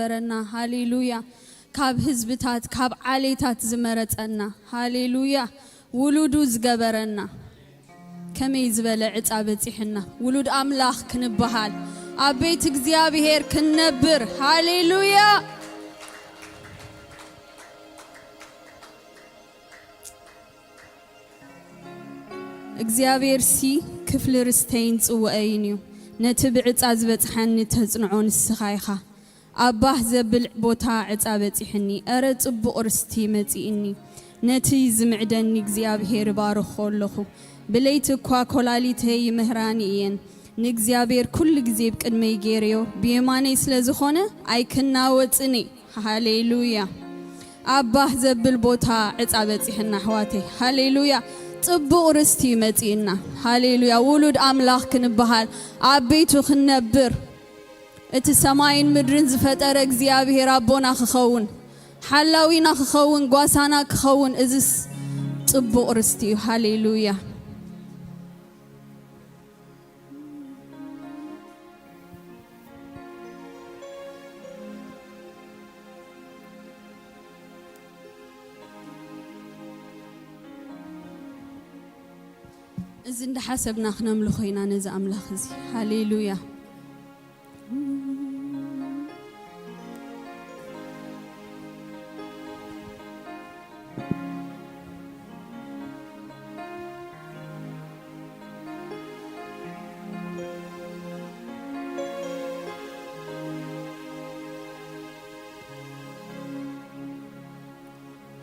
ዝገበረና፣ ሃሌሉያ። ካብ ህዝብታት፣ ካብ ዓሌታት ዝመረጸና፣ ሃሌሉያ። ውሉዱ ዝገበረና፣ ከመይ ዝበለ ዕጻ በጺሕና፣ ውሉድ ኣምላኽ ክንበሃል፣ ኣብ ቤት እግዚኣብሔር ክንነብር፣ ሃሌሉያ። እግዚኣብሔር ሲ ክፍሊ ርስተይን ጽዋኤይን እዩ። ነቲ ብዕጻ ዝበጽሐኒ ተጽንዖ ንስኻ ኢኻ። ኣብ ባህ ዘብል ቦታ ዕጻ በጺሕኒ። እረ ጽቡቕ ርስቲ መጺእኒ። ነቲ ዝምዕደኒ እግዚኣብሔር እባርኾ ኣለኹ። ብለይቲ እኳ ኮላሊተይ ይምህራኒ እየን። ንእግዚኣብሔር ኩሉ ግዜ ብቅድመይ ገይረዮ። ብየማነይ ስለ ዝኾነ ኣይክናወጽን እየ። ሃሌሉያ። ኣብ ባህ ዘብል ቦታ ዕጻ በጺሕና ኣሕዋተይ። ሃሌሉያ። ጽቡቕ ርስቲ መጺእና። ሃሌሉያ። ውሉድ ኣምላኽ ክንበሃል፣ ኣብ ቤቱ ክንነብር፣ እቲ ሰማይን ምድርን ዝፈጠረ እግዚኣብሔር ኣቦና ክኸውን፣ ሓላዊና ክኸውን፣ ጓሳና ክኸውን፣ እዝስ ጽቡቕ ርስቲ እዩ። ሃሌሉያ። እዚ እንዳሓሰብና ክነምልኾ ኢና ነዚ ኣምላኽ እዚ። ሃሌሉያ።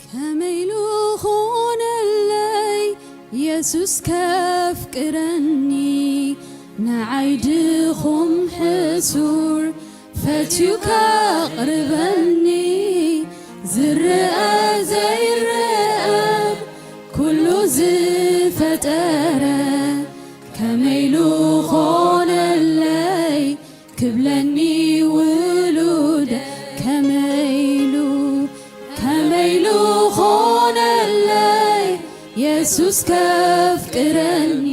ከመይ ኢሉ ኾነለይ የሱስ ከፍቅረኒ፣ ንዓይ ድኹም ሕሱር ፈትዩ ከቕርበኒ፣ ዝረኣ ዘይረኣ ኩሉ ዝፈጠረ፣ ከመይ ኢሉ ኾነለይ ክብለኒ ውሉደ፣ ከመይ ኢሉ፣ ከመይ ኢሉ ኾነለይ የሱስ ከፍቅረኒ፣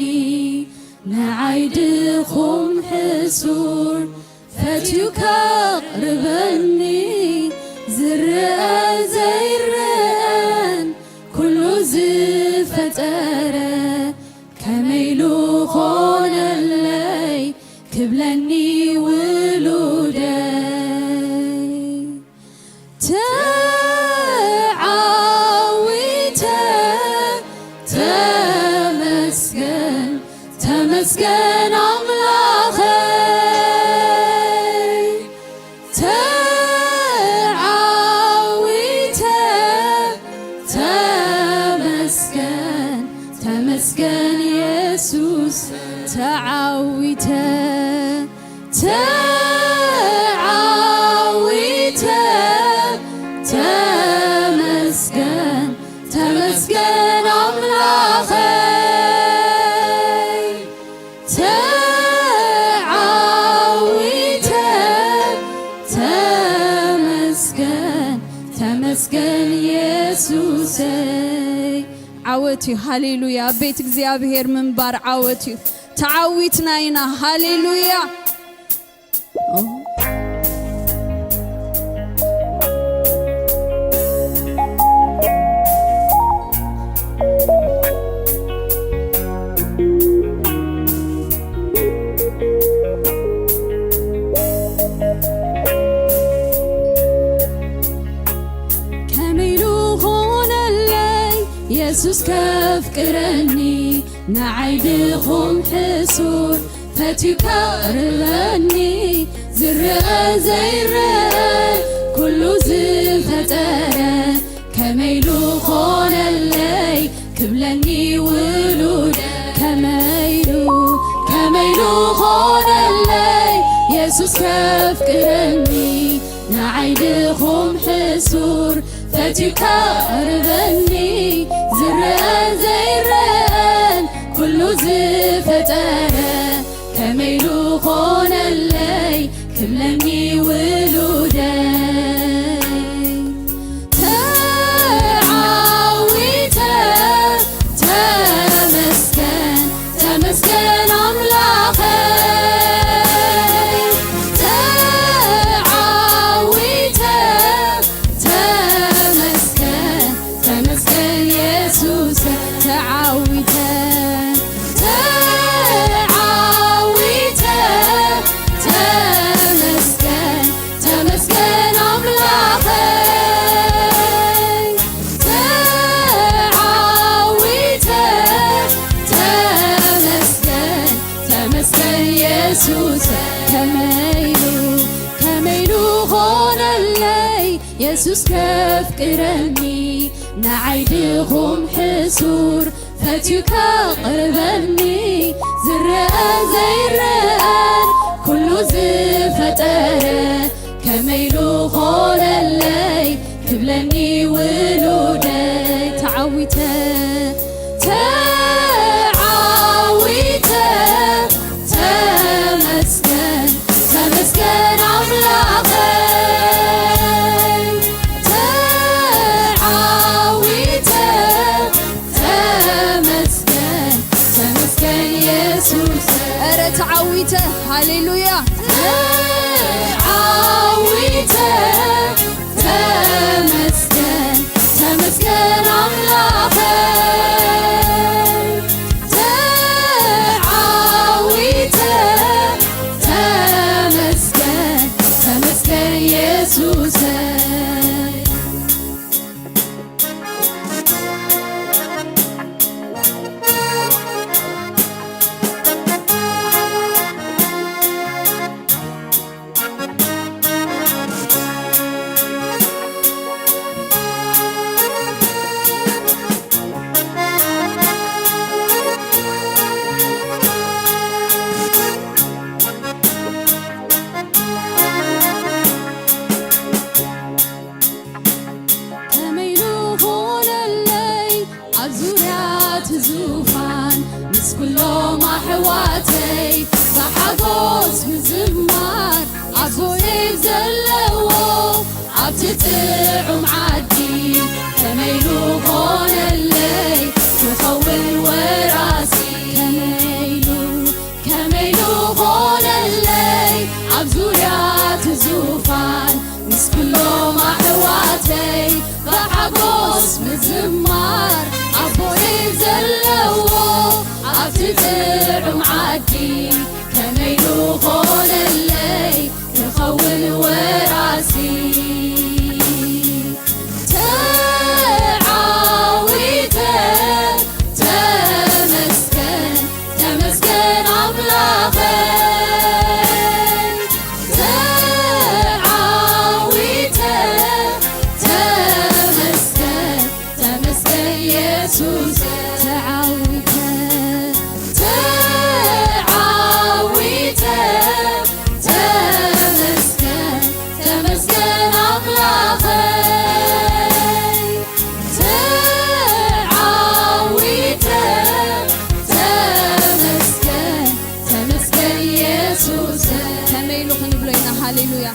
ንዓይ ድኹም ሕሱር ፈትዩ ከቕርበኒ፣ ዝረኣ ዘይረኣን ኩሉ ዝፈጠረ፣ ከመይ ኢሉ ኾነለይ ክብለኒ ውሉደይ። ተዓዊተ፣ ተመስገን፣ ተመስገን ኣምላኸይ። ተዓዊተ፣ ተመስገን፣ ተመስገን የሱስ። ተዓዊተ፣ ተዓዊተ፣ ተመስገን፣ ተመስገን ኣምላኸይ። ተዓዊተ፣ ተመስገን፣ ተመስገን የሱሰይ። ዓወት እዩ። ሃሌሉያ። ኣብ ቤት እግዚኣብሔር ምንባር ዓወት እዩ። ተዓዊትና ኢና። ሃሌሉያ። ከመይ ኢሉ ኾነለይ የሱስ ከፍቅረኒ፣ ንዓይ ድኹም ሕሱር ፈትዩ ከቕርበኒ፣ ዝረአ ዘይረአ ኩሉ ዝፈጠረ፣ ከመይ ኢሉ ኾነለይ ክብለኒ ውሉደ፣ ከመይ ኢሉ፣ ከመይ ኢሉ ኾነለይ የሱስ ከፍቅረኒ፣ ንዓይ ድኹም ሕሱር ፈትዩ ከቕርበኒ፣ ዝረአን ዘይረአን ኩሉ ዝፈጠረ፣ ከመይ ኢሉ ኾነለይ ክብለኒ ውሉደይ። ተዓዊተ፣ ተመስገን፣ ተመስገን ኣምላኸይ። ተዓዊተ፣ ኢየሱስ ከፍቅረኒ ንዓይ ድኹም ሕሱር ፈትዩ ከቕርበኒ ዝረአን ዘይረአን ኩሉ ዝፈጠረ ከመይ ኢሉ ኾነለይ ክብለኒ ውሉደይ ተዓዊተ ተዓዊተ ተመስገን ተመስገን ኣምላኸይ ተዓዊተ ተመስገን ተመስገን የሱስ ኧረ ተዓዊተ ሃሌሉያ ተዓዊተ ተመስገን ተመስገን ኣምላኸይ ተዓዊተ ተመስገን ተመስገን የሱሰይ ከመይ ንኾነለይ ኣብ ዙርያ እቲ ዙፋን ምስ ኩሎም ኣሕዋተይ ብሓጎስ ምዝማር ኣቦይ ዘለዎ ኣብቲ ጥዑም ዓዲ ከመይ ንኾነለይ ክኸውን ወራሲ ከመይ ኢሉ ከመይ ንኾነለይ ኣብ ዙርያ እቲ ዙፋን ምስ ኩሎም ኣሕዋተይ ብሓጎስ ምዝማር ኣቦይ ዘለዎ ኣብቲ ጥዑም ዓዲ ከመይ ንኾነለይ ክኸውን ወራሲ ተዓዊተ ተመስገን ተመስገን ኣምላኸይ ተዓዊተ ተመስገን ተመስገን የሱስ ተዓዊተ ተዓዊተ ተመስገን ተመስገን ኣምላኸይ ተዓዊተ ተመስገን ተመስገን የሱሰይ ከመይ ኢሉ ክንብሎ ኢና ሃሌሉያ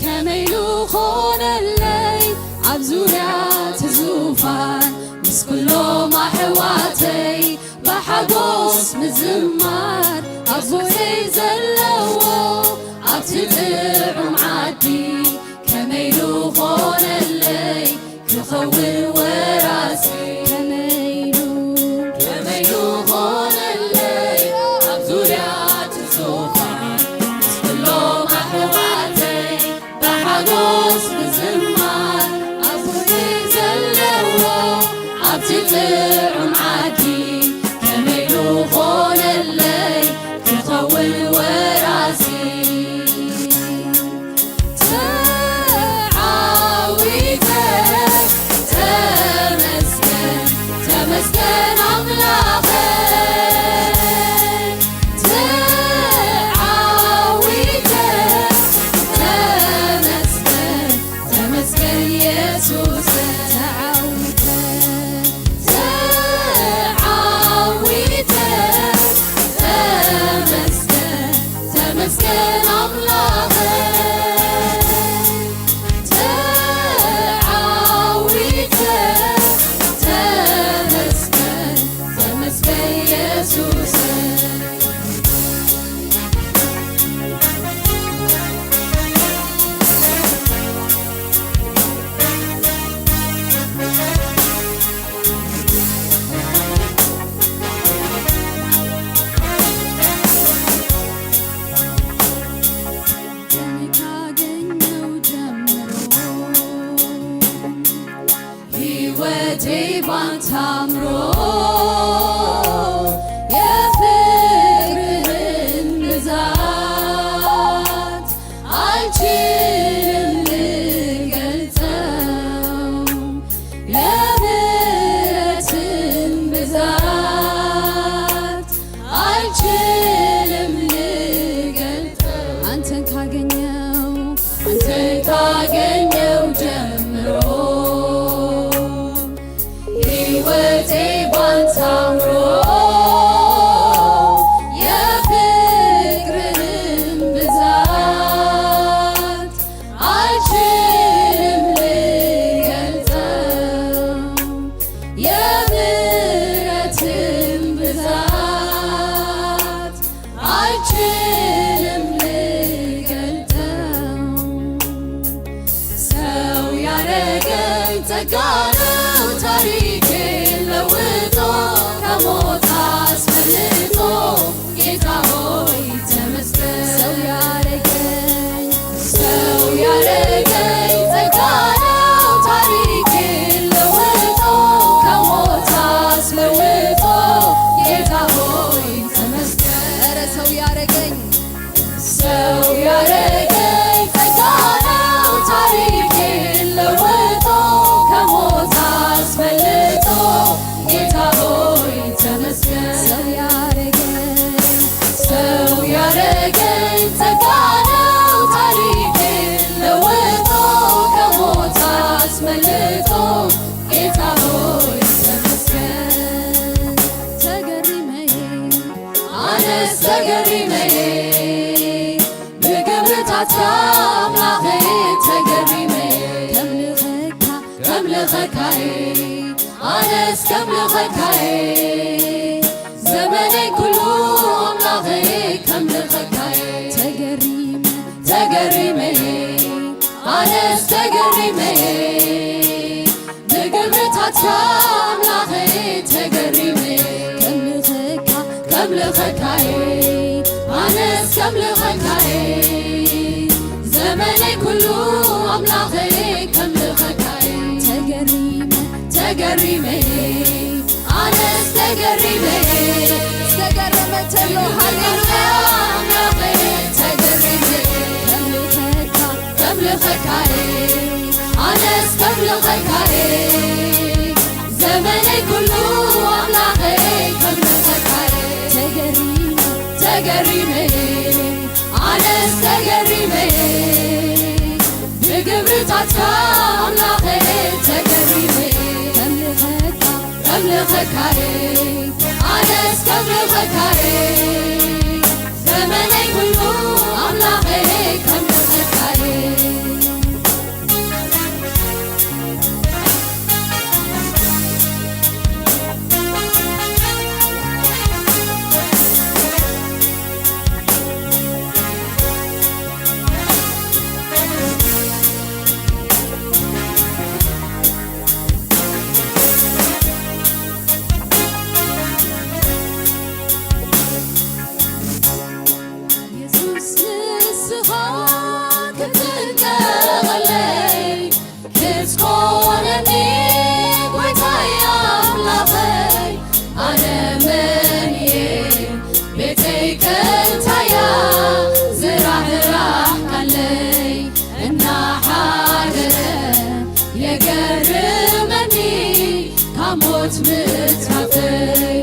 ከመይ ኢሉ ኾነለይ ኣብ ዙርያ እቲ ዙፋን ምስ ኩሎም ኣሕዋተይ ብሓጎስ ምዝማር ኣቦይ ዘለዎ ኣብቲ ጥዑም ዓዲ ከመይ ኢሉ ኾነለይ ክኸውን ወራሲ ከመይ ኢሉ ከመይ ኢሉ ኾነለይ ኣብ ዙርያ እቲ ዙፋን ምስ ኩሎም ኣሕዋተይ ብሓጎስ ምዝማር ኣቦይ ዘለዎ ኣብቲ ጥዑም ዓዲ ከመይ ኢሉ ኾነለይ ክኸውን ወራሲ ተዓዊተ ተመስገን ተመስገን ኣምላኸይ ተዓዊተ ተመስገን ተመስገን የሱስ ተዓዊተ ተዓዊተ ተመስገን ተመስገን ኣምላኸይ ተዓዊተ ተመስገን ተመስገን የሱሰይ ከኔ ካገኘው ጀምሮ ሕይወቴ ባንተ አምሮ የፍቅርህን ብዛት አልችልም ልገ ጸጋ ነው ታሪኬን ለውጦ፣ ከሞት አስመልጦ፣ ጌታ ሆይ ተመስገን። ሰው ያረገኝ፣ ሰው ያረገኝ ጸጋ ነው ታሪኬን ለውጦ፣ ከሞት አስመልጦ፣ ጌታ ሆይ ተመስገን። ኧረ ሰው ያረገኝ፣ ሰው ያረገኝ ጸጋ ነው ታሪኬን ለውጦ፣ ከሞት አስመልጦ፣ ጌታ ሆይ ተመስገን። ሰው ያረገኝ፣ ሰው ያረገኝ ጸጋ ነው ታሪኬን ለውጦ፣ ከሞት አስመልጦ፣ ጌታ ሆይ ተመስገን። ተገሪመ፣ ኣነስ ተገሪመ፣ ብግብርታትካ ኣምላኸይ ተገሪመ፣ ከምልኸካ፣ ከምልኸካይ፣ ኣነስ ከምልኸካይ፣ ዘመነይ ኩሉ ኣምላኸይ ከምልኸካይ፣ ተገሪመ፣ ተገሪመ፣ ኣነስ ተገሪመ፣ ብግብርታትካ ኣምላኸይ ተገሪመ፣ ከምልኸካ፣ ከምልኸካይ፣ ኣነስ ከምልኸካይ፣ ዘመነይ ኩሉ ኣምላኸይ ከምልኸካይ፣ ተገሪመ፣ ተገሪመ፣ ኣነስ ተገሪመ፣ ዝተገረመ ተሎ፣ ሃሌሉያ፣ ኣምላኸይ ተገሪመ፣ ከምልኸካ፣ ከምልኸካይ፣ ኣነስ ከምልኸካይ፣ ዘመነይ ኩሉ ኣምላኸይ ከምልኸካይ፣ ተገሪመ፣ ተገሪመ፣ ኣነስ ተገሪመ፣ ብግብርታትካ ኣምላኸይ ተገሪመ፣ ከምልኸካ፣ ከምልኸካይ፣ ኣነስ ከምልኸካይ፣ ዘመነይ ኩሉ ኣምላኸይ ከምልኸካይ። የሱስ ንስኻ ክትንቀቐለይ ክትኮነኒ ጎይታይ ኣምላኸይ ኣነ መን እየ ቤተይ ከንታያ ዝራህራህካለይ እናሓደረ የገርመኒ ካብ ሞት ምትራፈይ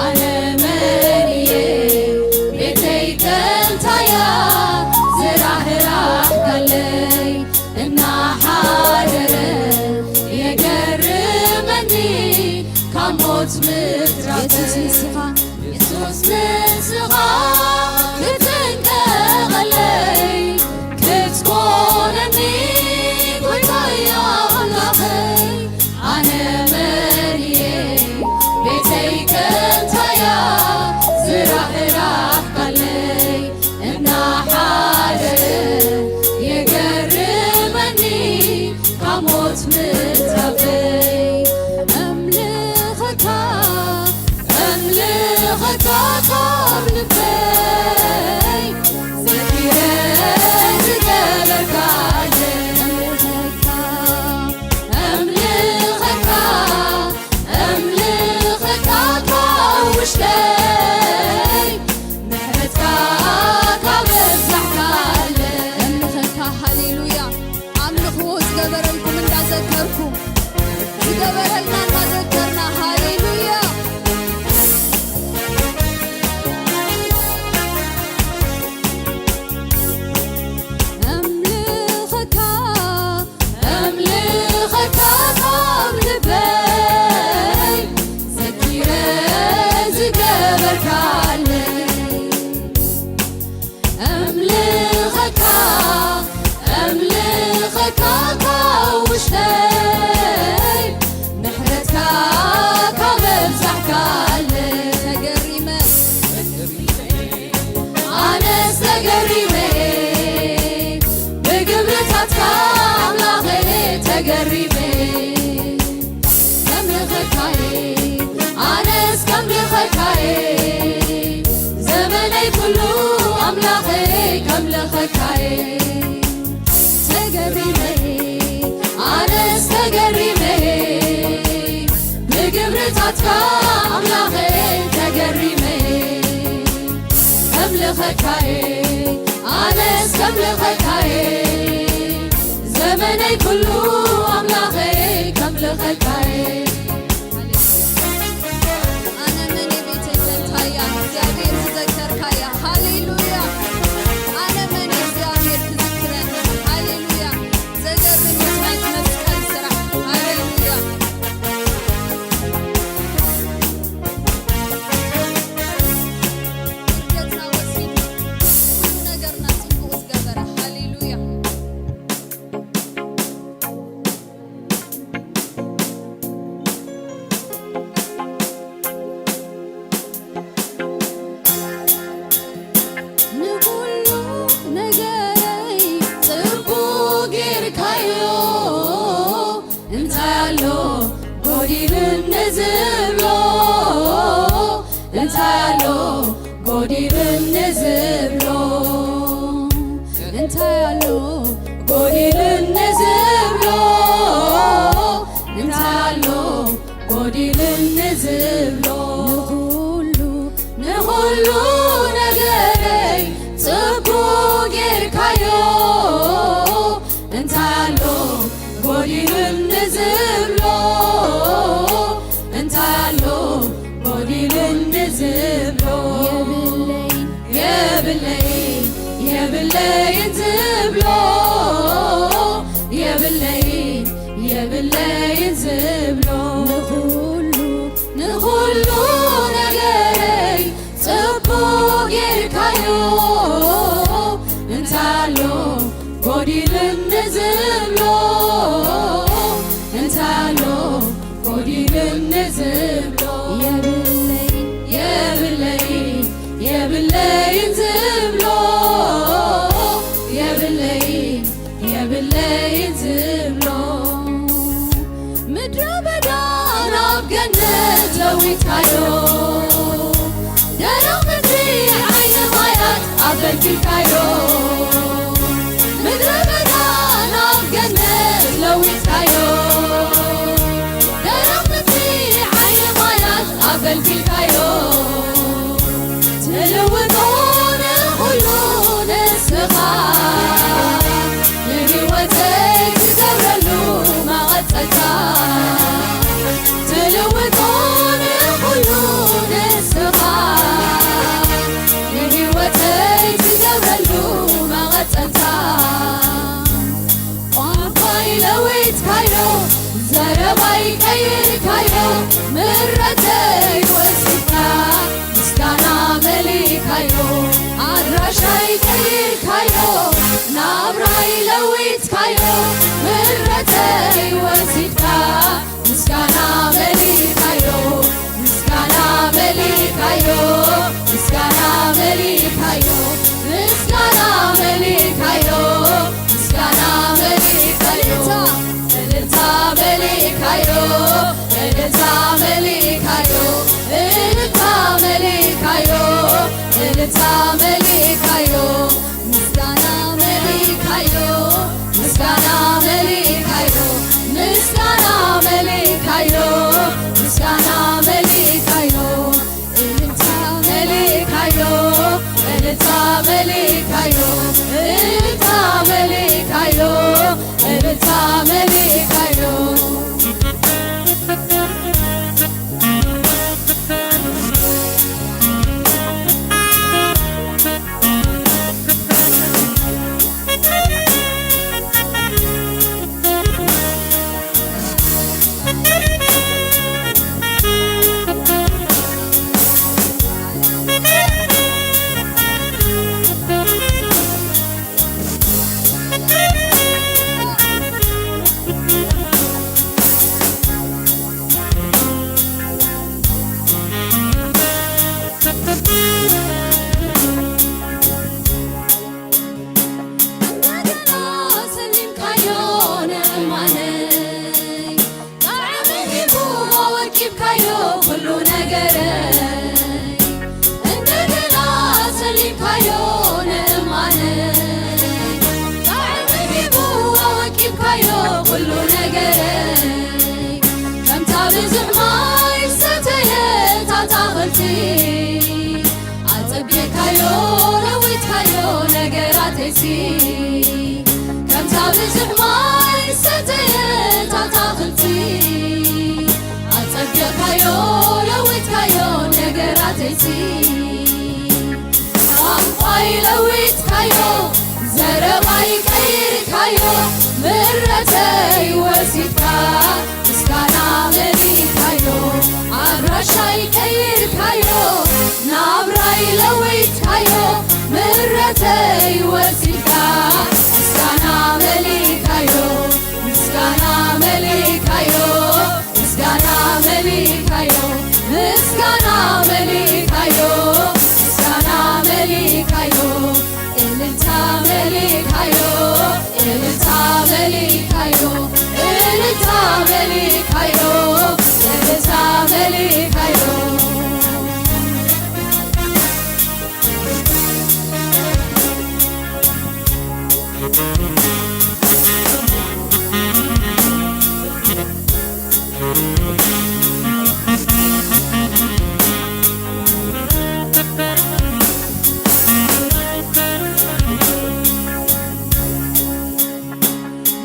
ኣነ መን እየ ቤተይ ከንታያ ዝራህራህካለይ እናሓደረ የገርመኒ ካብ ሞት ምትራፈይ የሱስ ንስኻ የሱስ ንስኻ ክትንቀቐለይ ክትኮነኒ ጎይታይ ኣምላኸይ ኣነ መን እየ ቤተይ ከንታያ ዝራህራህካለይ እናሓደረ የገርመኒ ካብ ሞት ምትራፈይ እምልኸካ እምልኸካ ኣምላኸይ ተገሪመ ከምልኸካየ ኣነስ ከምልኸካየ ዘመነይ ኩሉ ኣምላኸይ ከምልኸካየ ኣነ መን ቤተይ ፈንታያ እግዚኣብሔር ዝዘከርካያ ሃሌሉያ ኣነ መን እግዚኣብሔር ክዝክረኒ ሃሌሉያ ዘገርም ናይ መስቀል ስራሕ ሃሌሉያ ከምታ ብዙሕ ማይ ዝሰተየት ኣታኽልቲ ኣጸቢቕካዮ፣ ለዊጥካዮ ነገራተይሲ። ቋንቋይ ለዊጥካዮ፣ ዘረባይ ቀይርካዮ፣ ምሕረተይ ወሲድካ ምስጋና መሊእካዮ። ኣድራሻይ ቀይርካዮ፣ ናብራይ ለዊጥካዮ፣ ምሕረተይ ወሲድካ ምስጋና መሊእካዮ። ምስጋና መሊእካዮ፣ ምስጋና መሊእካዮ፣ ምስጋና መሊእካዮ፣ ምስጋና መሊእካዮ፣ እልልታ መሊእካዮ፣ እልልታ መሊእካዮ፣ እልልታ መሊእካዮ፣ እልልታ መሊእካዮ።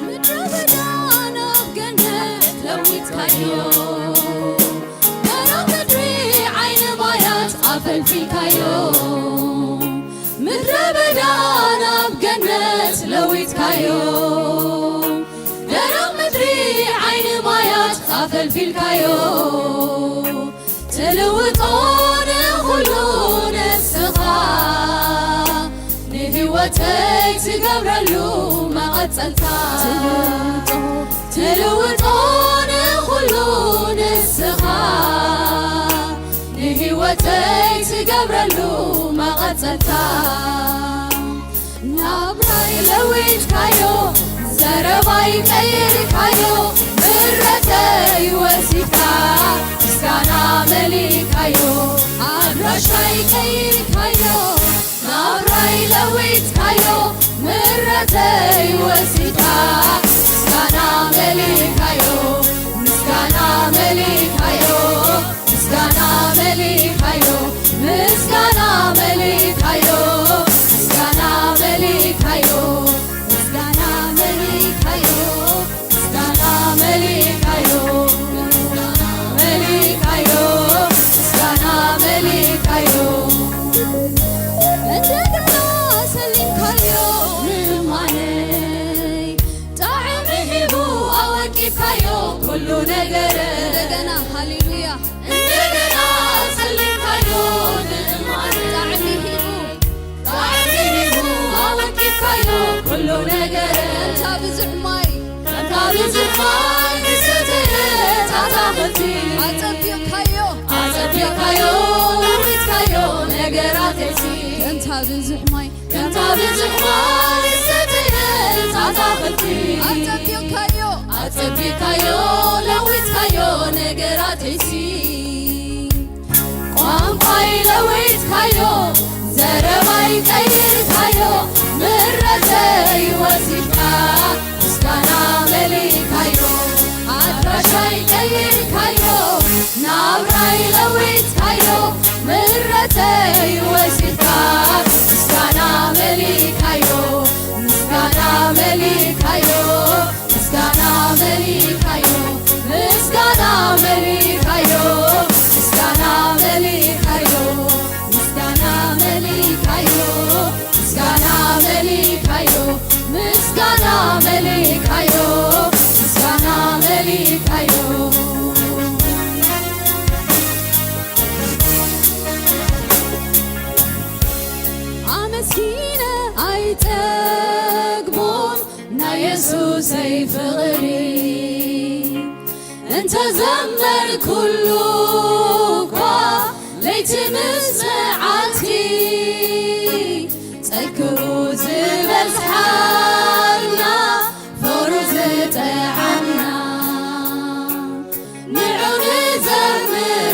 ምድረ በዳ ናብ ገነት ለዊጥካዮ፣ ደረቕ ምድሪ ዓይኒ ማያት ኣፈልፊልካዮ። ምድረ በዳ ናብ ገነት ለዊጥካዮ፣ ደረቕ ምድሪ ዓይኒ ማያት ኣፈልፊልካዮ። ትልውጦ ንኹሉ ንስኻ፣ ንህይወተይ ትገብረሉ መቐጸልታ። ትልውጦ፣ ትልውጦ ንኹሉ ንስኻ፣ ንህይወተይ ትገብረሉ መቐጸልታ። ናብራይ ለዊጥካዮ፣ ዘረባይ ቀይርካዮ፣ ምሕረተይ ወሲድካ ምስጋና መሊእካዮ። ኣድራሻይ ቀይርካዮ፣ ናብራይ ለዊጥካዮ፣ ምሕረተይ ወሲድካ ምስጋና መሊእካዮ። ምስጋና መሊእካዮ፣ ምስጋና መሊእካዮ፣ ምስጋና መሊእካዮ፣ ምስጋና መሊእካዮ፣ ምስጋና መሊእካዮ፣ ምስጋና መሊእካዮ፣ ምስጋና መሊእካዮ፣ ምስጋና መሊእካዮ። እንደገና ሰሊምካዮ ንእማነይ፣ ጣዕሚ ሂቡ ኣወቂብካዮ ኩሉ ነገር። እንደገና፣ ሃሌሉያ። እንደገና ሰሊምካዮ ንእማነይ፣ ጣዕሚ ሂቡ፣ ጣዕሚ ሂቡ ኣወቂብካዮ ኩሉ ነገር። ከምታ ብዙሕ ማይ፣ ከምታ ብዙሕ ማይ ዝሰተየት ኣታኽልቲ ኣጸቢቕካዮ፣ ኣጸቢቕካዮ ለዊጥካዮ ነገራተይሲ። ከምታ ብዙሕ ማይ፣ ከምታ ብዙሕ ማይ ዝሰተየት ኣታኽልቲ ኣጸቢቕካዮ፣ ኣጸቢቕካዮ ለዊጥካዮ ነገራተይሲ። ቋንቋይ ለዊጥካዮ፣ ዘረባይ ቀይርካዮ፣ ምሕረተይ ወሲድካ ምስጋና መሊእካዮ። ኣድራሻይ ቀይርካዮ፣ ናብራይ ለዊጥካዮ፣ ምሕረተይ ወሲድካ ምስጋና መሊእካዮ፣ ምስጋና መሊእካዮ። ምስጋና መሊእካዮ፣ ምስጋና መሊእካዮ፣ ምስጋና መሊእካዮ፣ ምስጋና መሊእካዮ፣ ምስጋና መሊእካዮ፣ ምስጋና መሊእካዮ፣ ምስጋና መሊእካዮ። ኣመስጊነ ኣይጠግቦን ናይ የሱሰይ ፍቕሪ፣ እንተዘመርኩሉ እኳ ለይቲ ምስ መዓልቲ፣ ጸግኡ ዝበዝሓልና፣ ፍቕሩ ዝጥዓምና፣ ንዑ ንዘምረሉ፣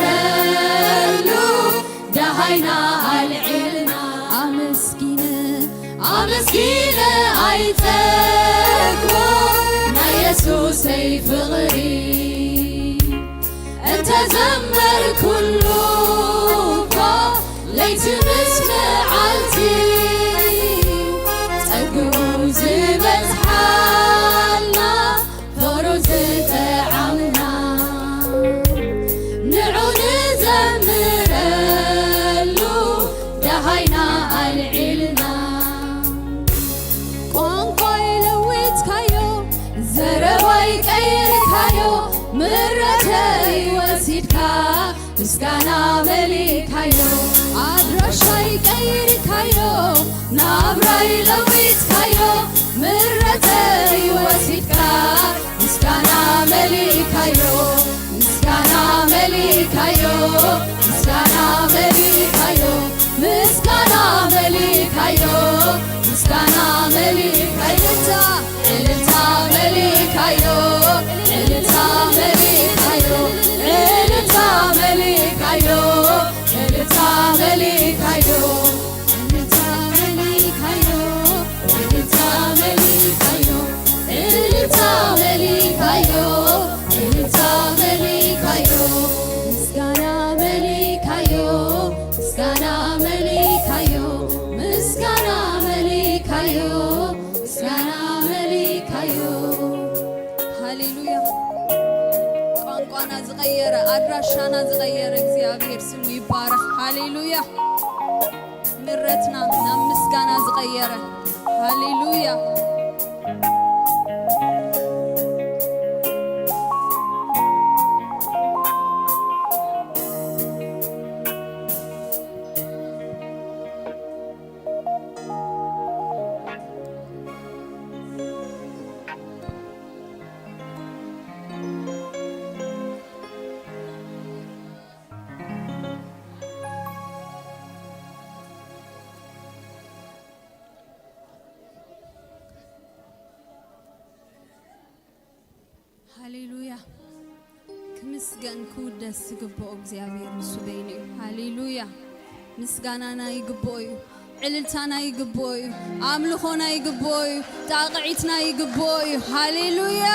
ደሃይና ኣልዒልና። ኣመስጊነ፣ ኣመስጊነ ኣይጠግቦ ናይ የሱሰይ ፍቕሪ። እንተዘመርኩሉ እኳ ለይቲ ምስ መዓልቲ፣ ጸግ ኢልካ ምስጋና መሊእካዮ። ኣድራሻይ ቀይርካዮ፣ ናብራይ ለዊጥካዮ። ምረተይ ወሲድካ ምስጋና መሊእካዮ። ምስጋና መሊእካዮ። ምስጋና መሊእካዮ። ምስጋና መሊእካዮ። ምስጋና መሊእካዮ። እልልታ፣ እልልታ መሊእካዮ። እልልታ መሊእካዮ። እልልታ መሊእካዮ። እልልታ መሊእካዮ። እልልታ መሊእካዮ። እልልታ መሊእካዮ። እልልታ መሊእካዮ። እልልታ መሊእካዮ። ምስጋና መሊእካዮ። ምስጋና መሊእካዮ። ምስጋና መሊእካዮ። ምስጋና መሊእካዮ። ሃሌሉያ። ቋንቋና ዝቐየረ፣ ኣድራሻና ዝቐየረ እግዚኣብሔር ስሙ ይባረኽ። ሃሌሉያ። ምረትና ናብ ምስጋና ዝቐየረ። ሃሌሉያ። ሃሌሉያ። ክምስገን ክውደስ ዝግብኦ እግዚኣብሔር ንሱ በይኑ እዩ። ሃሌሉያ። ምስጋናና ይግብኦ እዩ። ዕልልታና ይግብኦ እዩ። ኣምልኾና ይግብኦ እዩ። ጣቕዒትና ይግብኦ እዩ። ሃሌሉያ።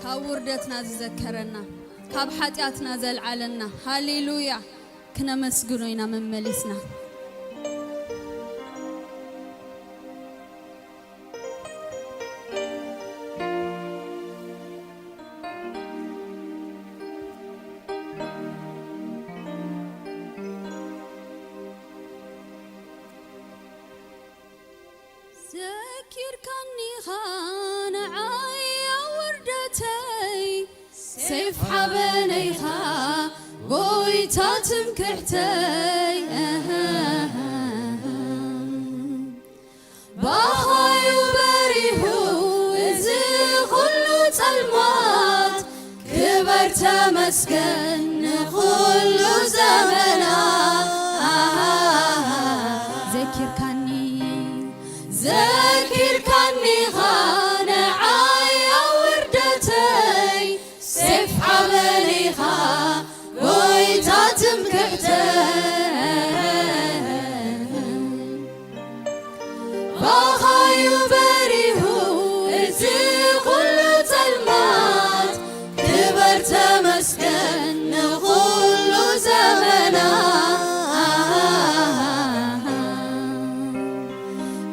ካብ ውርደትና ዝዘከረና፣ ካብ ሓጢኣትና ዘልዓለና። ሃሌሉያ። ክነመስግኖ ኢና መመሊስና። ዘኪርካኒኻ ንዓይ ኣብ ውርደተይ፣ ሴፍ ሓበነይኻ ጎይታ ትምክሕተይ። ባኻዩ በሪሁ እዚ ኹሉ ጸልማት፣ ክበር ተመስገን ንኹሉ ዘመናት። ዘኪርካኒ፣ ዘኪርካኒኻ ንዓይ ኣብ ውርደተይ፣ ሴፍ ሓበኒኻ ጎይታ ትምክሕተይ። ባኻዩ በሪሁ እዚ ኹሉ ጸልማት፣ ክበር ተመስገን ንኹሉ ዘመናት።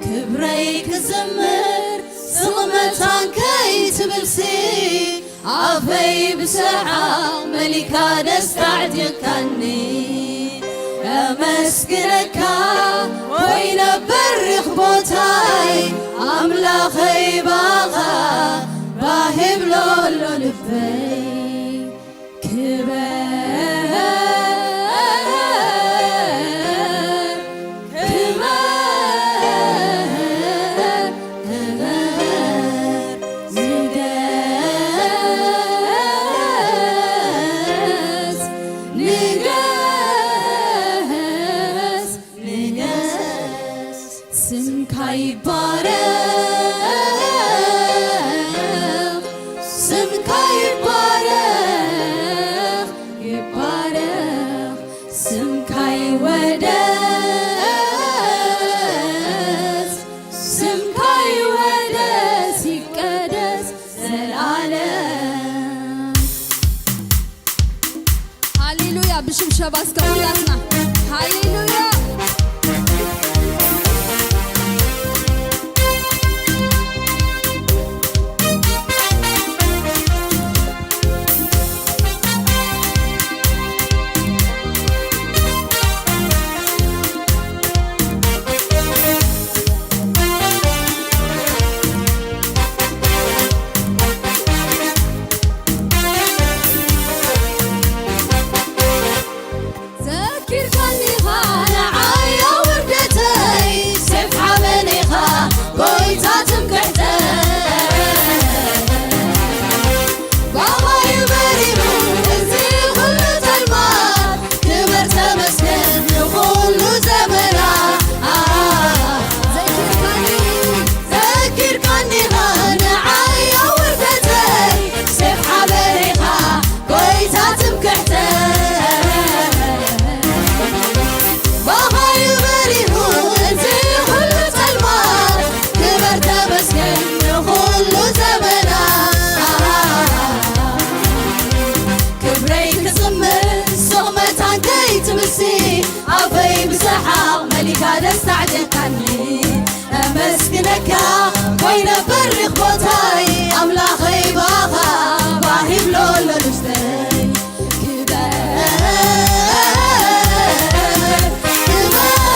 ክብረይ ክዝምር ስቕ መታን ከይትብልሲ፣ ኣፈይ ብሰሓቕ መሊካ ደስታ ኣዕጢቕካኒ። ኣመስግነካ ኮይነ በሪኽ ቦታይ፣ ኣምላኸይ ባኻ ባህ ይብሎ ኣሎ ልበይ። ክበር፣ ክበር፣ ክበር፣ ንገስ፣ ንገስ፣ ንገስ። ስምካ ይባረኽ፣ ስምካ ይባረኽ፣ ይባረኽ። ስምካ ይወደስ፣ ስምካ ይወደስ፣ ይቀደስ ዘላለም። ሃሌሉያ። ብሽብሸባ እስከ ኩላትና ሃሌሉያ። የካኒ ኣመስግነካ ኮይነ በሪኽ ቦታይ ኣምላኸይ ባኻ ባሂብሎ ለሉስተይ ክበር ክበር ክበር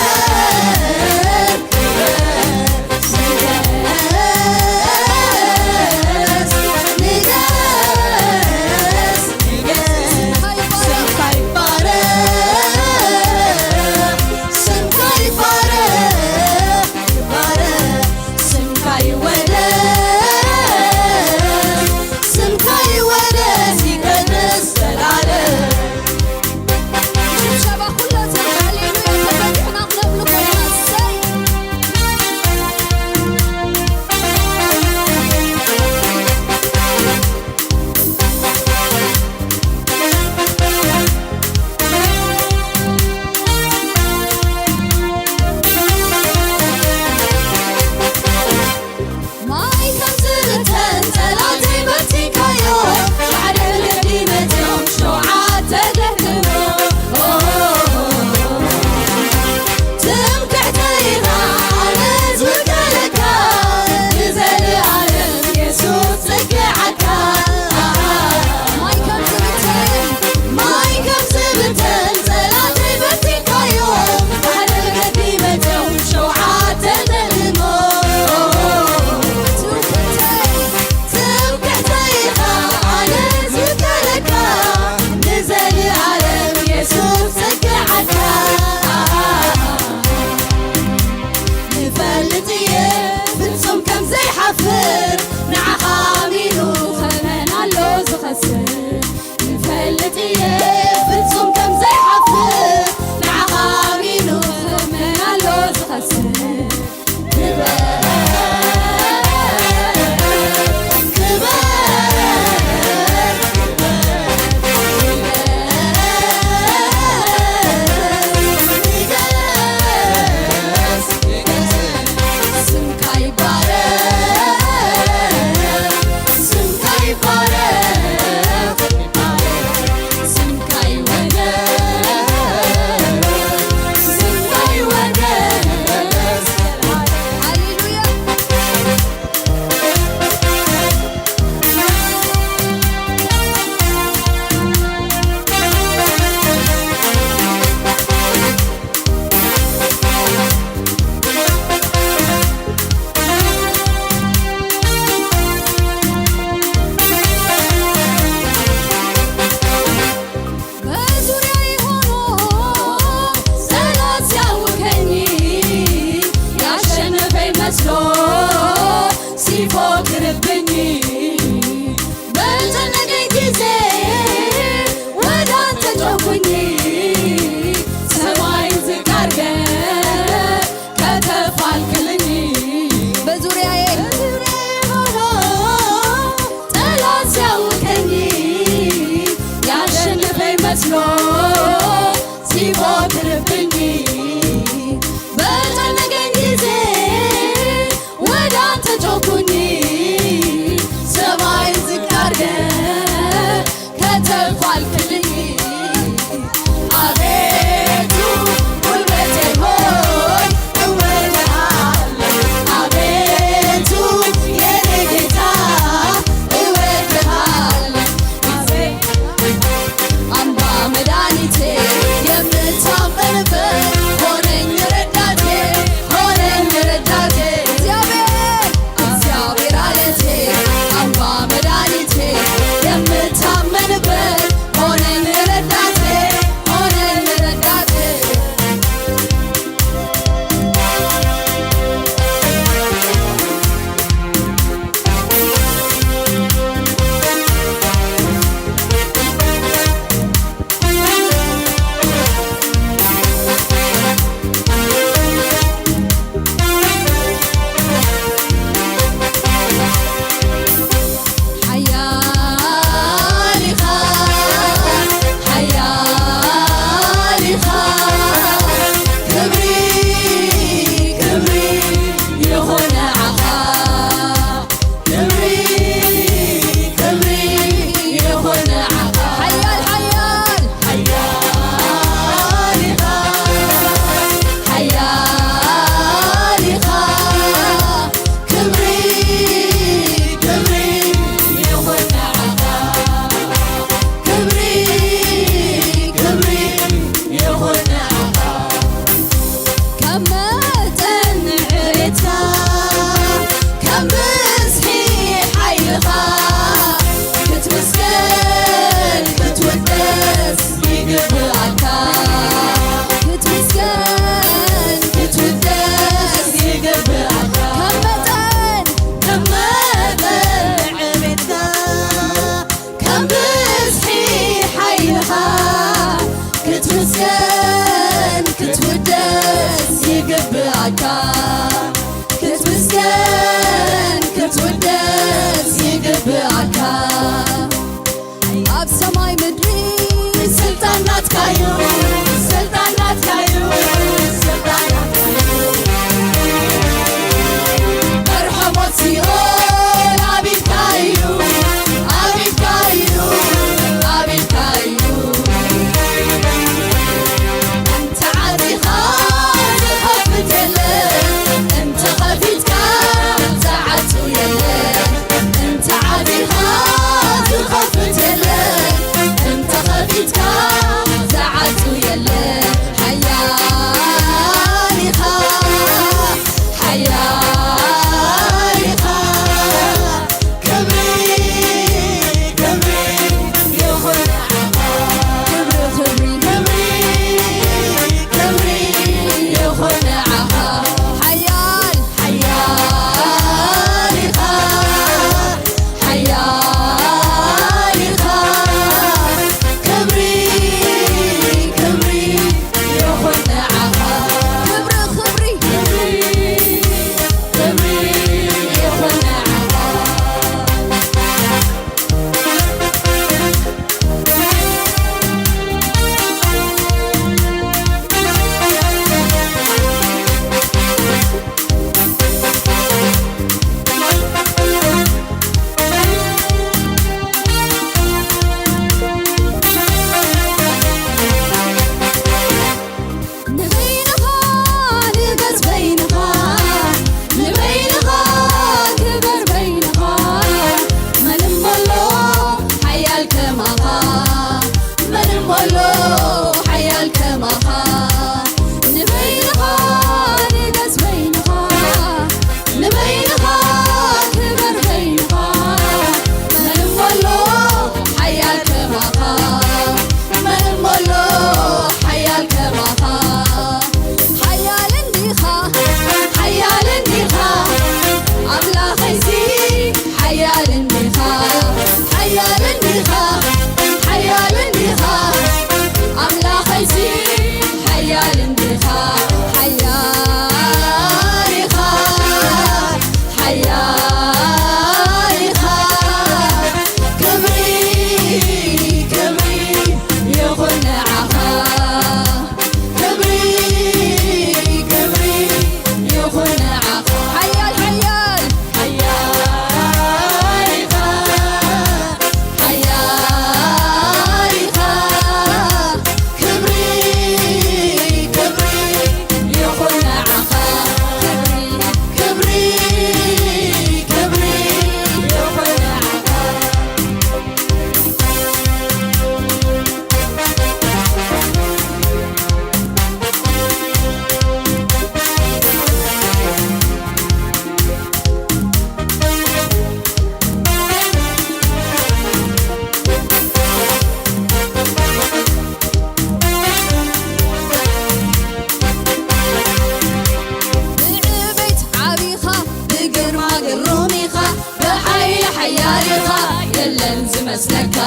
መስለካ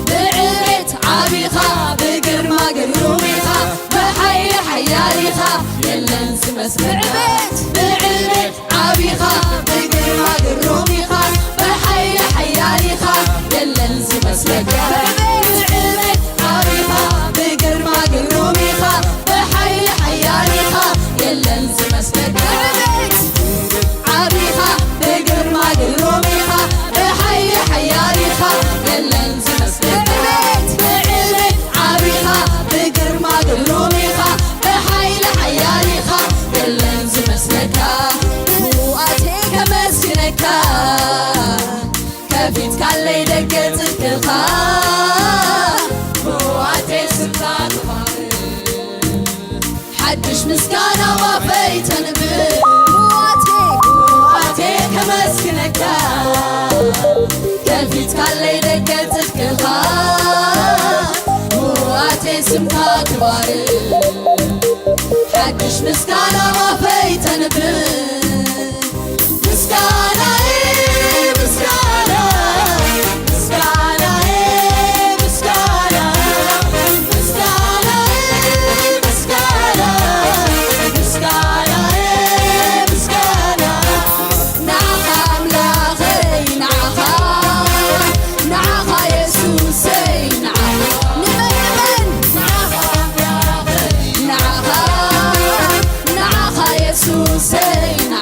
ብዕቤት ዓቢኻ ብግርማ ግሩም ኢኻ ብሓይሊ ሓያል ኢኻ የለን ዝመስለካ ብዕቤት ብዕቤት ዓቢኻ ብግርማ ግሩም ኢኻ ብሓይሊ ሓያል ኢኻ የለን ዝመስለካ ብዕቤት ዓቢኻ ብግርማ ግሩም ኢኻ ብሓይሊ ሓያል ኢኻ የለን ዝመስለካ ብዕቤት ዓቢኻ ብግርማ ግሩም ኢኻ ብሓይሊ ሓያል ኢኻ የለን ዝመስለካ ብዕቤት ብዕቤት ዓቢኻ ብግርማ ግሩም ኢኻ ብሓይሊ ሓያል ኢኻ የለን ዝመስለካ ብውኣተይ ከመስግነካ ከፊትካለይ ደገ ጽድቅኻ ብውኣተይ ስምካ ክባርኽ ሓድሽ ምስጋና ባፈይ ተንብር ብውኣተይ ብውኣተይ ከመስግነካ ከፊትካለይ ደገ ጽድቅኻ ብውኣተይ ስምካ ክባርኽ ሓድሽ ምስጋና ባፈይ ተንብር ምስጋናዬ ምስጋና ምስጋናዬ ምስጋና ምስጋናዬ ምስጋና ምስጋናዬ ምስጋና ንዓኻ ኣምላኸይ ንዓኻ ንዓኻ የሱሰይ ንዓኻ ንመን ንመን ንዓኻ ኣምላኸይ ንዓኻ ንዓኻ ንዓኻ የሱሰይ ንዓኻ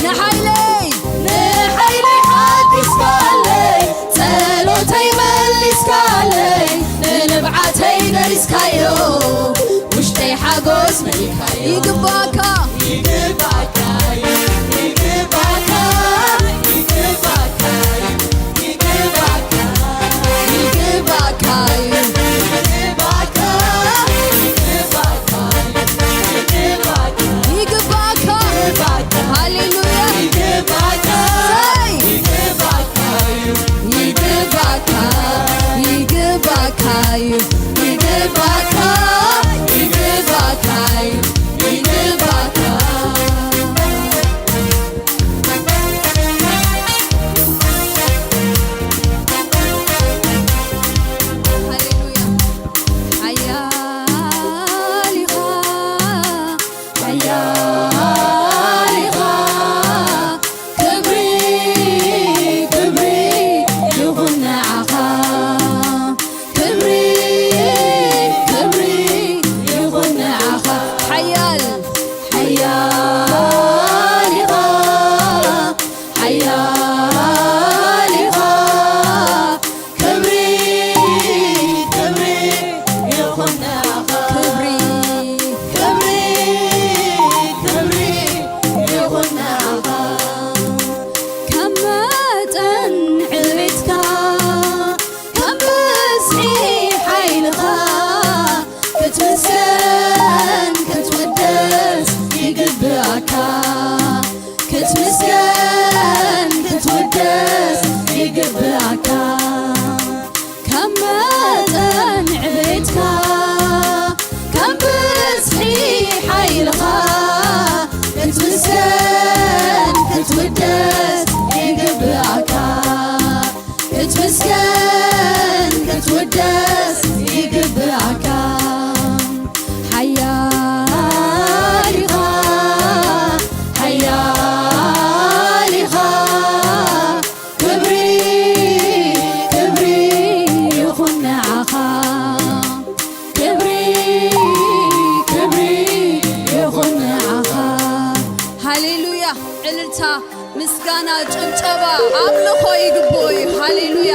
ንሓይለይ ንሓይለይ ሓዲስካለይ፣ ጸሎተይ መሊስካለይ፣ ንንብዓተይ ደሪስካዮ፣ ውሽጠይ ሓጎስ መሊካዮ። ይግባካ ይግባካ ይግባካ ይግባካ ይግባካ ይግባካ ይግባካ ይግባካ ይግባካ ይግባካ። ሃሌሉያ። ይግባካ። ሰይ። ይግባካ። ይግባካ። ይግባካ። ይግባካ። ይግባካ። ሃሌሉያ። ሓያል ኢኻ፣ ሓያል ኢኻ፣ ክብሪ፣ ክብሪ ይኹን ንዓኻ። ክብሪ፣ ክብሪ ይኹን ንዓኻ። ሓያል፣ ሓያል ኢኻ፣ ሓያል ኢኻ፣ ክብሪ፣ ክብሪ ይኹን ንዓኻ። ክብሪ፣ ክብሪ፣ ክብሪ ይኹን ንዓኻ። ከም መጠን ዕቤትካ፣ ከም ብዝሒ ሓይልኻ፣ ክትምስገን ክትውደስ ይግብኣካ። ክትምስገን ክትውደስ ይግብኣካ። ከም መጠን ዕቤትካ፣ ከም ብዝሒ ሓይልኻ፣ ክትምስገን ክትውደስ ይግብኣካ። ክትምስገን ክትውደስ ይግብኣካ። ሓያል ኢኻ፣ ሓያል ኢኻ፣ ክብሪ፣ ክብሪ ይኹን ንዓኻ። ክብሪ፣ ክብሪ ይኹን ንዓኻ። ሃሌሉያ። ዕልልታ፣ ምስጋና፣ ጭብጨባ፣ ኣምልኾ ይግብኦ እዩ። ሃሌሉያ።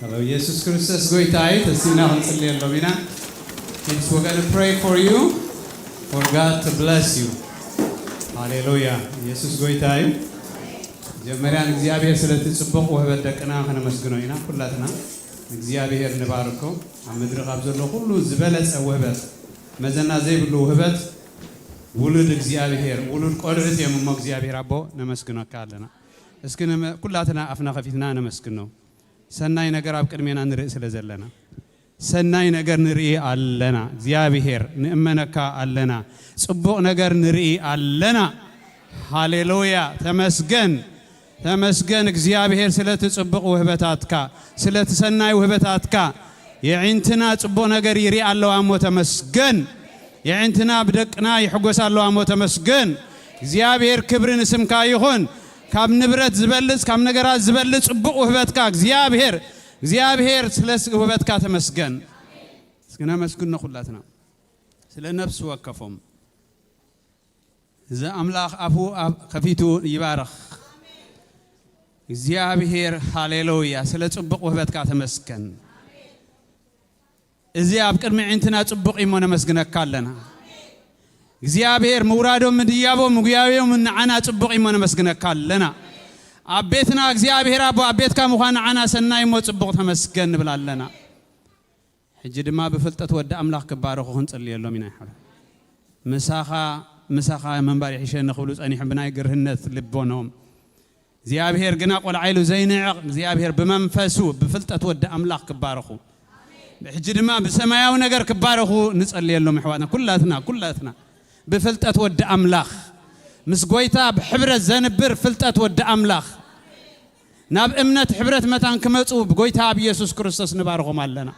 Hello, ኢየሱስ ክርስቶስ ጎይታ እዩ። ተሲና ክንጽልየሎም ኢና። Kids, we're going to pray for you, for God to bless you. ሃሌሉያ። ኢየሱስ ጎይታ እዩ። መጀመርያ ንእግዚኣብሔር ስለቲ ጽቡቕ ውህበት ደቅና ከነመስግኖ ኢና። ኩላትና ንእግዚኣብሔር ንባርኮ። ኣብ ምድሪ ካብ ዘሎ ኩሉ ዝበለጸ ውህበት፣ መዘና ዘይብሉ ውህበት ውሉድ እግዚኣብሔር፣ ውሉድ ቆልዑት እዮም እሞ እግዚኣብሔር ኣቦ ነመስግነካ ኣለና። እስኪ ነመ-፣ ኩላትና ኣፍና ከፊትና ነመስግኖ። ሰናይ ነገር ኣብ ቅድሜና ንርኢ ስለ ዘለና፣ ሰናይ ነገር ንርኢ ኣለና። እግዚኣብሔር ንእመነካ ኣለና። ጽቡቕ ነገር ንርኢ ኣለና። ሃሌሉያ። ተመስገን፣ ተመስገን እግዚኣብሔር ስለቲ ጽቡቕ ውህበታትካ፣ ስለቲ ሰናይ ውህበታትካ። የዒንትና ጽቡቕ ነገር ይርኢ ኣለዋ እሞ ተመስገን። የዒንትና ብደቅና ይሕጎስ ኣለዋ እሞ ተመስገን። እግዚኣብሔር ክብሪ ንስምካ ይኹን። ካብ ንብረት ዝበልጽ፣ ካብ ነገራት ዝበልጽ ጽቡቕ ውህበትካ እግዚኣብሔር፣ እግዚኣብሔር ስለ ውህበትካ ተመስገን። እስኪ ነመስግኖ ኩላትና ስለ ነፍሲ ወከፎም። እዚ ኣምላኽ ኣፉ ኣብ-፣ ከፊቱ ይባርኽ። እግዚኣብሔር ሃሌሉያ፣ ስለ ጽቡቕ ውህበትካ ተመስገን። እዚ ኣብ ቅድሚ ዕንትና ጽቡቕ እሞ ነመስግነካ ኣለና። እግዚኣብሔር ምውራዶም ምድያቦም ምጉያዮም ንዓና ጽቡቕ እሞ ነመስግነካ ኣለና። ኣብ ቤትና እግዚኣብሔር ኣቦ ኣብ ቤትካ ምዃን ንዓና ሰናይ እሞ ጽቡቕ ተመስገን ንብል ኣለና። ሕጂ ድማ ብፍልጠት ወዲ ኣምላኽ ክባረኹ ክንጽልየሎም ኢና። ይሓ-፣ ምሳኻ፣ ምሳኻ ምንባር ይሕሸኒ ክብሉ ጸኒሖም ብናይ ግርህነት ልቦኖም። እግዚኣብሔር ግና ቆልዓ ኢሉ ዘይንዕቕ እግዚኣብሔር ብመንፈሱ ብፍልጠት ወዲ ኣምላኽ ክባረኹ። ሕጂ ድማ ብሰማያዊ ነገር ክባረኹ ንጸልየሎም ኣሕዋትና። ኩላትና፣ ኩላትና ብፍልጠት ወዲ ኣምላኽ ምስ ጎይታ ብሕብረት ዘንብር ፍልጠት ወዲ ኣምላኽ ናብ እምነት ሕብረት መታን ክመጹ ብጎይታ ኣብ ኢየሱስ ክርስቶስ ንባርኾም ኣለና።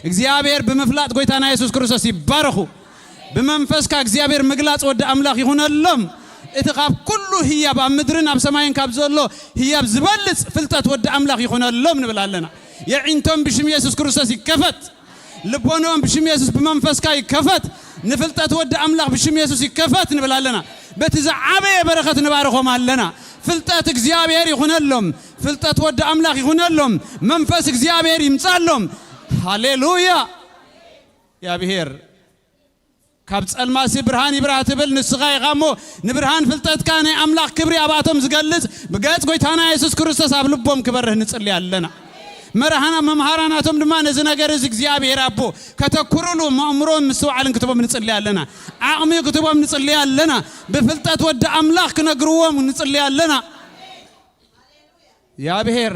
እግዚኣብሔር ብምፍላጥ ጎይታና የሱስ ክርስቶስ ይባረኹ። ብመንፈስካ እግዚኣብሔር ምግላጽ ወዲ ኣምላኽ ይኹነሎም። እቲ ካብ ኩሉ ህያብ ኣብ ምድርን ኣብ ሰማይን ካብ ዘሎ ህያብ ዝበልጽ ፍልጠት ወዲ ኣምላኽ ይኹነሎም ንብል ኣለና። የዒንቶም ብሽም የሱስ ክርስቶስ ይከፈት። ልቦንኦም ብሽም የሱስ ብመንፈስካ ይከፈት። ንፍልጠት ወዲ ኣምላኽ ብሽም የሱስ ይከፈት ንብል ኣለና። በቲ ዝዓበየ በረኸት ንባርኾም ኣለና። ፍልጠት እግዚኣብሔር ይኹነሎም። ፍልጠት ወዲ ኣምላኽ ይኹነሎም። መንፈስ እግዚኣብሔር ይምጻሎም። ሃሌሉያ። እግዚኣብሔር ካብ ጸልማሲ ብርሃን ይብራህ ትብል ንስኻ ኢኻ እሞ፣ ንብርሃን ፍልጠትካ ናይ ኣምላኽ ክብሪ ኣብኣቶም ዝገልጽ ብገጽ ጎይታና የሱስ ክርስቶስ ኣብ ልቦም ክበርህ ንጽሊ ኣለና። መርሃና መምሃራናቶም ድማ ነዚ ነገር እዚ እግዚኣብሔር ኣቦ ከተኩሩሉ መእምሮን ምስትውዓልን ክትቦም ንጽሊ ኣለና። ዓቕሚ ክትቦም ንጽሊ ኣለና። ብፍልጠት ወዲ ኣምላኽ ክነግርዎም ንጽሊ ኣለና። እግዚኣብሔር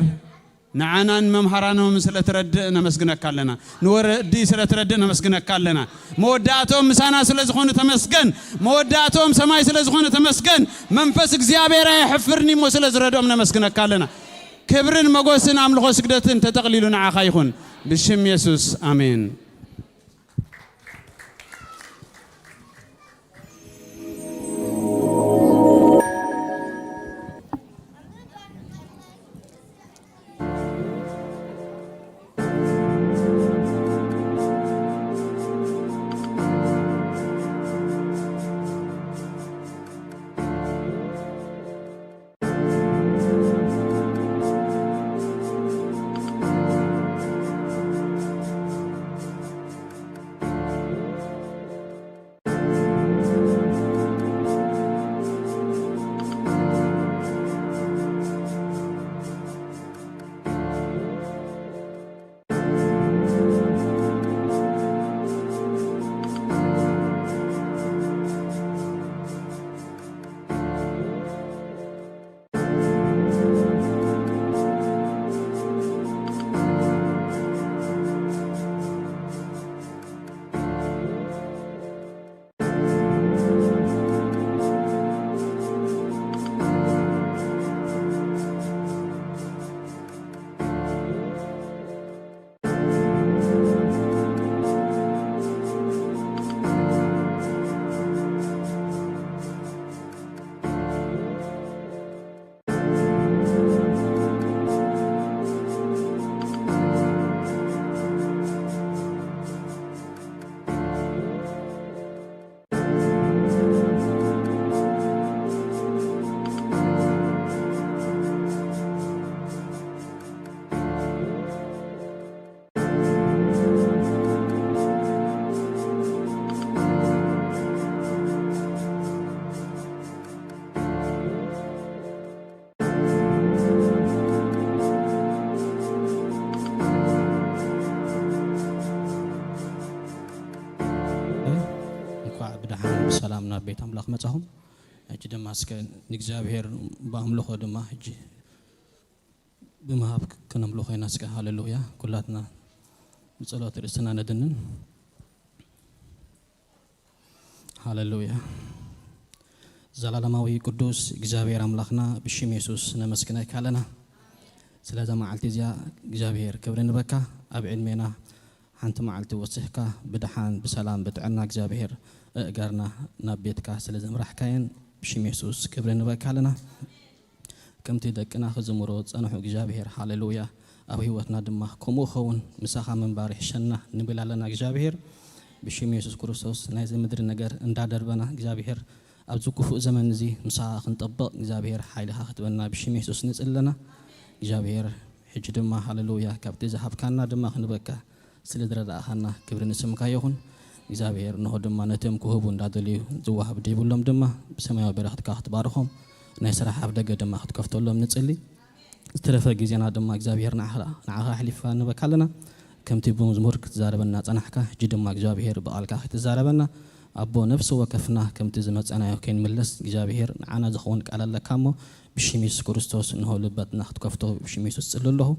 ንዓናን መምሃራኖም ስለ ትረድእ ነመስግነካ ኣለና። ንወረዲ ስለ ትረድእ ነመስግነካ ኣለና። መወዳእቶም ምሳና ስለ ዝኾኑ ተመስገን። መወዳእቶም ሰማይ ስለ ዝኾኑ ተመስገን። መንፈስ እግዚኣብሔር ኣየሕፍርኒ እሞ ስለ ዝረድኦም ነመስግነካ ኣለና። ክብርን መጎስን ኣምልኾ ስግደትን ተጠቕሊሉ ንዓኻ ይኹን። ብሽም የሱስ ኣሜን። መጻኹም። ሕጂ ድማ እስከ ንእግዚኣብሔር ብኣምልኾ ድማ ሕጂ ብምሃብ ከነምልኾ ኢና። እስከ ሃሌሉያ። ኩላትና ብጸሎት ርእስና ነድንን። ሃሌሉያ። ዘላለማዊ ቅዱስ እግዚኣብሔር ኣምላኽና፣ ብሽም የሱስ ነመስግነካ ኣለና። ስለዛ መዓልቲ እዚኣ እግዚኣብሔር ክብሪ ንበካ። ኣብ ዕድሜና ሓንቲ መዓልቲ ወሲኽካ ብደሓን ብሰላም ብጥዕና እግዚኣብሔር ኣእጋርና ናብ ቤትካ ስለ ዘምራሕካየን ብሽም የሱስ ክብሪ ንበካ ኣለና። ከምቲ ደቅና ክዝምሮ ዝጸንሑ እግዚኣብሔር፣ ሃሌሉያ። ኣብ ህይወትና ድማ ከምኡ ኸውን ምሳኻ ምንባር ይሕሸና ንብል ኣለና እግዚኣብሔር። ብሽም የሱስ ክርስቶስ ናይዚ ምድሪ ነገር እንዳደርበና እግዚኣብሔር ኣብዚ ክፉእ ዘመን እዚ ምሳኻ ክንጠብቕ እግዚኣብሔር ሓይልኻ ክትበና ብሽም የሱስ ንጽሊ ኣለና እግዚኣብሔር። ሕጂ ድማ ሃሌሉያ ካብቲ ዝሃብካና ድማ ክንበካ ስለ ዝረዳእኻና ክብሪ ንስምካ ይኹን እግዚኣብሔር። እንሆ ድማ ነቶም ክህቡ እንዳደልዩ ዝወሃብ ደይብሎም ድማ ብሰማያዊ በረኸትካ ክትባርኾም ናይ ስራሕ ኣፍ ደገ ድማ ክትከፍተሎም ንጽሊ። ዝተረፈ ግዜና ድማ እግዚኣብሔር ንዓኻ ንዓኻ ኣሕሊፍካ ንበካ ኣለና። ከምቲ ብመዝሙር ክትዛረበና ጸናሕካ፣ ሕጂ ድማ እግዚኣብሔር ብቓልካ ክትዛረበና ኣቦ ነፍሲ ወከፍና ከምቲ ዝመጸናዮ ከይንምለስ እግዚኣብሔር ንዓና ዝኸውን ቃል ኣለካ እሞ ብሽም የሱስ ክርስቶስ እንሆ ልበትና ክትከፍቶ ብሽም የሱስ ጽሊ ኣለኹ።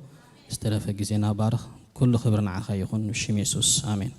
ዝተረፈ ግዜና ባርኽ። ኩሉ ክብሪ ንዓኻ ይኹን ብሽም የሱስ ኣሜን።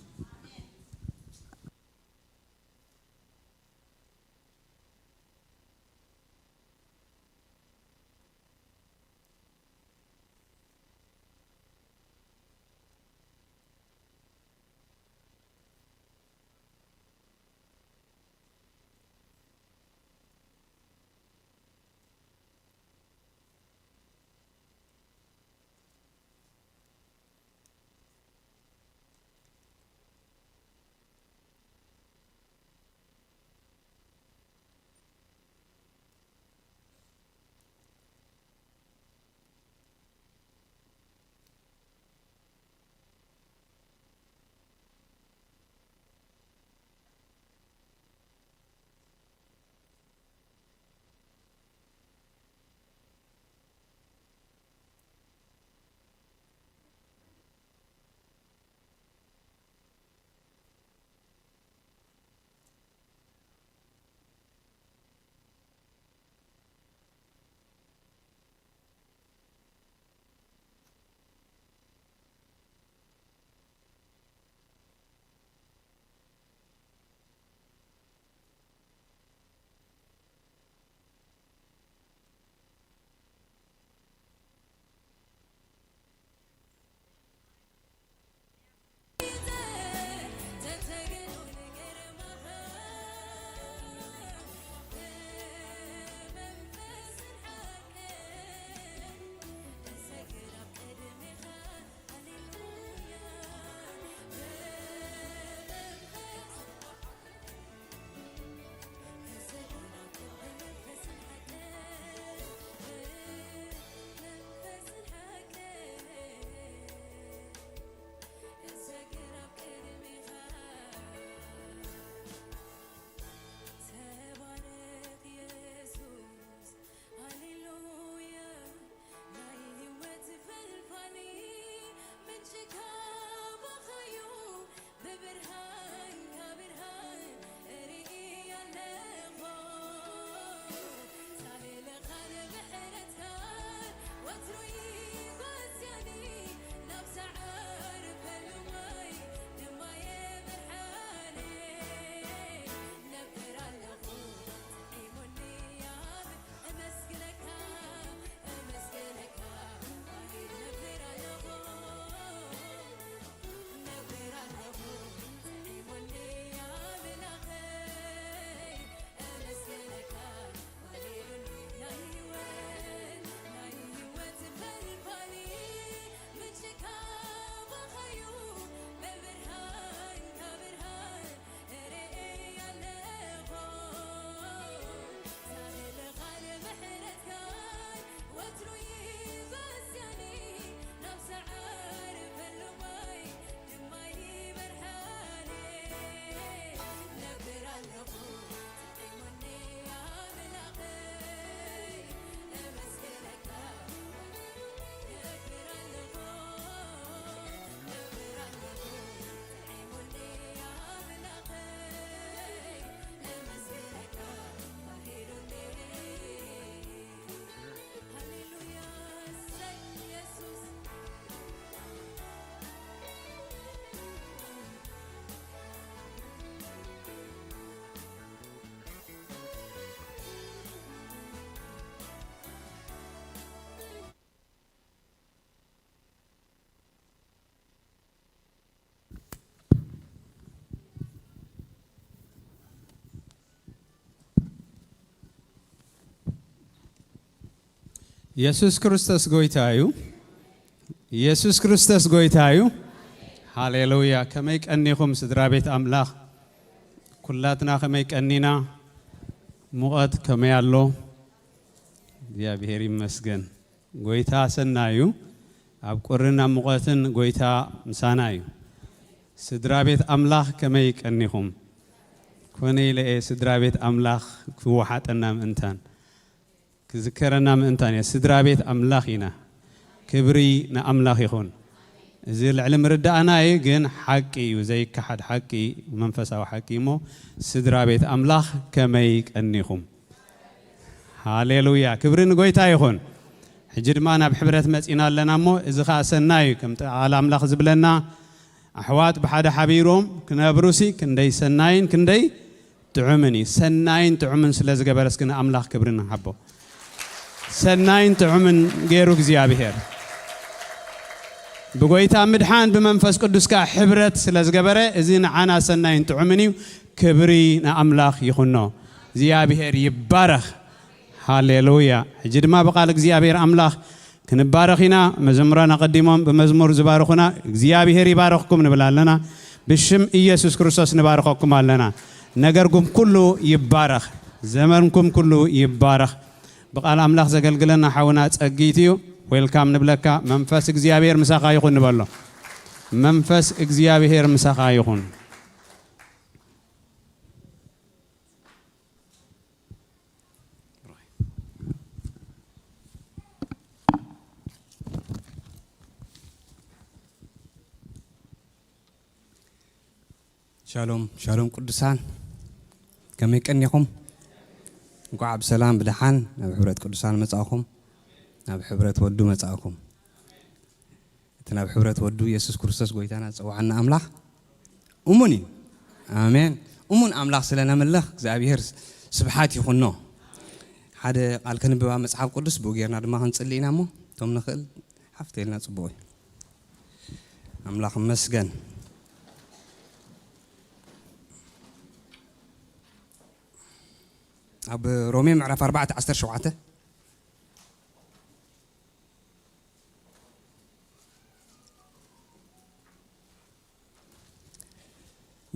የሱስ ክርስቶስ ጎይታ እዩ። የሱስ ክርስቶስ ጎይታ እዩ። ሃሌሉያ። ከመይ ቀኒኹም ስድራ ቤት ኣምላኽ? ኩላትና ከመይ ቀኒና? ሙቐት ከመይ ኣሎ? እግዚኣብሔር ይመስገን። ጎይታ ሰናይ እዩ። ኣብ ቁርን ኣብ ሙቐትን ጎይታ ምሳና እዩ። ስድራ ቤት ኣምላኽ ከመይ ቀኒኹም? ኮነ ኢለ እየ ስድራ ቤት ኣምላኽ ክወሓጠና ምእንታን ክዝከረና ምእንታን እየ። ስድራ ቤት ኣምላኽ ኢና። ክብሪ ንኣምላኽ ይኹን። እዚ ልዕሊ ምርዳእና እዩ፣ ግን ሓቂ እዩ፣ ዘይከሓድ ሓቂ፣ መንፈሳዊ ሓቂ እሞ ስድራ ቤት ኣምላኽ ከመይ ቀኒኹም? ሃሌሉያ፣ ክብሪ ንጎይታ ይኹን። ሕጂ ድማ ናብ ሕብረት መጺና ኣለና እሞ እዚ ኸኣ ሰናይ እዩ። ከምቲ ቃል ኣምላኽ ዝብለና ኣሕዋት ብሓደ ሓቢሮም ክነብሩሲ ክንደይ ሰናይን ክንደይ ጥዑምን እዩ። ሰናይን ጥዑምን ስለ ዝገበረ እስኪ ንኣምላኽ ክብሪ ንሃቦ። ሰናይን ጥዑምን ገይሩ እግዚኣብሔር። ብጎይታ ምድሓን ብመንፈስ ቅዱስ ከኣ ሕብረት ስለ ዝገበረ እዚ ንዓና ሰናይን ጥዑምን እዩ። ክብሪ ንኣምላኽ ይኹኖ። እግዚኣብሔር ይባረኽ። ሃሌሉያ። ሕጂ ድማ ብቓል እግዚኣብሔር ኣምላኽ ክንባረኽ ኢና። መዘምራን ኣቐዲሞም ብመዝሙር ዝባርኹና እግዚኣብሔር ይባረኽኩም ንብል ኣለና። ብሽም ኢየሱስ ክርስቶስ ንባርኸኩም ኣለና። ነገርኩም ኩሉ ይባረኽ። ዘመንኩም ኩሉ ይባረኽ። ብቓል ኣምላኽ ዘገልግለና ሓውና ጸጊት እዩ። ዌልካም ንብለካ። መንፈስ እግዚኣብሔር ምሳኻ ይኹን ንበሎ። መንፈስ እግዚኣብሔር ምሳኻ ይኹን። ሻሎም ሻሎም ቅዱሳን፣ ከመይ ቀኒኹም? እንኳዕ ብሰላም ብደሓን ናብ ሕብረት ቅዱሳን መጻእኹም፣ ናብ ሕብረት ወዱ መጻእኹም። እቲ ናብ ሕብረት ወዱ የሱስ ክርስቶስ ጎይታና ዝጸውዓና ኣምላኽ እሙን እዩ። ኣሜን። እሙን ኣምላኽ ስለ ነምልኽ እግዚኣብሔር ስብሓት ይኹኖ። ሓደ ቃል ከንብባ መጽሓፍ ቅዱስ ብኡ ጌርና ድማ ክንጽሊ ኢና እሞ እቶም ንኽእል ሓፍተ ኢልና ጽቡቕ እዩ። ኣምላኽ ይመስገን። ኣብ ሮሜ ምዕራፍ ኣርባዕተ ዓሰርተ ሸውዓተ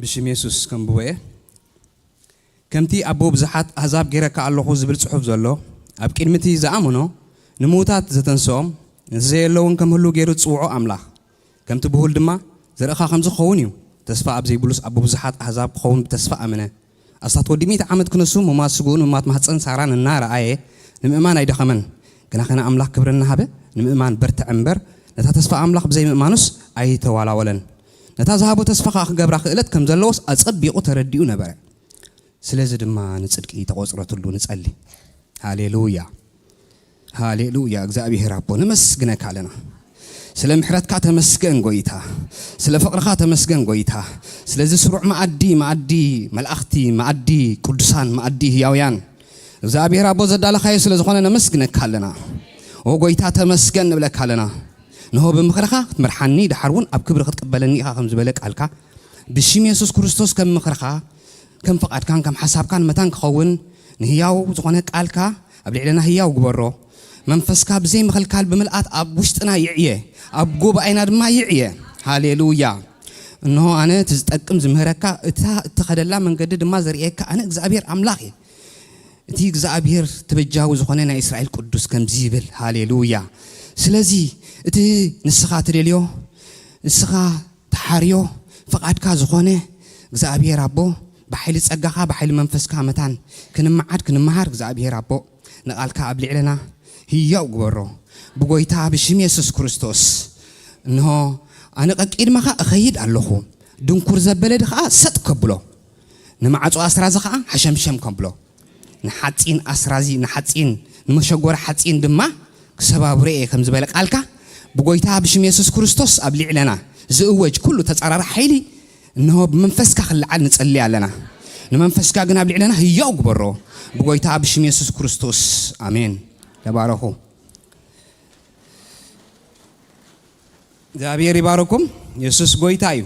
ብሽም የሱስ ከንብቦ እየ። ከምቲ ኣቦ ብዙሓት ኣህዛብ ገይረካ ኣለኹ ዝብል ጽሑፍ ዘሎ፣ ኣብ ቅድሚ እቲ ዝኣመኖ ንምዉታት ዘተንስኦም፣ ነቲ ዘየለውን ከም ህሉው ገይሩ ዝጽውዖ ኣምላኽ፣ ከምቲ ብሁል ድማ ዘርእኻ ከምዚ ክኸውን እዩ። ተስፋ ኣብ ዘይብሉስ ኣቦ ብዙሓት ኣህዛብ ክኸውን ብተስፋ ኣመነ። ኣስታት ወዲ ሚእቲ ዓመት ክነሱ፣ ሙማት ስግኡን ሙማት ማህጸን ሳራን እናረኣየ ንምእማን ኣይደኸመን። ግና ኸነ ኣምላኽ ክብሪ እናሃበ ንምእማን በርትዐ እምበር፣ ነታ ተስፋ ኣምላኽ ብዘይምእማኑስ ኣይተዋላወለን። ነታ ዝሃቦ ተስፋ ኸኣ ክገብራ ክእለት ከም ዘለዎስ ኣጸቢቑ ተረዲኡ ነበረ። ስለዚ ድማ ንጽድቂ ተቖጽረትሉ። ንጸሊ። ሃሌሉያ፣ ሃሌሉያ። እግዚኣብሔር ኣቦ፣ ነመስግነካ ኣለና። ስለ ምሕረትካ ተመስገን ጎይታ፣ ስለ ፍቕርኻ ተመስገን ጎይታ፣ ስለዚ ስሩዕ መኣዲ፣ መኣዲ መላእኽቲ፣ መኣዲ ቅዱሳን፣ መኣዲ ህያውያን እግዚኣብሔር ኣቦ ዘዳለኻዮ ስለ ዝኾነ ነመስግነካ ኣለና። ኦ ጎይታ ተመስገን ንብለካ ኣለና። ንሆ ብምኽርኻ ክትመርሓኒ፣ ደሓር እውን ኣብ ክብሪ ክትቅበለኒ ኢኻ ከም ዝበለ ቃልካ፣ ብሽም የሱስ ክርስቶስ ከም ምኽርኻ፣ ከም ፍቓድካን ከም ሓሳብካን መታን ክኸውን፣ ንህያው ዝኾነ ቃልካ ኣብ ልዕለና ህያው ግበሮ። መንፈስካ ብዘይ ምኽልካል ብምልኣት ኣብ ውሽጥና ይዕየ፣ ኣብ ጉባኤና ድማ ይዕየ። ሃሌሉያ። እንሆ ኣነ እቲ ዝጠቅም ዝምህረካ፣ እታ እትኸደላ መንገዲ ድማ ዘርእየካ ኣነ እግዚኣብሔር ኣምላኽ እየ። እቲ እግዚኣብሔር ተበጃዊ ዝኾነ ናይ እስራኤል ቅዱስ ከምዚ ይብል። ሃሌሉያ። ስለዚ እቲ ንስኻ ትደልዮ፣ ንስኻ ትሓርዮ፣ ፍቓድካ ዝኾነ እግዚኣብሔር ኣቦ ብሓይሊ ጸጋኻ፣ ብሓይሊ መንፈስካ መታን ክንመዓድ ክንመሃር እግዚኣብሔር ኣቦ ንቓልካ ኣብ ልዕለና ህያው ግበሮ። ብጎይታ ብሽም የሱስ ክርስቶስ። እንሆ ኣነ ቀቂድመኻ እኸይድ ኣለኹ። ድንኩር ዘበለ ድኸዓ ሰጥ ከብሎ። ንማዕጾ ኣስራዚ ኸዓ ሓሸምሸም ከብሎ። ንሓጺን ኣስራዚ፣ ንሓጺን፣ ንመሸጎሪ ሓጺን ድማ ክሰባብሮ እየ ከም ዝበለ ቃልካ፣ ብጎይታ ብሽም የሱስ ክርስቶስ ኣብ ልዕለና ዝእወጅ ኩሉ ተጻራሪ ሓይሊ እንሆ ብመንፈስካ ክለዓል ንጸሊ ኣለና። ንመንፈስካ ግን ኣብ ልዕለና ህያው ግበሮ። ብጎይታ ብሽም የሱስ ክርስቶስ። ኣሜን። ተባረኹ። እግዚኣብሔር ይባርኩም። የሱስ ጎይታ እዩ።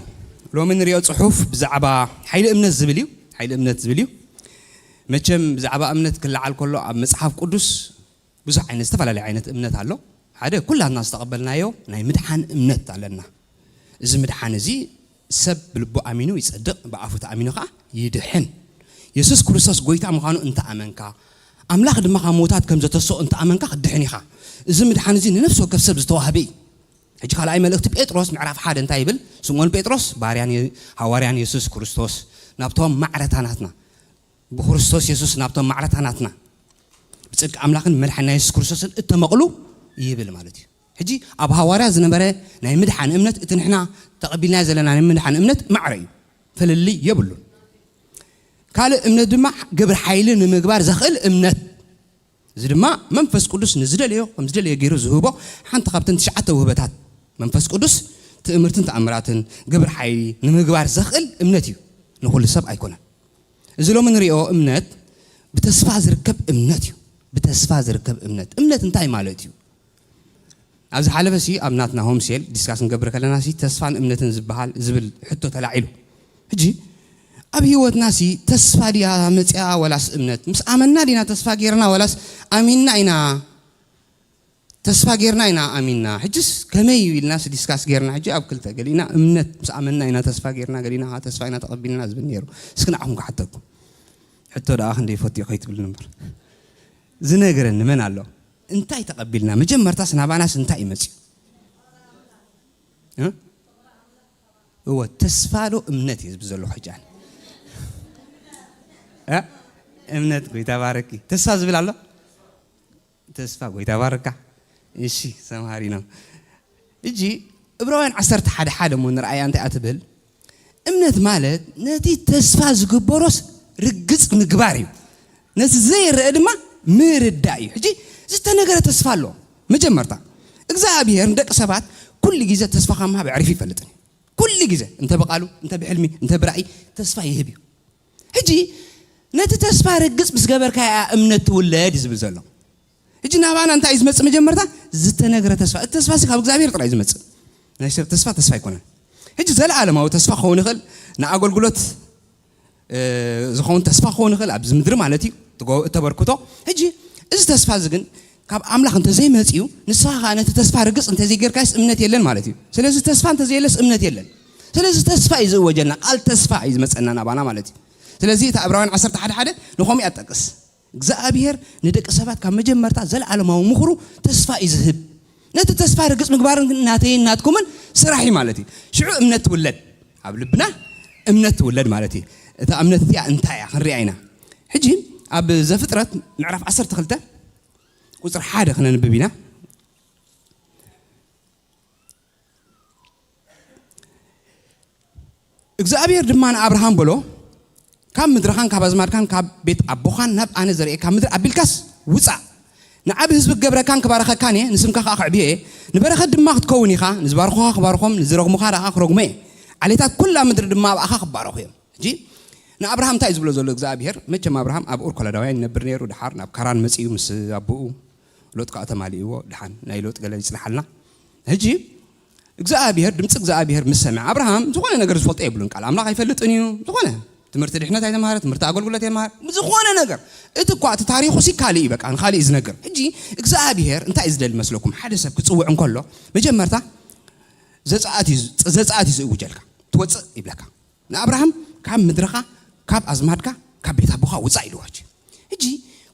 ሎሚ ንሪኦ ጽሑፍ ብዛዕባ ሓይሊ እምነት ዝብል እዩ። ሓይሊ እምነት ዝብል እዩ። መቸም ብዛዕባ እምነት ክለዓል ከሎ ኣብ መጽሓፍ ቅዱስ ብዙሕ ዓይነት፣ ዝተፈላለየ ዓይነት እምነት ኣሎ። ሓደ ኩላትና ዝተቐበልናዮ ናይ ምድሓን እምነት ኣለና። እዚ ምድሓን እዚ ሰብ ብልቡ ኣሚኑ ይጸድቕ፣ ብኣፉ ተኣሚኑ ኸዓ ይድሕን። የሱስ ክርስቶስ ጎይታ ምዃኑ እንተኣመንካ፣ ኣምላኽ ድማ ካብ ምዉታት ከም ዘተስኦ እንተኣመንካ ክትድሕን ኢኻ። እዚ ምድሓን እዚ ንነፍሲ ወከፍ ሰብ ዝተዋህበ እዩ። ሕጂ ካልኣይ መልእኽቲ ጴጥሮስ ምዕራፍ ሓደ እንታይ ይብል? ስምዖን ጴጥሮስ ባርያን የ-፣ ሃዋርያን የሱስ ክርስቶስ ናብቶም ማዕረታናትና፣ ብክርስቶስ የሱስ ናብቶም ማዕረታናትና፣ ብጽድቂ ኣምላኽን መድሓንና የሱስ ክርስቶስን እተመቕሉ ይብል ማለት እዩ። ሕጂ ኣብ ሃዋርያ ዝነበረ ናይ ምድሓን እምነት፣ እቲ ንሕና ተቐቢልናዮ ዘለና ናይ ምድሓን እምነት ማዕረ እዩ፣ ፍልልይ የብሉን። ካልእ እምነት ድማ ግብሪ ሓይሊ ንምግባር ዘኽእል እምነት። እዚ ድማ መንፈስ ቅዱስ ንዝደለዮ ከም ዝደለዮ ገይሩ ዝህቦ ሓንቲ ካብተን ትሽዓተ ውህበታት መንፈስ ቅዱስ፣ ትእምርትን ተኣምራትን ግብሪ ሓይሊ ንምግባር ዘኽእል እምነት እዩ። ንኹሉ ሰብ ኣይኮነን። እዚ ሎሚ ንሪኦ እምነት ብተስፋ ዝርከብ እምነት እዩ። ብተስፋ ዝርከብ እምነት። እምነት እንታይ ማለት እዩ? ኣብ ዝሓለፈ ሲ ኣብ ናትና ሆም ሴል ዲስካስ ንገብር ከለና ሲ ተስፋን እምነትን ዝበሃል ዝብል ሕቶ ተላዒሉ። ሕጂ ኣብ ህይወትና ሲ ተስፋ ድያ መጽያ ወላስ እምነት? ምስ ኣመንና ዲና ተስፋ ጌርና ወላስ ኣሚንና ኢና? ተስፋ ጌርና ኢና ኣሚንና። ሕጂስ ከመይ እዩ ኢልናስ ዲስካስ ጌርና። ሕጂ ኣብ ክልተ ገሊእና እምነት ምስ ኣመንና ኢና ተስፋ ጌርና፣ ገሊእና ከዓ ተስፋ ኢና ተቐቢልና ዝብል ነይሩ። እስኪ ንዓኹም ክሓተኩም። ሕቶ ደኣ ክንደይ ፈትዮ ከይትብሉኒ እምበር። ዝነግረኒ መን ኣሎ? እንታይ ተቐቢልና? መጀመርታስ ናባናስ እንታይ እዩ መጽዩ? እ? እወ፣ ተስፋ ዶ እምነት እዩ ዝብል ዘለኹ ሕጂ ኣነ። እ? እምነት፣ ጎይታ ባረኪ። ተስፋ ዝብል ኣሎ? ተስፋ፣ ጎይታ ባረካ። እሺ፣ ሰምሃሪ ነው። እጂ ዕብራውያን ዓሰርተ ሓደ ሓደ እሞ ንርኣያ እንታይ እያ ትብል? እምነት ማለት ነቲ ተስፋ ዝግበሮስ ርግጽ ምግባር እዩ። ነቲ ዘይረአ ድማ ምርዳእ እዩ። ሕጂ ዝተነገረ ተስፋ ኣሎ። መጀመርታ፣ እግዚኣብሔር ንደቂ ሰባት ኩሉ ግዜ ተስፋ ካብ ምሃብ ኣዕሪፉ ይፈልጥን እዩ። ኩሉ ግዜ፣ እንተ ብቃሉ፣ እንተ ብሕልሚ፣ እንተ ብራእይ ተስፋ ይህብ እዩ። ሕጂ ነቲ ተስፋ ርግጽ ምስ ገበርካያ እምነት ትውለድ እዩ ዝብል ዘሎ። ሕጂ ናባና እንታይ እዩ ዝመጽእ? መጀመርታ ዝተነግረ ተስፋ። እቲ ተስፋ ሲ ካብ እግዚኣብሔር ጥራይ እዩ ዝመጽእ። ናይ ሰብ ተስፋ ተስፋ ኣይኮነን። ሕጂ ዘለዓለማዊ ተስፋ ክኸውን ይኽእል፣ ንኣገልግሎት፣ እ፣ ዝኸውን ተስፋ ክኸውን ይኽእል፣ ኣብዚ ምድሪ ማለት እዩ፣ ትጎ-፣ እተበርክቶ። ሕጂ እዚ ተስፋ እዚ ግን ካብ ኣምላኽ እንተዘይመጽዩ፣ ንስኻ ኸኣ ነቲ ተስፋ ርግጽ እንተዘይጌርካስ እምነት የለን ማለት እዩ። ስለዚ ተስፋ እንተዘየለስ እምነት የለን። ስለዚ ተስፋ እዩ ዝእወጀልና፣ ቃል ተስፋ እዩ ዝመጸና ናባና ማለት እዩ። ስለዚ እታ ዕብራውያን ዓሰርተ ሓደ ሓደ ንኸምኡ እያ ትጠቅስ። እግዚኣብሔር ንደቂ ሰባት ካብ መጀመርታ ዘለዓለማዊ ምኽሩ ተስፋ እዩ ዝህብ። ነቲ ተስፋ ርግጽ ምግባርን ግን ናተይን ናትኩምን ስራሕ እዩ ማለት እዩ። ሽዑ እምነት ትውለድ፣ ኣብ ልብና እምነት ትውለድ ማለት እዩ። እታ እምነት እቲኣ እንታይ እያ ክንሪኣ ኢና። ሕጂ ኣብ ዘፍጥረት ምዕራፍ ዓሰርተ ክልተ ቁጽሪ ሓደ ክነንብብ ኢና። እግዚኣብሔር ድማ ንኣብርሃም በሎ፣ ካብ ምድርኻን ካብ ኣዝማድካን ካብ ቤት ኣቦኻን ናብ ኣነ ዘርእየካ ምድሪ ኣቢልካስ ውጻእ። ንዓቢ ህዝቢ ክገብረካን ክባርኸካን እየ፣ ንስምካ ኸኣ ከዕብዮ እየ። ንበረኸት ድማ ክትከውን ኢኻ፣ ንዝባርኹኻ ክባርኾም፣ ንዝረግሙኻ ደኣ ክረግሞ እየ። ዓሌታት ኩላ ምድሪ ድማ ኣብኣኻ ክባረኹ እዮም። ሕጂ ንኣብርሃም እንታይ እዩ ዝብሎ ዘሎ እግዚኣብሔር? መቸም ኣብርሃም ኣብ ኡር ከለዳውያን ይነብር ነይሩ። ድሓር ናብ ካራን መጺኡ ምስ ኣቦኡ ሎጥ ከዓ ተማሊእዎ። ድሓን ናይ ሎጥ ገለ ይጽናሓልና። ሕጂ እግዚኣብሔር፣ ድምፂ እግዚኣብሔር ምስ ሰምዐ፣ ኣብርሃም ዝኾነ ነገር ዝፈልጦ የብሉን። ቃል ኣምላኽ ኣይፈልጥን እዩ። ዝኾነ ትምህርቲ ድሕነት ኣይተምሃረ፣ ትምህርቲ ኣገልግሎት ኣይተምሃረ፣ ዝኾነ ነገር። እቲ እኳ እቲ ታሪኹ ሲ ካልእ እዩ፣ በቃ ንኻልእ እዩ ዝነግር። ሕጂ እግዚኣብሔር እንታይ እዩ ዝደሊ መስለኩም? ሓደ ሰብ ክጽውዕ እንከሎ መጀመርታ ዘጻኣት እዩ፣ ዘጻኣት እዩ ዝእውጀልካ። ትወጽእ ይብለካ። ንኣብርሃም ካብ ምድርኻ፣ ካብ ኣዝማድካ፣ ካብ ቤት ኣቦኻ ውጻእ ኢልዎ። ሕጂ፣ ሕጂ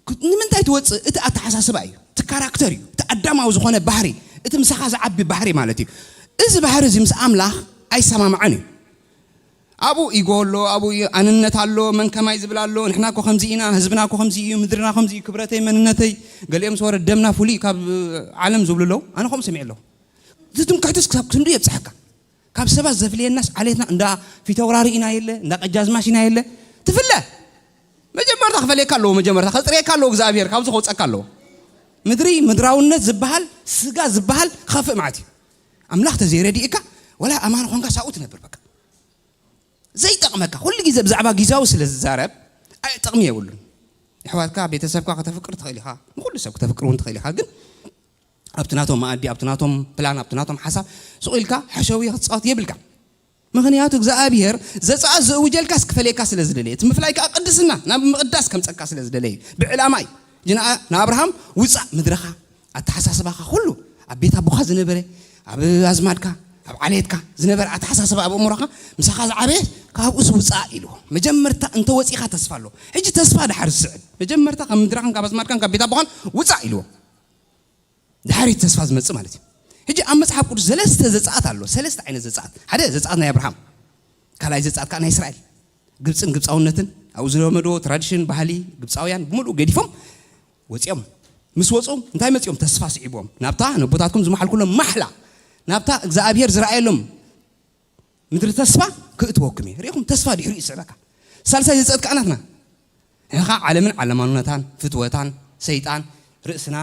ክ-፣ ንምንታይ ትወጽእ? እቲ ኣተሓሳስባ እዩ፣ እቲ ካራክተር እዩ፣ እቲ ኣዳማዊ ዝኾነ ባህሪ፣ እቲ ምሳኻ ዝዓቢ ባህሪ ማለት እዩ። እዚ ባህሪ እዚ ምስ ኣምላኽ ኣይሰማማዕን እዩ። ኣብኡ ኢጎ ኣሎ፣ ኣብኡ ኢ-፣ ኣንነት ኣሎ፣ መን ከማይ ዝብል ኣሎ፣ ንሕና እኮ ከምዚ ኢና፣ ህዝብና እኮ ከምዚ እዩ፣ ምድርና ከምዚ እዩ፣ ክብረተይ፣ መንነተይ፣ ገሊኦም ዝወረድ ደምና ፍሉይ ካብ ዓለም ዝብሉ ኣለዉ። ኣነ ከምኡ ሰሚዐ ኣለኹ። እዚ ትምክሕትስ ክሳብ ክንዱ የብጽሓካ። ካብ ሰባት ዘፍልየናስ ዓሌትና እንዳ ፊተውራሪ ኢና የለ፣ እንዳ ቀጃዝማሽ ኢና የለ። ትፍለ። መጀመርታ ክፈልየካ ኣለዎ፣ መጀመርታ ከጽርየካ ኣለዎ እግዚኣብሔር፣ ካብዚ ከውጸካ ኣለዎ። ምድሪ፣ ምድራውነት ዝበሃል፣ ስጋ ዝበሃል ክኸፍእ ማለት እዩ። ኣምላኽ ተዘይረዲእካ፣ ወላ ኣማን ኾንካ ሳብኡ ትነብር በቃ። ዘይጠቕመካ፣ ኩሉ ግዜ ብዛዕባ ግዜያዊ ስለ ዝዛረብ፣ ኣይ ጥቕሚ የብሉን። ኣሕዋትካ፣ ቤተሰብካ ከተፍቅር ትኽእል ኢኻ፣ ንኹሉ ሰብ ክተፍቅር እውን ትኽእል ኢኻ፣ ግን ኣብቲ ናቶም መኣዲ፣ ኣብቲ ናቶም ፕላን፣ ኣብቲ ናቶም ሓሳብ ስቕ ኢልካ ሕሸዊ ክትጻወት የብልካ። ምኽንያቱ እግዚኣብሔር ዘጻኣት ዝእውጀልካስ ክፈልየካ ስለ ዝደለየ፣ እቲ ምፍላይ ከኣ ቅድስና ናብ ምቕዳስ ከምጸካ ስለ ዝደለየ ብዕላማ እዩ። ሕጂ ንኣ- ንኣብርሃም ውፃእ ምድረኻ፣ ኣተሓሳስባኻ ኩሉ፣ ኣብ ቤት ኣቦኻ ዝነበረ፣ ኣብ ኣዝማድካ፣ ኣብ ዓሌትካ ዝነበረ ኣተሓሳስባ፣ ኣብ ኣእምሮኻ ምሳኻ ዝዓበየ፣ ካብኡስ ውፃእ ኢልዎ። መጀመርታ እንተ ወፂኻ ተስፋ ኣለዎ። ሕጂ ተስፋ ድሓር ዝስዕብ፣ መጀመርታ ካብ ምድረኻን ካብ ኣዝማድካን ካብ ቤት ኣቦኻን ውፃእ ኢልዎ። ድሓር እዩ ተስፋ ዝመፅእ ማለት እዩ። ሕጂ ኣብ መፅሓፍ ቅዱስ ሰለስተ ዘፃት ኣሎ። ሰለስተ ዓይነት ዘፃት። ሓደ ዘፃት ናይ ኣብርሃም፣ ካልኣይ ዘፃት ከዓ ናይ እስራኤል። ግብፅን ግብፃውነትን፣ ኣብኡ ዝለመድዎ ትራዲሽን፣ ባህሊ ግብፃውያን ብምሉእ ገዲፎም ወፂኦም። ምስ ወፁ እንታይ መፂኦም? ተስፋ ስዒቦም፣ ናብታ ነቦታትኩም ዝመሓልኩሎም ማሕላ፣ ናብታ እግዚኣብሔር ዝረኣየሎም ምድሪ ተስፋ ክእትወኩም እየ። ርኢኹም፣ ተስፋ ድሕሪኡ ይስዕበካ። ሳልሳይ ዘፀት ከዓ ናትና። ንሕኻ ዓለምን ዓለማውነታን፣ ፍትወታን፣ ሰይጣን፣ ርእስና፣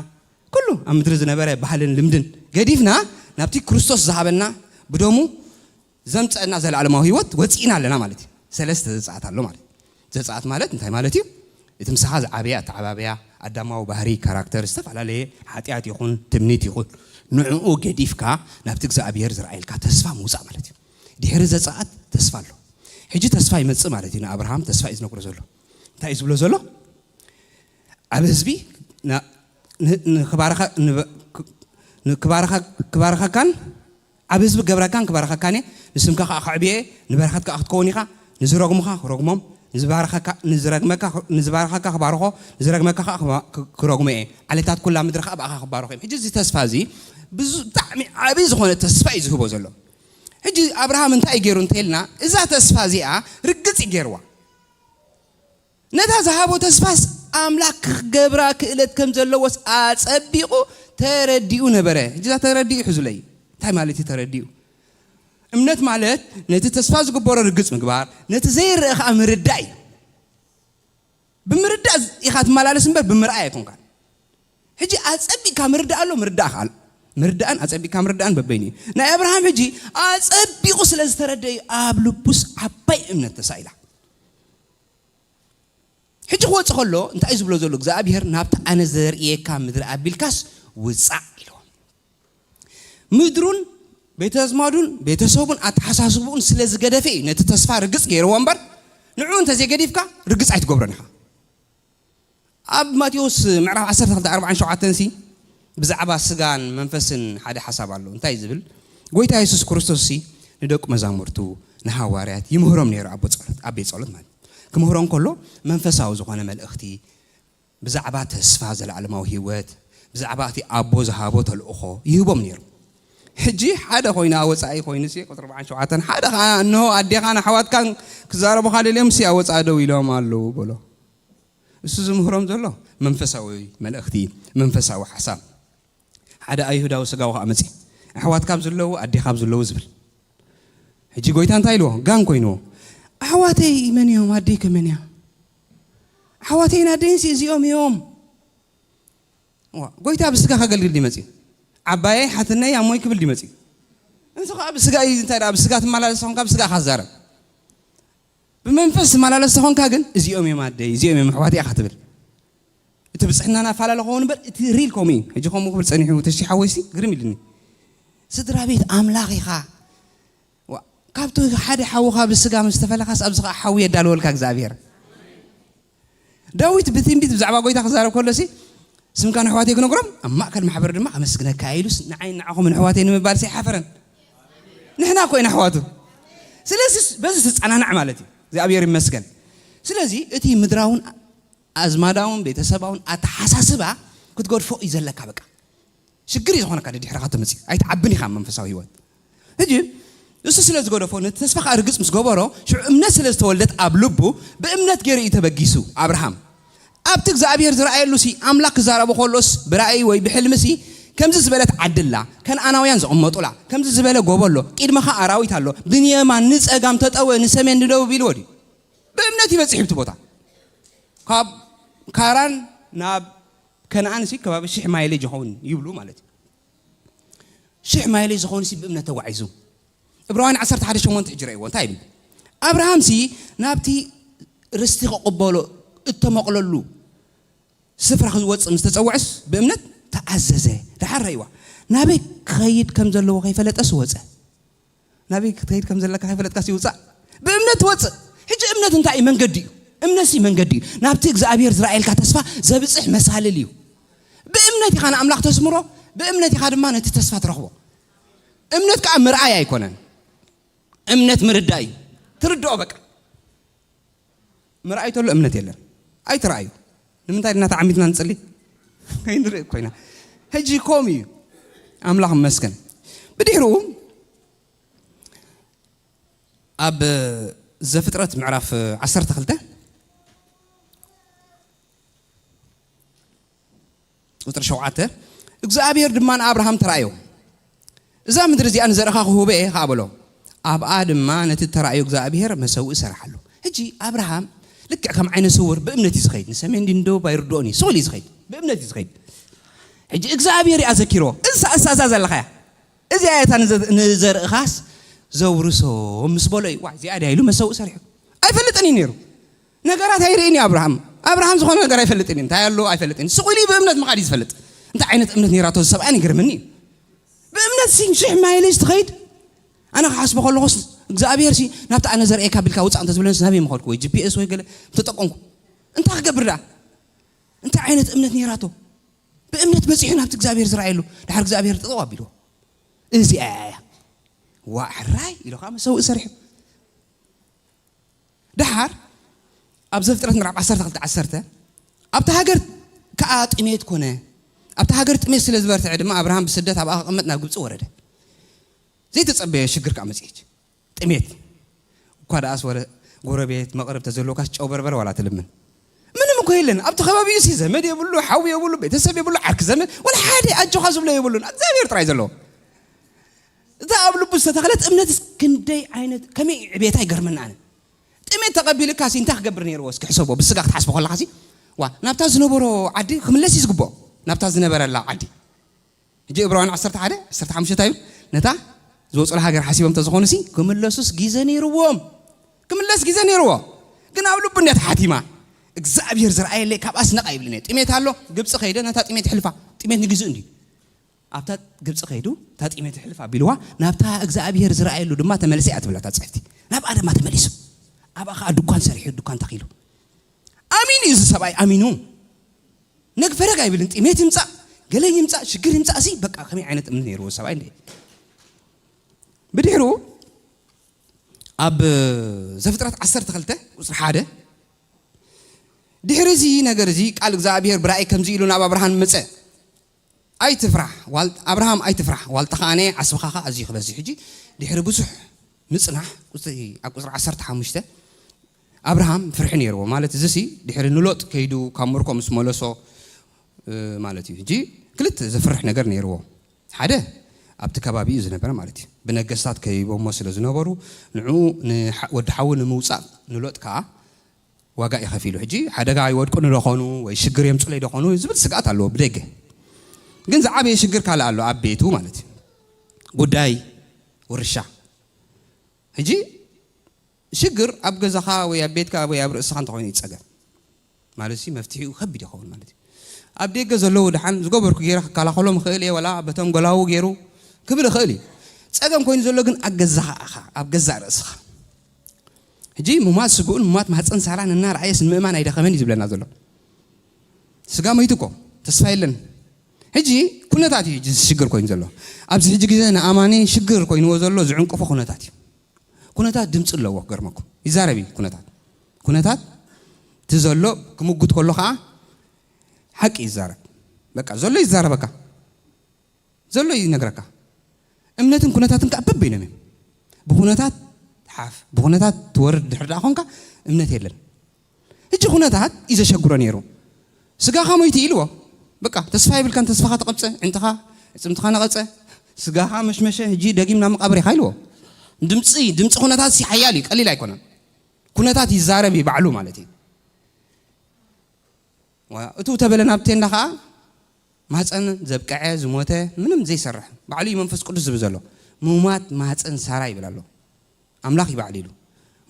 ኩሉ ኣብ ምድሪ ዝነበረ ባህልን ልምድን ገዲፍና፣ ናብቲ ክርስቶስ ዝሃበና፣ ብደሙ ዘምፀአና ዘለዓለማዊ ህይወት ወፂእና ኣለና ማለት እዩ። ሰለስተ ዘፀኣት ኣሎ ማለት እዩ። ዘፀኣት ማለት እንታይ ማለት እዩ? እቲ ምሳኻ ዝዓበየ ኣተዓባበያ፣ ኣዳማዊ ባህሪ፣ ካራክተር፣ ዝተፈላለየ ሓጢኣት ይኹን ትምኒት ይኹን፣ ንዕኡ ገዲፍካ ናብቲ እግዚኣብሔር ዝረኣየልካ ተስፋ ምውፃእ ማለት እዩ። ድሕሪ ዘፀኣት ተስፋ ኣሎ። ሕጂ ተስፋ ይመፅእ ማለት እዩ። ንኣብርሃም ተስፋ እዩ ዝነግሮ ዘሎ። እንታይ እዩ ዝብሎ ዘሎ? ኣብ ህዝቢ ና- ን- ንክባርኻ- ንበ- ክ- ንክባርኻ- ክባርኸካን ኣብ ህዝቢ ገብረካን ክባርኸካን እየ። ንስምካ ከዓ ከዕብየ እየ። ንበረኸት ከዓ ክትከውን ኢኻ። ንዝረግሙኻ ክረግሞም፣ ንዝባርኸካ- ንዝረግመካ- ንዝባርኸካ ክባርኾ፣ ንዝረግመካ ከዓ ክባ- ክ- ክረግሞ እየ። ዓሌታት ኩላ ምድሪ ከዓ ብኣኻ ክባረኹ እዮም። ሕጂ እዚ ተስፋ እዚ ብዙ- ብጣዕሚ ዓብዪ ዝኾነ ተስፋ እዩ ዝህቦ ዘሎ። ሕጂ ኣብርሃም እንታይ ገይሩ እንተኢልና፣ እዛ ተስፋ እዚኣ ርግጽ እዩ ገይርዋ። ነታ ዝሃቦ ተስፋስ ኣምላኽ ክገብራ ክእለት ከም ዘለዎስ ኣጸቢቑ ተረዲኡ ነበረ። ሕጂ እዛ ተረዲኡ ሕዙለይ። እንታይ ማለት እዩ ተረዲኡ? እምነት ማለት ነቲ ተስፋ ዝግበሮ ርግጽ ምግባር፣ ነቲ ዘይረአ ኸኣ ምርዳእ እዩ። ብምርዳእ ኢኻ ትመላለስ እምበር ብምርኣይ ኣይኮንካን። ሕጂ ኣጸቢቕካ ምርዳእ ኣሎ፣ ምርዳእ ኸኣ ኣሎ። ምርዳእን ኣጸቢቕካ ምርዳእን በበይኑ እዩ። ናይ ኣብርሃም ሕጂ ኣጸቢቑ ስለ ዝተረደዩ ኣብ ልቡስ ዓባይ እምነት ተሳኢላ። ሕጂ ክወጽእ ከሎ እንታይ እዩ ዝብሎ ዘሎ እግዚኣብሔር? ናብቲ ኣነ ዘርእየካ ምድሪ ኣቢልካስ ውጻእ ኢልዎ። ምድሩን ቤተ ኣዝማዱን ቤተሰቡን ኣተሓሳስብኡን ስለ ዝገደፈ እዩ ነቲ ተስፋ ርግጽ ገይርዎ እምበር ንዕኡ እንተዘይገዲፍካ ርግጽ ኣይትገብሮን ኢኻ። ኣብ ማቴዎስ ምዕራፍ ዓሰርተ ክልተ ኣርብዓን ሸውዓተን ሲ ብዛዕባ ስጋን መንፈስን ሓደ ሓሳብ ኣሎ። እንታይ ዝብል? ጎይታ የሱስ ክርስቶስ ሲ ንደቁ መዛሙርቱ ንሃዋርያት ይምህሮም ነይሩ። ኣብ ጸሎት ኣብ ቤት ጸሎት ማለት ክምህሮም ከሎ መንፈሳዊ ዝኾነ መልእኽቲ ብዛዕባ ተስፋ ዘለዓለማዊ ህይወት ብዛዕባ እቲ ኣቦ ዝሃቦ ተልእኾ ይህቦም ነይሩ። ሕጂ ሓደ ኮይና ወፃኢ ኮይኑ ሲ ቁፅሪ ኣርብዓን ሸውዓተን ሓደ ከዓ እንሆ ኣዴኻን ኣሕዋትካን ክዛረቡኻ ደልዮም ሲ ኣብ ወፃኢ ደው ኢሎም ኣለዉ በሎ። እሱ ዝምህሮም ዘሎ መንፈሳዊ መልእኽቲ፣ መንፈሳዊ ሓሳብ። ሓደ ኣይሁዳዊ ስጋዊ ከዓ መፅእ ኣሕዋትካ ኣብ ዘለዉ ኣዴኻ ኣብ ዘለዉ ዝብል። ሕጂ ጎይታ እንታይ ኢልዎ? ጋን ኮይንዎ። ኣሕዋተይ መን እዮም? ኣደይ ከመን እያ? ኣሕዋተይን ኣደይን ሲ እዚኦም እዮም። ዋ፣ ጎይታ ብስጋ ከገልግል ድዩ መፅኡ? ዓባየይ ሓትነይ ኣሞይ ክብል ድዩ መፅኡ? እንስ ከዓ ብስጋ እዩ። እንታይ ደኣ ብስጋ ትመላለስ ተኾንካ ብስጋ ኢኻ ትዛረብ። ብመንፈስ ትመላለስ ተኾንካ ግን እዚኦም እዮም ኣደይ እዚኦም እዮም ኣሕዋት ኢኻ ትብል። እቲ ብፅሕናና ኣፈላለ ክኸውን እምበር እቲ ሪል ከምኡ እዩ። ሕጂ ከምኡ ክብል ፀኒሑ ተሽቲ ሓወይሲ ግርም ኢልኒ። ስድራ ቤት ኣምላኽ ኢኻ። ዋ፣ ካብቲ ሓደ ሓውኻ ብስጋ ምስ ተፈለኻስ ኣብዚ ከዓ ሓዊ የዳልወልካ እግዚኣብሔር። ዳዊት ብትንቢት ብዛዕባ ጎይታ ክዛረብ ከሎ ሲ ስምካ ንሕዋተይ ክነግሮም ኣብ ማእከል ማሕበር ድማ ኣመስግነካ ኢሉስ ንዓይ ንዓኹም ንሕዋተይ ንምባል ሲ ሓፈረን። ንሕና እኮ ኢና ኣሕዋቱ። ስለዚ በዚ ትጸናናዕ ማለት እዩ። እግዚኣብሔር ይመስገን። ስለዚ እቲ ምድራውን ኣዝማዳውን ቤተሰባውን ኣተሓሳስባ ክትገድፎ እዩ ዘለካ። በቃ ሽግር እዩ ዝኾነካ ድሕርኻ ትመፅእ ኣይትዓብን ኢኻ መንፈሳዊ ህይወት። ሕጂ እሱ ስለ ዝገደፎ ነቲ ተስፋ ከዓ ርግፅ ምስ ገበሮ ሽዑ እምነት ስለ ዝተወልደት ኣብ ልቡ ብእምነት ገይሩ እዩ ተበጊሱ ኣብርሃም። ኣብቲ እግዚኣብሔር ዝረኣየሉ ሲ ኣምላኽ ክዛረቦ ከሎስ ብራእይ ወይ ብሕልሚ ሲ ከምዚ ዝበለት ዓዲ ኣላ ከነኣናውያን ዝቕመጡላ ከምዚ ዝበለ ጎቦ ኣሎ ቂድመኻ ኣራዊት ኣሎ ብንየማን ንፀጋም ተጠወ ንሰሜን ንደቡብ ኢልዎ ድዩ? ብእምነት ይበፅሕ ብቲ ቦታ ካብ ካራን ናብ ከነኣን ሲ ከባቢ ሽሕ ማይሌጅ ይኸውን ይብሉ ማለት እዩ። ሽሕ ማይሌጅ ዝኾኑ ሲ ብእምነት ተጓዒዙ። እብራውያን ዓሰርተ ሓደ ሸሞንተ ሕጂ ረእይዎ እንታይ ይብል? ኣብርሃም ሲ ናብቲ ርስቲ ክቕበሎ እተመቕለሉ ስፍራ ክወፅእ ምስ ተፀውዐስ ብእምነት ተኣዘዘ። ደሓር ረእይዋ ናበይ ክኸይድ ከም ዘለዎ ከይፈለጠስ ወፀ። ናበይ ክትኸይድ ከም ዘለካ ከይፈለጥካ ሲውፃእ ብእምነት ትወፅእ። ሕጂ እምነት እንታይ እዩ? መንገዲ እዩ። እምነትሲ መንገዲ እዩ። ናብቲ እግዚኣብሔር ዝረኣየልካ ተስፋ ዘብጽሕ መሳልል እዩ። ብእምነት ኢኻ ንኣምላኽ ተስምሮ፣ ብእምነት ኢኻ ድማ ነቲ ተስፋ ትረኽቦ። እምነት ከኣ ምርኣይ ኣይኮነን። እምነት ምርዳእ እዩ። ትርድኦ በቃ። ምርኣይ ተሎ እምነት የለን። ኣይትረኣዩ። ንምንታይ ድና ተዓሚትና ንጽሊ? ከይንርኢ እኮ ኢና። ሕጂ ከምኡ እዩ። ኣምላኽ ይመስገን። ብድሕሩ ኣብ ዘፍጥረት ምዕራፍ ዓሰርተ ክልተ ቁጽሪ ሸውዓተ፣ እግዚኣብሔር ድማ ንኣብርሃም ተራእዮ፣ እዛ ምድሪ እዚኣ ንዘርእኻ ክህቦ እየ ከኣ በሎ። ኣብኣ ድማ ነቲ ተራእዮ እግዚኣብሔር መሰውኢ ሰራሓሉ። ሕጂ ኣብርሃም ልክዕ ከም ዓይነ ስውር ብእምነት እዩ ዝኸይድ። ንሰሜን ድንዶ ባይርድኦን እዩ። ስቕ ኢሉ እዩ ዝኸይድ። ብእምነት እዩ ዝኸይድ። ሕጂ እግዚኣብሔር እዩ ኣዘኪርዎ። እሳ፣ እሳ፣ እዛ ዘለኻያ። እዚኣ እታ ንዘ-፣ ንዘርእኻስ ዘውርሶ ምስ በሎ እዩ። ዋይ፣ እዚኣ ድያ ኢሉ መሰውኢ ሰሪሑ። ኣይፈልጥን እዩ ነይሩ። ነገራት ኣይርእን እዩ ኣብርሃም። ኣብርሃም ዝኾነ ነገር ኣይፈልጥን እዩ። እንታይ ኣሎ ኣይፈልጥን እዩ። ስቕ ኢሉ ብእምነት ምኻድ እዩ ዝፈልጥ። እንታይ ዓይነት እምነት ነይራቶ እዚ ሰብኣይ ይገርመኒ እዩ። ብእምነት ሲ ሽሕ ማይለጅ ትኸይድ። ኣነ ክሓስቦ ከለኹስ እግዚኣብሔር ሲ ናብቲ ኣነ ዘርእየካ ቢልካ ውፃእ እንተዝብለንስ ናበይ ምኸድኩ? ወይ ጂ ፒ ኤስ ወይ ገለ ምተጠቀምኩ። እንታይ ክገብር ደኣ? እንታይ ዓይነት እምነት ነይራቶ? ብእምነት በጺሑ ናብቲ እግዚኣብሔር ዝረኣየሉ። ድሓር እግዚኣብሔር ጠጠው ኣቢልዎ። እዚኣ እያ። ዋዕራይ ኢሉ ከዓ መሰውኢ ሰሪሑ። ድሓር ኣብ ዘፍጥረት ምዕራፍ ዓሰርተ ክልተ ዓሰርተ፣ ኣብታ ሃገር ከዓ ጥሜት ኮነ። ኣብታ ሃገር ጥሜት ስለ ዝበርትዐ ድማ ኣብርሃም ብስደት ኣብኣ ክቕመጥ ናብ ግብጺ ወረደ። ዘይተጸበየ ሽግር ከዓ መጽኤች። ጥሜት። እኳ ደኣስ ወረ-፣ ጎረቤት መቕረብ ተዘለውካስ ጨው በርበረ ዋላ ትልምን። ምንም እኮ የለን። ኣብቲ ከባቢኡ ሲ ዘመድ የብሉ፣ ሓው የብሉ፣ ቤተሰብ የብሉ፣ ዓርኪ ዘመድ፣ ወላ ሓደ ኣጆኻ ዝብሎ የብሉን። እግዚኣብሔር ጥራይ ዘለዎ። እታ ኣብ ልቡ ዝተተኽለት እምነትስ ክንደይ ዓይነት፣ ከመይ ዕቤታ ይገርመና ኣነ። ጥሜት ተቐቢልካ ሲ እንታይ ክገብር ነይርዎ? እስኪ ሕሰቦ። ብስጋ ክትሓስቦ ከለኻ ሲ፣ ዋ፣ ናብታ ዝነበሮ ዓዲ ክምለስ እዩ ዝግብኦ። ናብታ ዝነበረላ ዓዲ። ሕጂ ዕብራውያን ዓሰርተ ሓደ ዓሰርተ ሓሙሽተ እንታይ ይብል? ነታ ዝወጹላ ሃገር ሓሲቦም እንተዝኾኑ ሲ፣ ክምለሱስ ግዜ ነይርዎም። ክምለስ ግዜ ነይርዎ። ግን ኣብ ልቡ እንዴት ሓቲማ? እግዚኣብሔር ዝረኣየለይ ካብኣስ ነቕ ኣይብልን እየ። ጥሜት ኣሎ፣ ግብጺ ከይደ ነታ ጥሜት ይሕልፋ። ጥሜት ንግዝኡ እንድዩ። ኣብታ ግብጺ ከይዱ፣ እታ ጥሜት ይሕልፋ ኣቢልዋ፣ ናብታ እግዚኣብሔር ዝረኣየሉ ድማ ተመልሰ እያ ትብል እታ ጽሕፍቲ። ናብኣ ድማ ተመሊሱ። ኣብኣ ኸኣ ድኳን ሰሪሑ፣ ድኳን ተኺሉ። ኣሚኑ እዩ እዚ ሰብኣይ፣ ኣሚኑ። ነግ ፈረግ ኣይብልን። ጥሜት ይምጻእ፣ ገለ ይምጻእ፣ ሽግር ይምጻእ ሲ፣ በቃ ከመይ ዓይነት እምነት ነይርዎ ሰብኣይ እንዴ። ብድሕሩ ኣብ ዘፍጥረት ዓሰርተ ክልተ ቁጽሪ ሓደ፣ ድሕሪ እዚ ነገር እዚ ቃል እግዚኣብሔር ብራእይ ከምዚ ኢሉ ናብ ኣብርሃም መጸ። ኣይትፍራሕ፣ ዋል-፣ ኣብርሃም ኣይትፍራሕ፣ ዋልታኻ ኣነ፣ ዓስብኻ ኸኣ ኣዝዩ ክበዝሕ። ሕጂ ድሕሪ ብዙሕ ምጽናሕ፣ ቁጽሪ፣ ኣብ ቁጽሪ ዓሰርተ ሓሙሽተ ኣብርሃም ፍርሒ ነይርዎ። ማለት እዚ ሲ ድሕሪ ንሎጥ ከይዱ ካብ ምርኮ ምስ መለሶ፣ እ፣ ማለት እዩ። ሕጂ ክልተ ዘፍርሕ ነገር ነይርዎ። ሓደ ኣብቲ ከባቢኡ ዝነበረ ማለት እዩ። ብነገስታት ከይቦሞ ስለ ዝነበሩ ንዕኡ ንሓ-፣ ወዲ ሓዉ ንምውጻእ ንሎጥ ከኣ ዋጋ እዩ ከፊሉ። ሕጂ ሓደጋ ይወድቁ ንደኾኑ ወይ ሽግር የምጹለይ ደኾኑ ዝብል ስግኣት ኣለዎ ብደገ። ግን ዝዓበየ ሽግር ካልእ ኣሎ ኣብ ቤቱ ማለት እዩ። ጉዳይ ውርሻ። ሕጂ ሽግር ኣብ ገዛኻ ወይ ኣብ ቤትካ ወይ ኣብ ርእስኻ እንተኾይኑ ይጸገም። ማለት ሲ መፍትሒኡ ከቢድ ይኸውን ማለት እዩ። ኣብ ደገ ዘለዉ ደሓን ዝገበርኩ ገይረ ክከላኸሎም እኽእል እየ፣ ወላ በቶም ጎላዉ ገይሩ ክብል እኽእል እዩ። ጸገም ኮይኑ ዘሎ ግን ኣብ ገዛኻ ኢኻ፣ ኣብ ገዛእ ርእስኻ። ሕጂ ሙማት ስግኡን ሙማት ማህፀን ሳራን እናረኣየስ ንምእማን ኣይደኸመን እዩ ዝብለና ዘሎ። ስጋ መይቱ እኮ፣ ተስፋ የለን። ሕጂ ኩነታት እዩ ሕጂ ሽግር ኮይኑ ዘሎ። ኣብዚ ሕጂ ግዜ ንኣማኒ ሽግር ኮይንዎ ዘሎ ዝዕንቅፎ ኩነታት እዩ። ኩነታት ድምፂ ኣለዎ፣ ክገርመኩም። ይዛረብ እዩ ኩነታት። ኩነታት እቲ ዘሎ ክምጉት ከሎ ከዓ ሓቂ ይዛረብ። በቃ ዘሎ ይዛረበካ። ዘሎ ይነግረካ። እምነትን ኩነታትን ከዓ በበይኖም እዮም። ብኩነታት ሓፍ፣ ብኩነታት ትወርድ ድሕሪ ደኣ ኾንካ እምነት የለን። ሕጂ ኩነታት እዩ ዘሸግሮ ነይሩ። ስጋኻ ሞይቱ ኢልዎ። በቃ ተስፋ የብልካን፣ ተስፋኻ ተቐብጸ፣ ዕንትኻ፣ ዕጽምትኻ ነቐጸ፣ ስጋኻ መሽመሸ፣ ሕጂ ደጊም ናብ መቃብር ኢኻ ኢልዎ። ድምፂ፣ ድምፂ ኩነታት ሲ ሓያል እዩ፣ ቀሊል ኣይኮነን። ኩነታት ይዛረብ እዩ ባዕሉ ማለት እዩ። ዋ-፣ እቱ ተበለ ናብ ቴንዳ ኸዓ ማፀን ዘብቀዐ፣ ዝሞተ፣ ምንም ዘይሰርሕ፣ ባዕሉ እዩ መንፈስ ቅዱስ ዝብል ዘሎ። ምውማት ማፀን ሳራ ይብል ኣሎ። ኣምላኽ እዩ ባዕሉ ኢሉ።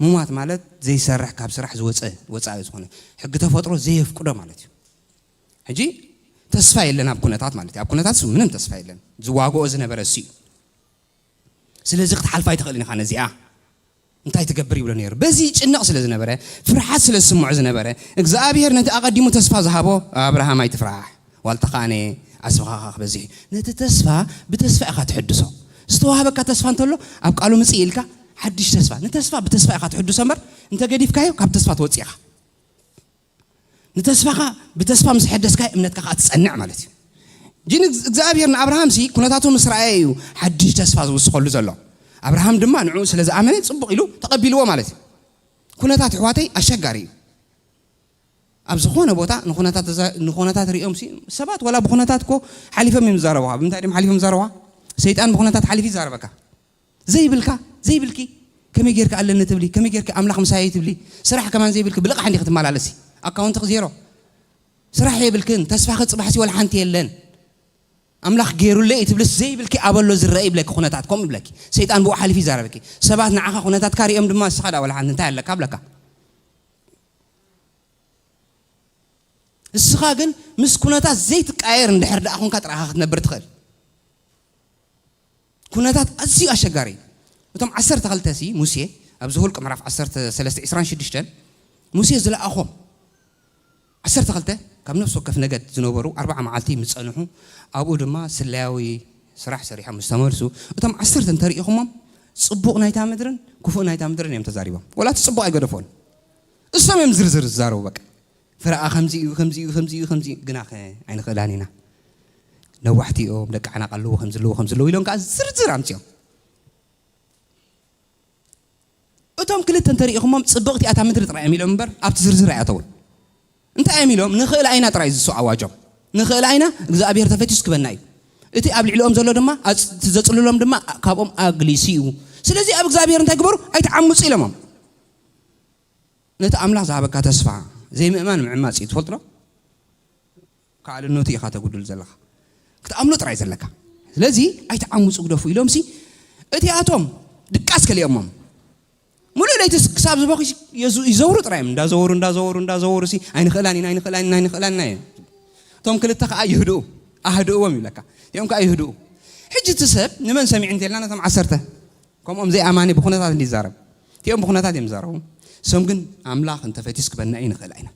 ምውማት ማለት ዘይሰርሕ፣ ካብ ስራሕ ዝወፀ፣ ወፃኢ ዝኾነ፣ ሕጊ ተፈጥሮ ዘየፍቅዶ ማለት እዩ። ሕጂ ተስፋ የለን ኣብ ኩነታት ማለት እዩ። ኣብ ኩነታት እሱ ምንም ተስፋ የለን። ዝዋግኦ ዝነበረ እሱ እዩ። ስለዚ ክትሓልፋ ኣይትኽእልን ኢኻ ነዚኣ። እንታይ ትገብር ይብሎ ነይሩ። በዚ ይጭነቕ ስለ ዝነበረ፣ ፍርሓት ስለ ዝስምዖ ዝነበረ፣ እግዚኣብሔር ነቲ ኣቐዲሙ ተስፋ ዝሃቦ፣ ኣብርሃም ኣይትፍራሕ፣ ዋልታ ከኣነ ዓስብኻ ከኣ ክበዝሕ እዩ። ነቲ ተስፋ ብተስፋ ኢኻ ትሕድሶ። ዝተዋህበካ ተስፋ እንተሎ ኣብ ቃሉ ምጽእ ኢልካ ሓድሽ ተስፋ፣ ንተስፋ ብተስፋ ኢኻ ትሕድሶ እምበር፣ እንተ ገዲፍካዮ ካብ ተስፋ ትወጽእ ኢኻ። ንተስፋኻ ብተስፋ ምስ ሓደስካዮ እምነትካ ከኣ ትጸንዕ ማለት እዩ። ግን እግዚኣብሔር ንኣብርሃምሲ ኩነታቱ ምስ ረኣየ እዩ ሓድሽ ተስፋ ዝውስኸሉ ዘሎ። ኣብርሃም ድማ ንዕኡ ስለ ዝኣመነ ጽቡቕ ኢሉ ተቐቢልዎ ማለት እዩ። ኩነታት ኣሕዋተይ ኣሸጋሪ እዩ። ኣብ ዝኾነ ቦታ ንኹነታት ተዛ-፣ ንኹነታት ሪኦም ሲ ሰባት ዋላ ብኹነታት እኮ ሓሊፎም እዮም ዝዛረቡኻ። ብምንታይ ድም ሓሊፎም ዝዛረቡኻ? ሰይጣን ብኹነታት ሓሊፉ ይዛረበካ። ዘይብልካ፣ ዘይብልኪ፣ ከመይ ጌርካ ኣለኒ ትብሊ፣ ከመይ ጌርካ ኣምላኽ ምሳይ ትብሊ፣ ስራሕ ከማን ዘይብልኪ፣ ብልቓሕ እንዲኺ ትመላለሲ፣ ኣካውንትኺ ዜሮ፣ ስራሕ የብልክን፣ ተስፋኺ ጽባሕሲ ዋላ ሓንቲ የለን፣ ኣምላኽ ጌሩለይ እዩ ትብልስ ዘይብልኪ ኣበሎ ዝረአ ይብለኪ፣ ኩነታት ከምኡ ይብለኪ። ሰይጣን ብኡ ሓሊፉ ይዛረበኪ። ሰባት ንዓኻ ኩነታትካ ሪኦም ድማ እስኻ ዳ ዋላ ሓንቲ እንታይ ኣለካ ብለካ። እስኻ ግን ምስ ኩነታት ዘይትቃየር እንድሕር ደኣ ኾንካ ጥራኻ ክትነብር ትኽእል። ኩነታት ኣዝዩ ኣሸጋሪ እዩ። እቶም ዓሰርተ ክልተ ሲ ሙሴ ኣብ ዘኍልቁ ምዕራፍ ዓሰርተ ሰለስተ ዕስራን ሽዱሽተን ሙሴ ዝለኣኾም ዓሰርተ ክልተ ካብ ነፍሲ ወከፍ ነገድ ዝነበሩ ኣርብዓ መዓልቲ ምስ ጸንሑ ኣብኡ ድማ ስለያዊ ስራሕ ሰሪሖም ምስ ተመልሱ እቶም ዓሰርተ እንተሪኢኹሞም ጽቡቕ ናይታ ምድርን ክፉእ ናይታ ምድርን እዮም ተዛሪቦም። ወላ እቲ ጽቡቕ ኣይገደፎን። እሶም እዮም ዝርዝር ዝዛረቡ በቃ። ፍረኣ ከምዚ እዩ፣ ከምዚ እዩ፣ ከምዚ እዩ፣ ከምዚ እዩ። ግናኸ ኣይንኽእላን ኢና። ነዋሕቲ እዮም፣ ደቂ ዓናቕ ኣለዎ፣ ከምዚ ኣለዎ፣ ከምዚ ኣለዎ ኢሎም ከኣ ዝርዝር ኣምጺኦም። እቶም ክልተ እንተሪኢኹሞም ጽብቕቲ እያ እታ ምድሪ ጥራይ እዮም ኢሎም እምበር ኣብቲ ዝርዝር ኣይኣተውን። እንታይ እዮም ኢሎም? ንኽእላ ኢና ጥራይ ዝሱ ኣዋጆም። ንኽእላ ኢና፣ እግዚኣብሔር ተፈትዩስ ክበና እዩ። እቲ ኣብ ልዕሊኦም ዘሎ ድማ ኣጽ-፣ እቲ ዘጽልሎም ድማ ካብኦም ኣግሊሱ እዩ። ስለዚ ኣብ እግዚኣብሔር እንታይ ግበሩ? ኣይትዓምጹ ኢሎሞም። ነቲ ኣምላኽ ዝሃበካ ተስፋ ዘይምእማን ምዕማጽ እዩ። ትፈልጡ ዶ? ከኣልነቱ ኢኻ ተጉድል ዘለኻ። ክትኣምኖ ጥራይ ዘለካ። ስለዚ ኣይትዓምጹ ግደፉ ኢሎምሲ እቲኣቶም ድቃስ ከሊኦሞም። ሙሉእ ለይቲ ክሳብ ዝበኹ ይዙ-፣ ይዘውሩ ጥራይ እዮም። እንዳዘወሩ፣ እንዳዘወሩ፣ እንዳዘወሩ ሲ ኣይንኽእላን ኢና፣ ኣይንኽእላን ኢና፣ ኣይንኽእላን ኢና እዮም። እቶም ክልተ ከኣ ይህድኡ። ኣህድእዎም ይብለካ። እቲኦም ከኣ ይህድኡ። ሕጂ እቲ ሰብ ንመን ሰሚዑ እንተልና ነቶም ዓሰርተ። ከምኦም ዘይኣማኒ ብኹነታት እንዲ ይዛረብ። እቲኦም ብኹነታት እዮም ዝዛረቡ። እሶም ግን ኣምላኽ እንተፈትዩስ ክበና እዩ ንኽእል ኣይና።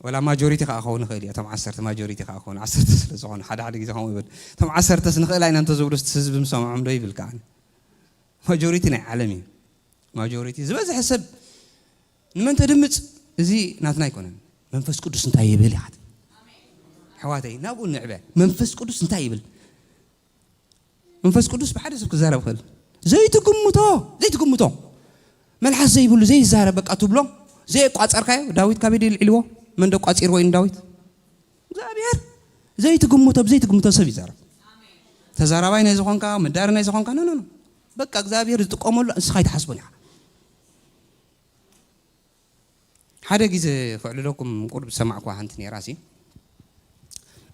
ወላ ማጆሪቲ ከኣ ክኸውን ይኽእል እዩ። እቶም ዓሰርተ ማጆሪቲ ከኣ ክኾኑ፣ ዓሰርተ ስለ ዝኾኑ፣ ሓደ ሓደ ግዜ ከምኡ ይብል። እቶም ዓሰርተስ ንኽእል ኣይና እንተዝብሉስ እቲ ህዝቢ ምሰምዖም ዶ ይብል ከኣ። ማጆሪቲ ናይ ዓለም እዩ። ማጆሪቲ ዝበዝሐ ሰብ ንመን ተድምጽ? እዚ ናትና ኣይኮነን። መንፈስ ቅዱስ እንታይ ይብል ይሓት። ኣሕዋተይ፣ ናብኡ ንዕበ። መንፈስ ቅዱስ እንታይ ይብል? መንፈስ ቅዱስ ብሓደ ሰብ ክዛረብ ይኽእል። ዘይትግምቶ፣ ዘይትግምቶ። መልሓስ ዘይብሉ፣ ዘይዛረብ በቃ ትብሎ። ዘየቋጸርካዮ፣ ዳዊት ካበይ ድዩ ልዒልዎ? መን ዶ ቋጺርዎ እዩ ንዳዊት? እግዚኣብሔር። ዘይትግምቶ፣ ብዘይትግምቶ ሰብ ይዛረብ። ተዛራባይ ናይ ዝኾንካ፣ መዳሪ ናይ ዝኾንካ፣ ኖ፣ ኖ፣ ኖ። በቃ እግዚኣብሔር ዝጥቀመሉ ንስኻ ኣይትሓስቦን ኢኻ። ሓደ ግዜ ክዕልለኩም ቁሩብ ዝሰማዕኩዋ ሓንቲ ነይራ ሲ፣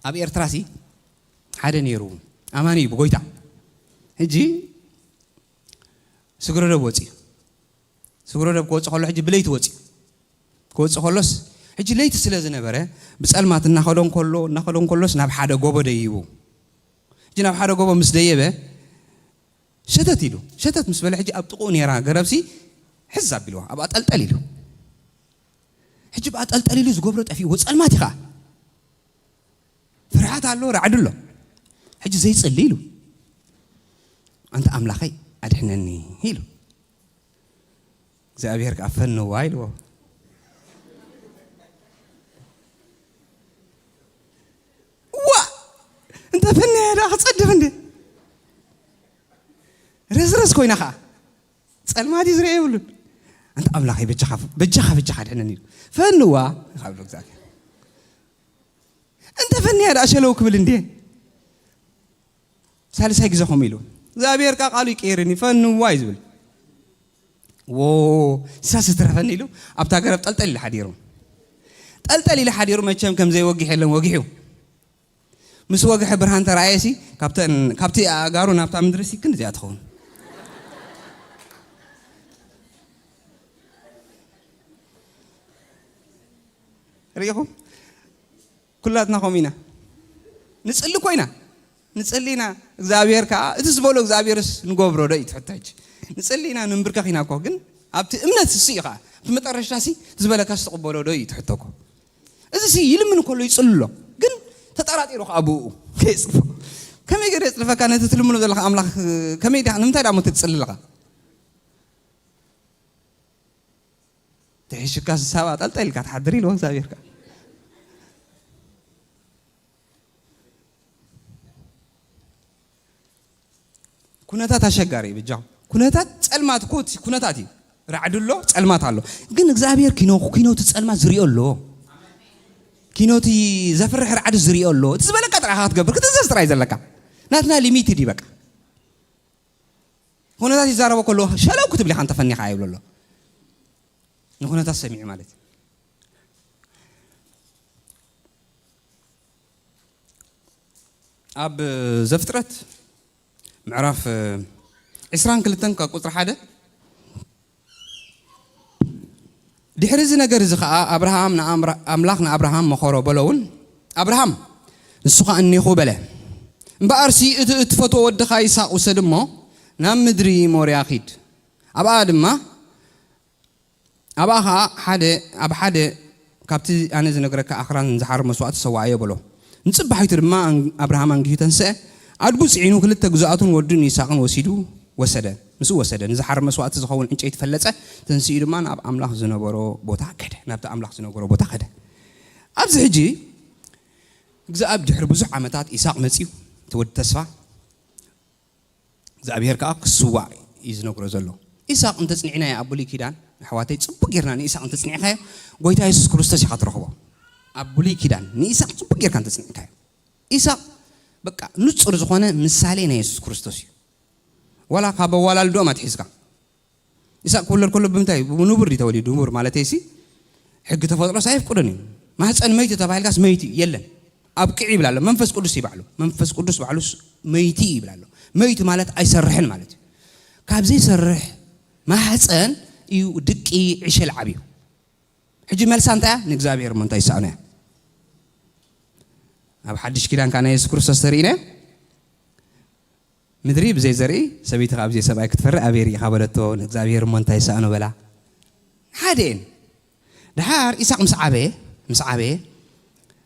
ኣብ ኤርትራ ሲ ሓደ ነይሩ ኣማኒ እዩ ብጎይታ። ሕጂ ስግረዶብ ወፂኡ። ስግረዶብ ክወፅእ ከሎ ሕጂ ብለይቲ ወፂኡ። ክወፅእ ከሎስ ሕጂ ለይቲ ስለ ዝነበረ ብፀልማት እናኸዶ እንከሎ፣ እናኸዶ እንከሎስ ናብ ሓደ ጎቦ ደይቡ። ሕጂ ናብ ሓደ ጎቦ ምስ ደየበ ሸተት ኢሉ። ሸተት ምስ በለ ሕጂ ኣብ ጥቕኡ ነይራ ገረብሲ ሕዝ ኣቢልዋ፣ ኣብኣ ጠልጠል ኢሉ። ሕጂ ብኣ ጠልጠል ኢሉ ዝገብሮ ጠፊእዎ፣ ጸልማት እዩ ኸኣ። ፍርሃት ኣሎ፣ ራዕዲ ኣሎ። ሕጂ ዘይጽሊ ኢሉ፣ "ኣንታ ኣምላኸይ ኣድሕነኒ" ኢሉ። እግዚኣብሔር ከኣ "ፈንዋ" ኢልዎ። ዋ! እንተ ፈንያ ደኣ ክጸድፍ እንዴ? ረዝረዝ ኮይና ኸኣ። ጸልማት እዩ ዝርአ የብሉን። "ኣንታ ኣምላኸይ በጃኻ፣ በጃኻ፣ በጃኻ ኣድሕነኒ" ኢሉ። "ፈንዋ" ኢኻ ብሎ እግዚኣብሔር። እንተ ፈንያ ደኣ ሸለው ክብል እንዴ? ሳልሳይ ግዜ ከምኡ ኢሉ። እግዚኣብሔር ከኣ ቃሉ ይቀይርን እዩ፣ "ፈንዋ" እዩ ዝብል። "ዎ፣ ንሳስ ትትረፈኒ" ኢሉ ኣብታ ገረብ ጠልጠል ኢሉ ሓዲሩ። ጠልጠል ኢሉ ሓዲሩ መቸም ከም ዘይወግሕ የለን፣ ወጊሑ። ምስ ወግሐ ብርሃን ተረኣየሲ፣ ካብተን፣ ካብቲ ኣእጋሩ ናብታ ምድሪ ሲ ክንዲዚኣ ትኸውን። ርኢኹም? ኩላትና ከምኡ ኢና። ንጽሊ እኮ ኢና። ንጽሊ ኢና እግዚኣብሔር ከዓ እቲ ዝበሎ እግዚኣብሔርስ ንገብሮ ዶ እዩ ትሕቶ ሕጂ? ንጽሊ ኢና፣ ንንብርከኽ ኢና እኮ። ግን ኣብቲ እምነት እሱ እዩ ከዓ፣ ኣብቲ መጠረሽታሲ እቲ ዝበለካስ ትቕበሎ ዶ እዩ ትሕቶ እኮ? እዚ ሲ ይልምን ከሎ ይጽልሎ፣ ግን ተጠራጢሩ ከዓ ብኡ ከየጽልፎ። ከመይ ገይሩ የጽልፈካ? ነቲ ትልምኖ ዘለካ ኣምላኽ ከመይ ዲኻ፣ ንምንታይ ዳሞ ትጽሊ ኣለኻ? ተሒሽካ ሳባ ጠልጠል ኢልካ ትሓድር ኢልዎ እግዚኣብሔር ከዓ። ኩነታት ኣሸጋሪ እዩ ብጃኹም። ኩነታት ጸልማት እኮ እቲ ኩነታት እዩ። ራዕዲ ኣሎ፣ ጸልማት ኣሎ። ግን እግዚኣብሔር ኪኖ-፣ ኪኖ እቲ ጸልማት ዝሪኦ ኣሎ። ኪኖ እቲ ዘፍርሕ ራዕዲ ዝሪኦ ኣሎ። እቲ ዝበለካ ጥራይ ኢኻ ክትገብር፣ ክትእዘዝ ጥራይ ዘለካ። ናትና ሊሚትድ እዩ በቃ። ኩነታት ይዛረቦ ከሎ ሸለው ክትብል ኢኻ እንተፈኒኻ ይብሎ ኣሎ። ንኩነታት ሰሚዑ ማለት እዩ። ኣብ ዘፍጥረት ምዕራፍ ዕስራን ክልተን ካብ ቁጽሪ ሓደ፣ ድሕሪ እዚ ነገር እዚ ኸኣ ኣብርሃም ንኣምራ-፣ ኣምላኽ ንኣብርሃም መኸሮ በሎ እውን፣ ኣብርሃም፣ ንሱ ኸኣ እኔኹ በለ። እምበኣርሲ እቲ እትፈትዎ ወድኻ ይስሐቅ ውሰድ እሞ ናብ ምድሪ ሞርያ ኺድ። ኣብኣ ድማ፣ ኣብኣ ኸኣ ሓደ፣ ኣብ ሓደ ካብቲ ኣነ ዝነግረካ ኣኽራን ዝሓርድ መስዋእቲ ሰውኣዮ በሎ። ንጽባሒቱ ድማ ኣን-፣ ኣብርሃም ኣንጊሁ ተንስአ፣ ኣድጉ ጽዒኑ ክልተ ግዙኣቱን ወዱን ይስሐቅን ወሲዱ ወሰደ፣ ምስኡ ወሰደ። ንዝሓርድ መስዋእቲ ዝኸውን ዕንጨይቲ ፈለጸ፣ ተንሲኡ ድማ ናብ ኣምላኽ ዝነበሮ ቦታ ከደ፣ ናብቲ ኣምላኽ ዝነበሮ ቦታ ከደ። ኣብዚ ሕጂ እግዚኣብሔር ድሕሪ ብዙሕ ዓመታት ይስሐቅ መጺኡ፣ እቲ ወዲ ተስፋ፣ እግዚኣብሔር ከኣ ክስዋእ እዩ ዝነግሮ ዘሎ። ይስሐቅ እንተጽኒዕናዮ ኣብ ብሉይ ኪዳን፣ ኣሕዋተይ፣ ጽቡቅ ጌርና ንይስሐቅ እንተጽኒዕካዮ፣ ጎይታ የሱስ ክርስቶስ ኢኻ ትረኽቦ። ኣብ ብሉይ ኪዳን ንይስሐቅ ጽቡቅ ጌርካ እንተጽኒዕካዮ፣ ይስሐቅ በቃ ንጹር ዝኾነ ምሳሌ ናይ የሱስ ክርስቶስ እዩ። ዋላ ካብ ኣዋላልድኦም ኣትሒዝካ፣ ይስሐቅ ክውለድ ከሎ ብምንታይ? ብንቡር ድዩ ተወሊዱ? ንቡር ማለተይሲ፣ ሕጊ ተፈጥሮስ ኣየፍቅዶን እዩ። ማህፀን መይቲ ተባሂልካስ መይቲ እዩ፣ የለን። ኣብቅዕ ይብል ኣሎ። መንፈስ ቅዱስ እዩ ባዕሉ። መንፈስ ቅዱስ ባዕሉስ መይቲ እዩ ይብል ኣሎ። መይቲ ማለት ኣይሰርሕን ማለት እዩ። ካብ ዘይሰርሕ ማህፀን እዩ ድቂ ዕሸል ዓብዩ። ሕጂ መልሳ እንታይ እያ? ንእግዚኣብሔር እሞ እንታይ ይሰኣኖ እያ? ኣብ ሓድሽ ኪዳን ከዓ ናይ የሱስ ክርስቶስ ተርእይና ምድሪ ብዘይ ዘርኢ፣ ሰበይቲ ኸዓ ብዘይ ሰብኣይ ክትፈሪ ኣበይ ርኢኻ በለቶ። ንእግዚኣብሔር እሞ እንታይ ይሰኣኖ በላ። ሓደ እየን። ድሓር ኢሳቅ ምስ ዓበየ፣ ምስ ዓበየ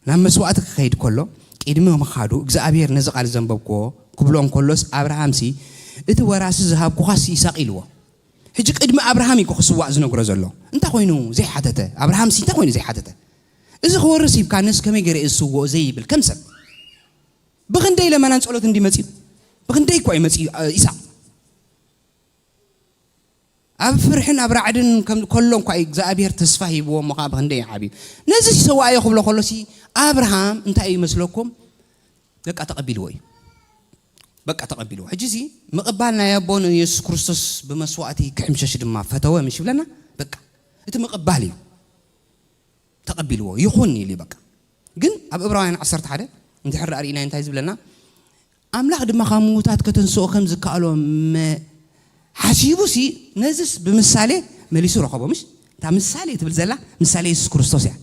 ናብ መስዋእቲ ክኸይድ ከሎ፣ ቅድሚ ምኻዱ እግዚኣብሔር ነዚ ቃል ዘንበብክዎ ክብሎ እንከሎስ ኣብርሃምሲ እቲ ወራሲ ዝሃብኩኻስ ኢሳቅ ኢልዎ። ሕጂ ቅድሚ ኣብርሃም እዩ ክስዋእ ዝነግሮ ዘሎ። እንታይ ኮይኑ ዘይሓተተ? ኣብርሃምሲ እንታይ ኮይኑ ዘይሓተተ? እዚ ክወርስ ሂብካንስ ከመይ ገይረ እየ ዝስውኦ ዘይብል ከም ሰብ። ብኽንደይ ለመናን ጸሎትን ድዩ መጺኡ? ብኽንደይ እኳ እዩ መጺኡ፣ እ፣ ኢሳቅ። ኣብ ፍርሕን ኣብ ራዕድን ከም ከሎ እንኳ እዩ እግዚኣብሔር ተስፋ ሂብዎ እሞ ኸዓ ብኽንደይ እዩ ዓብዩ። ነዚ ሰዋእዮ ክብሎ ከሎሲ ኣብርሃም እንታይ እዩ ይመስለኩም? በቃ ተቐቢልዎ እዩ። በቃ ተቐቢልዎ። ሕጂሲ ምቕባል ናይ ኣቦ ንየሱስ ክርስቶስ ብመስዋእቲ ክሕምሸሽ ድማ ፈተወ ምሽ ይብለና? በቃ እቲ ምቕባል እዩ። ተቐቢልዎ፣ ይኹን ኢሉ እዩ በቃ። ግን ኣብ ዕብራውያን ዓሰርተ ሓደ እንድሕር ደኣ ርኢናዮ እንታይ ዝብለና? ኣምላኽ ድማ ካብ ምዉታት ከተንስኦ ከም ዝከኣሎ መ-፣ ሓሲቡሲ ነዝስ ብምሳሌ መሊሱ ረኸቦ። ምሽ? እታ ምሳሌ ትብል ዘላ ምሳሌ የሱስ ክርስቶስ እያ።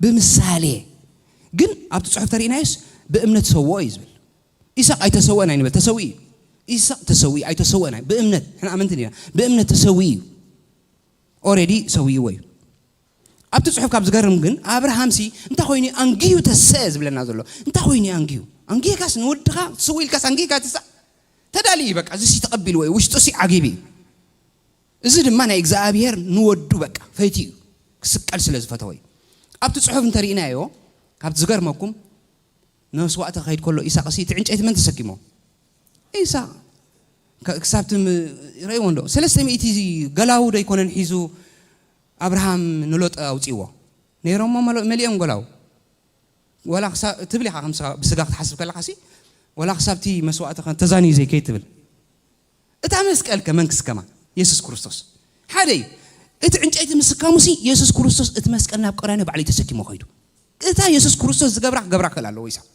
ብምሳሌ። ግን ኣብቲ ጽሑፍ ተርኢናዮስ ብእምነት ሰውኦ እዩ ዝብል። ኢሳቅ ኣይተሰወአን ኣይንበል፣ ተሰዊኡ እዩ። ኢሳቅ ተሰዊኡ ኣይተሰወአን ኣይ-፣ ብእምነት፣ ንሕና ኣመንቲ ዲና፣ ብእምነት ተሰዊኡ እዩ። ኦሬዲ ሰዊእዎ እዩ። ኣብቲ ጽሑፍ ካብ ዝገርም ግን ኣብርሃምሲ እንታይ ኮይኑ ኣንጊሁ ተሰ ዝብለና ዘሎ? እንታይ ኮይኑ ኣንጊሁ? ኣንጊህካስ ንወድኻ ስው ኢልካስ ኣንጊህካ ትሳ ተዳልዩ እዩ። በቃ እዚሲ ተቐቢልዎ እዩ። ውሽጡሲ ዓጊቡ እዩ። እዚ ድማ ናይ እግዚኣብሔር ንወዱ በቃ ፈይቱ እዩ። ክስቀል ስለ ዝፈተወ እዩ። ኣብቲ ጽሑፍ እንተርኢናዮ፣ ካብቲ ዝገርመኩም፣ ንመስዋእቲ ክኸይድ ከሎ ኢሳቅሲ እቲ ዕንጨይቲ መን ተሰኪሞ? ኢሳቅ። ከ-፣ ክሳብ እቲ ም-፣ ረእይዎ እንዶ? ሰለስተ ሚእቲ ገላዉ ዶ ኣይኮነን ሒዙ ኣብርሃም ንሎጥ ኣውጺእዎ? ነይሮሞ መሎ-፣ መሊኦም ገላዉ። ዋላ ክሳ-፣ ትብል ኢኻ ከም ስጋ-፣ ብስጋ ክትሓስብ ከለኻሲ፣ ዋላ ክሳብ እቲ መስዋእቲ ከ-፣ ተዛንዩ ዘይከይድ ትብል። እታ መስቀል ከ መን ክስከማ? የሱስ ክርስቶስ። ሓደ እዩ። እቲ ዕንጨይቲ ምስካሙሲ የሱስ ክርስቶስ እቲ መስቀል ናብ ቀራንዮ ባዕሉ እዩ ተሰኪሞ ከይዱ። እታ የሱስ ክርስቶስ ዝገብራ ክገብራ ክእል ኣለዎ ኢሳቅ።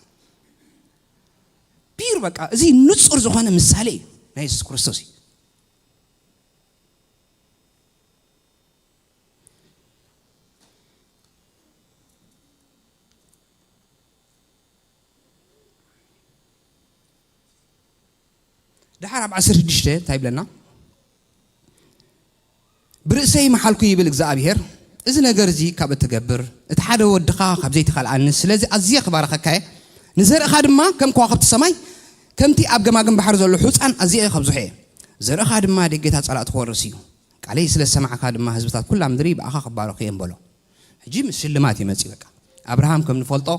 ፒር በቃ እዚ ንጹር ዝኾነ ምሳሌ እዩ ናይ የሱስ ክርስቶስ እዩ። ድሓር ኣብ ዓሰርተ ሽዱሽተ እንታይ ይብለና? "ብርእሰይ መሓልኩ ይብል እግዚኣብሔር፣ እዚ ነገር እዚ ካብ እትገብር፣ እቲ ሓደ ወድኻ ካብ ዘይትኸልኣኒ፣ ስለዚ ኣዝየ ክባርኸካ እየ፣ ንዘርእኻ ድማ ከም ከዋኽብቲ ሰማይ፣ ከምቲ ኣብ ገማግም ባሕሪ ዘሎ ሑጻን ኣዝየ ከብዝሖ እየ። ዘርእኻ ድማ ደጌታት ጸላእቲ ክወርስ እዩ። ቃለይ ስለ ዝሰማዕካ ድማ ህዝብታት ኩላ ምድሪ ብኣኻ ክባረኹ እዮም" በሎ። ሕጂ ምስ ሽልማት ይመጽእ። በቃ ኣብርሃም ከም ንፈልጦ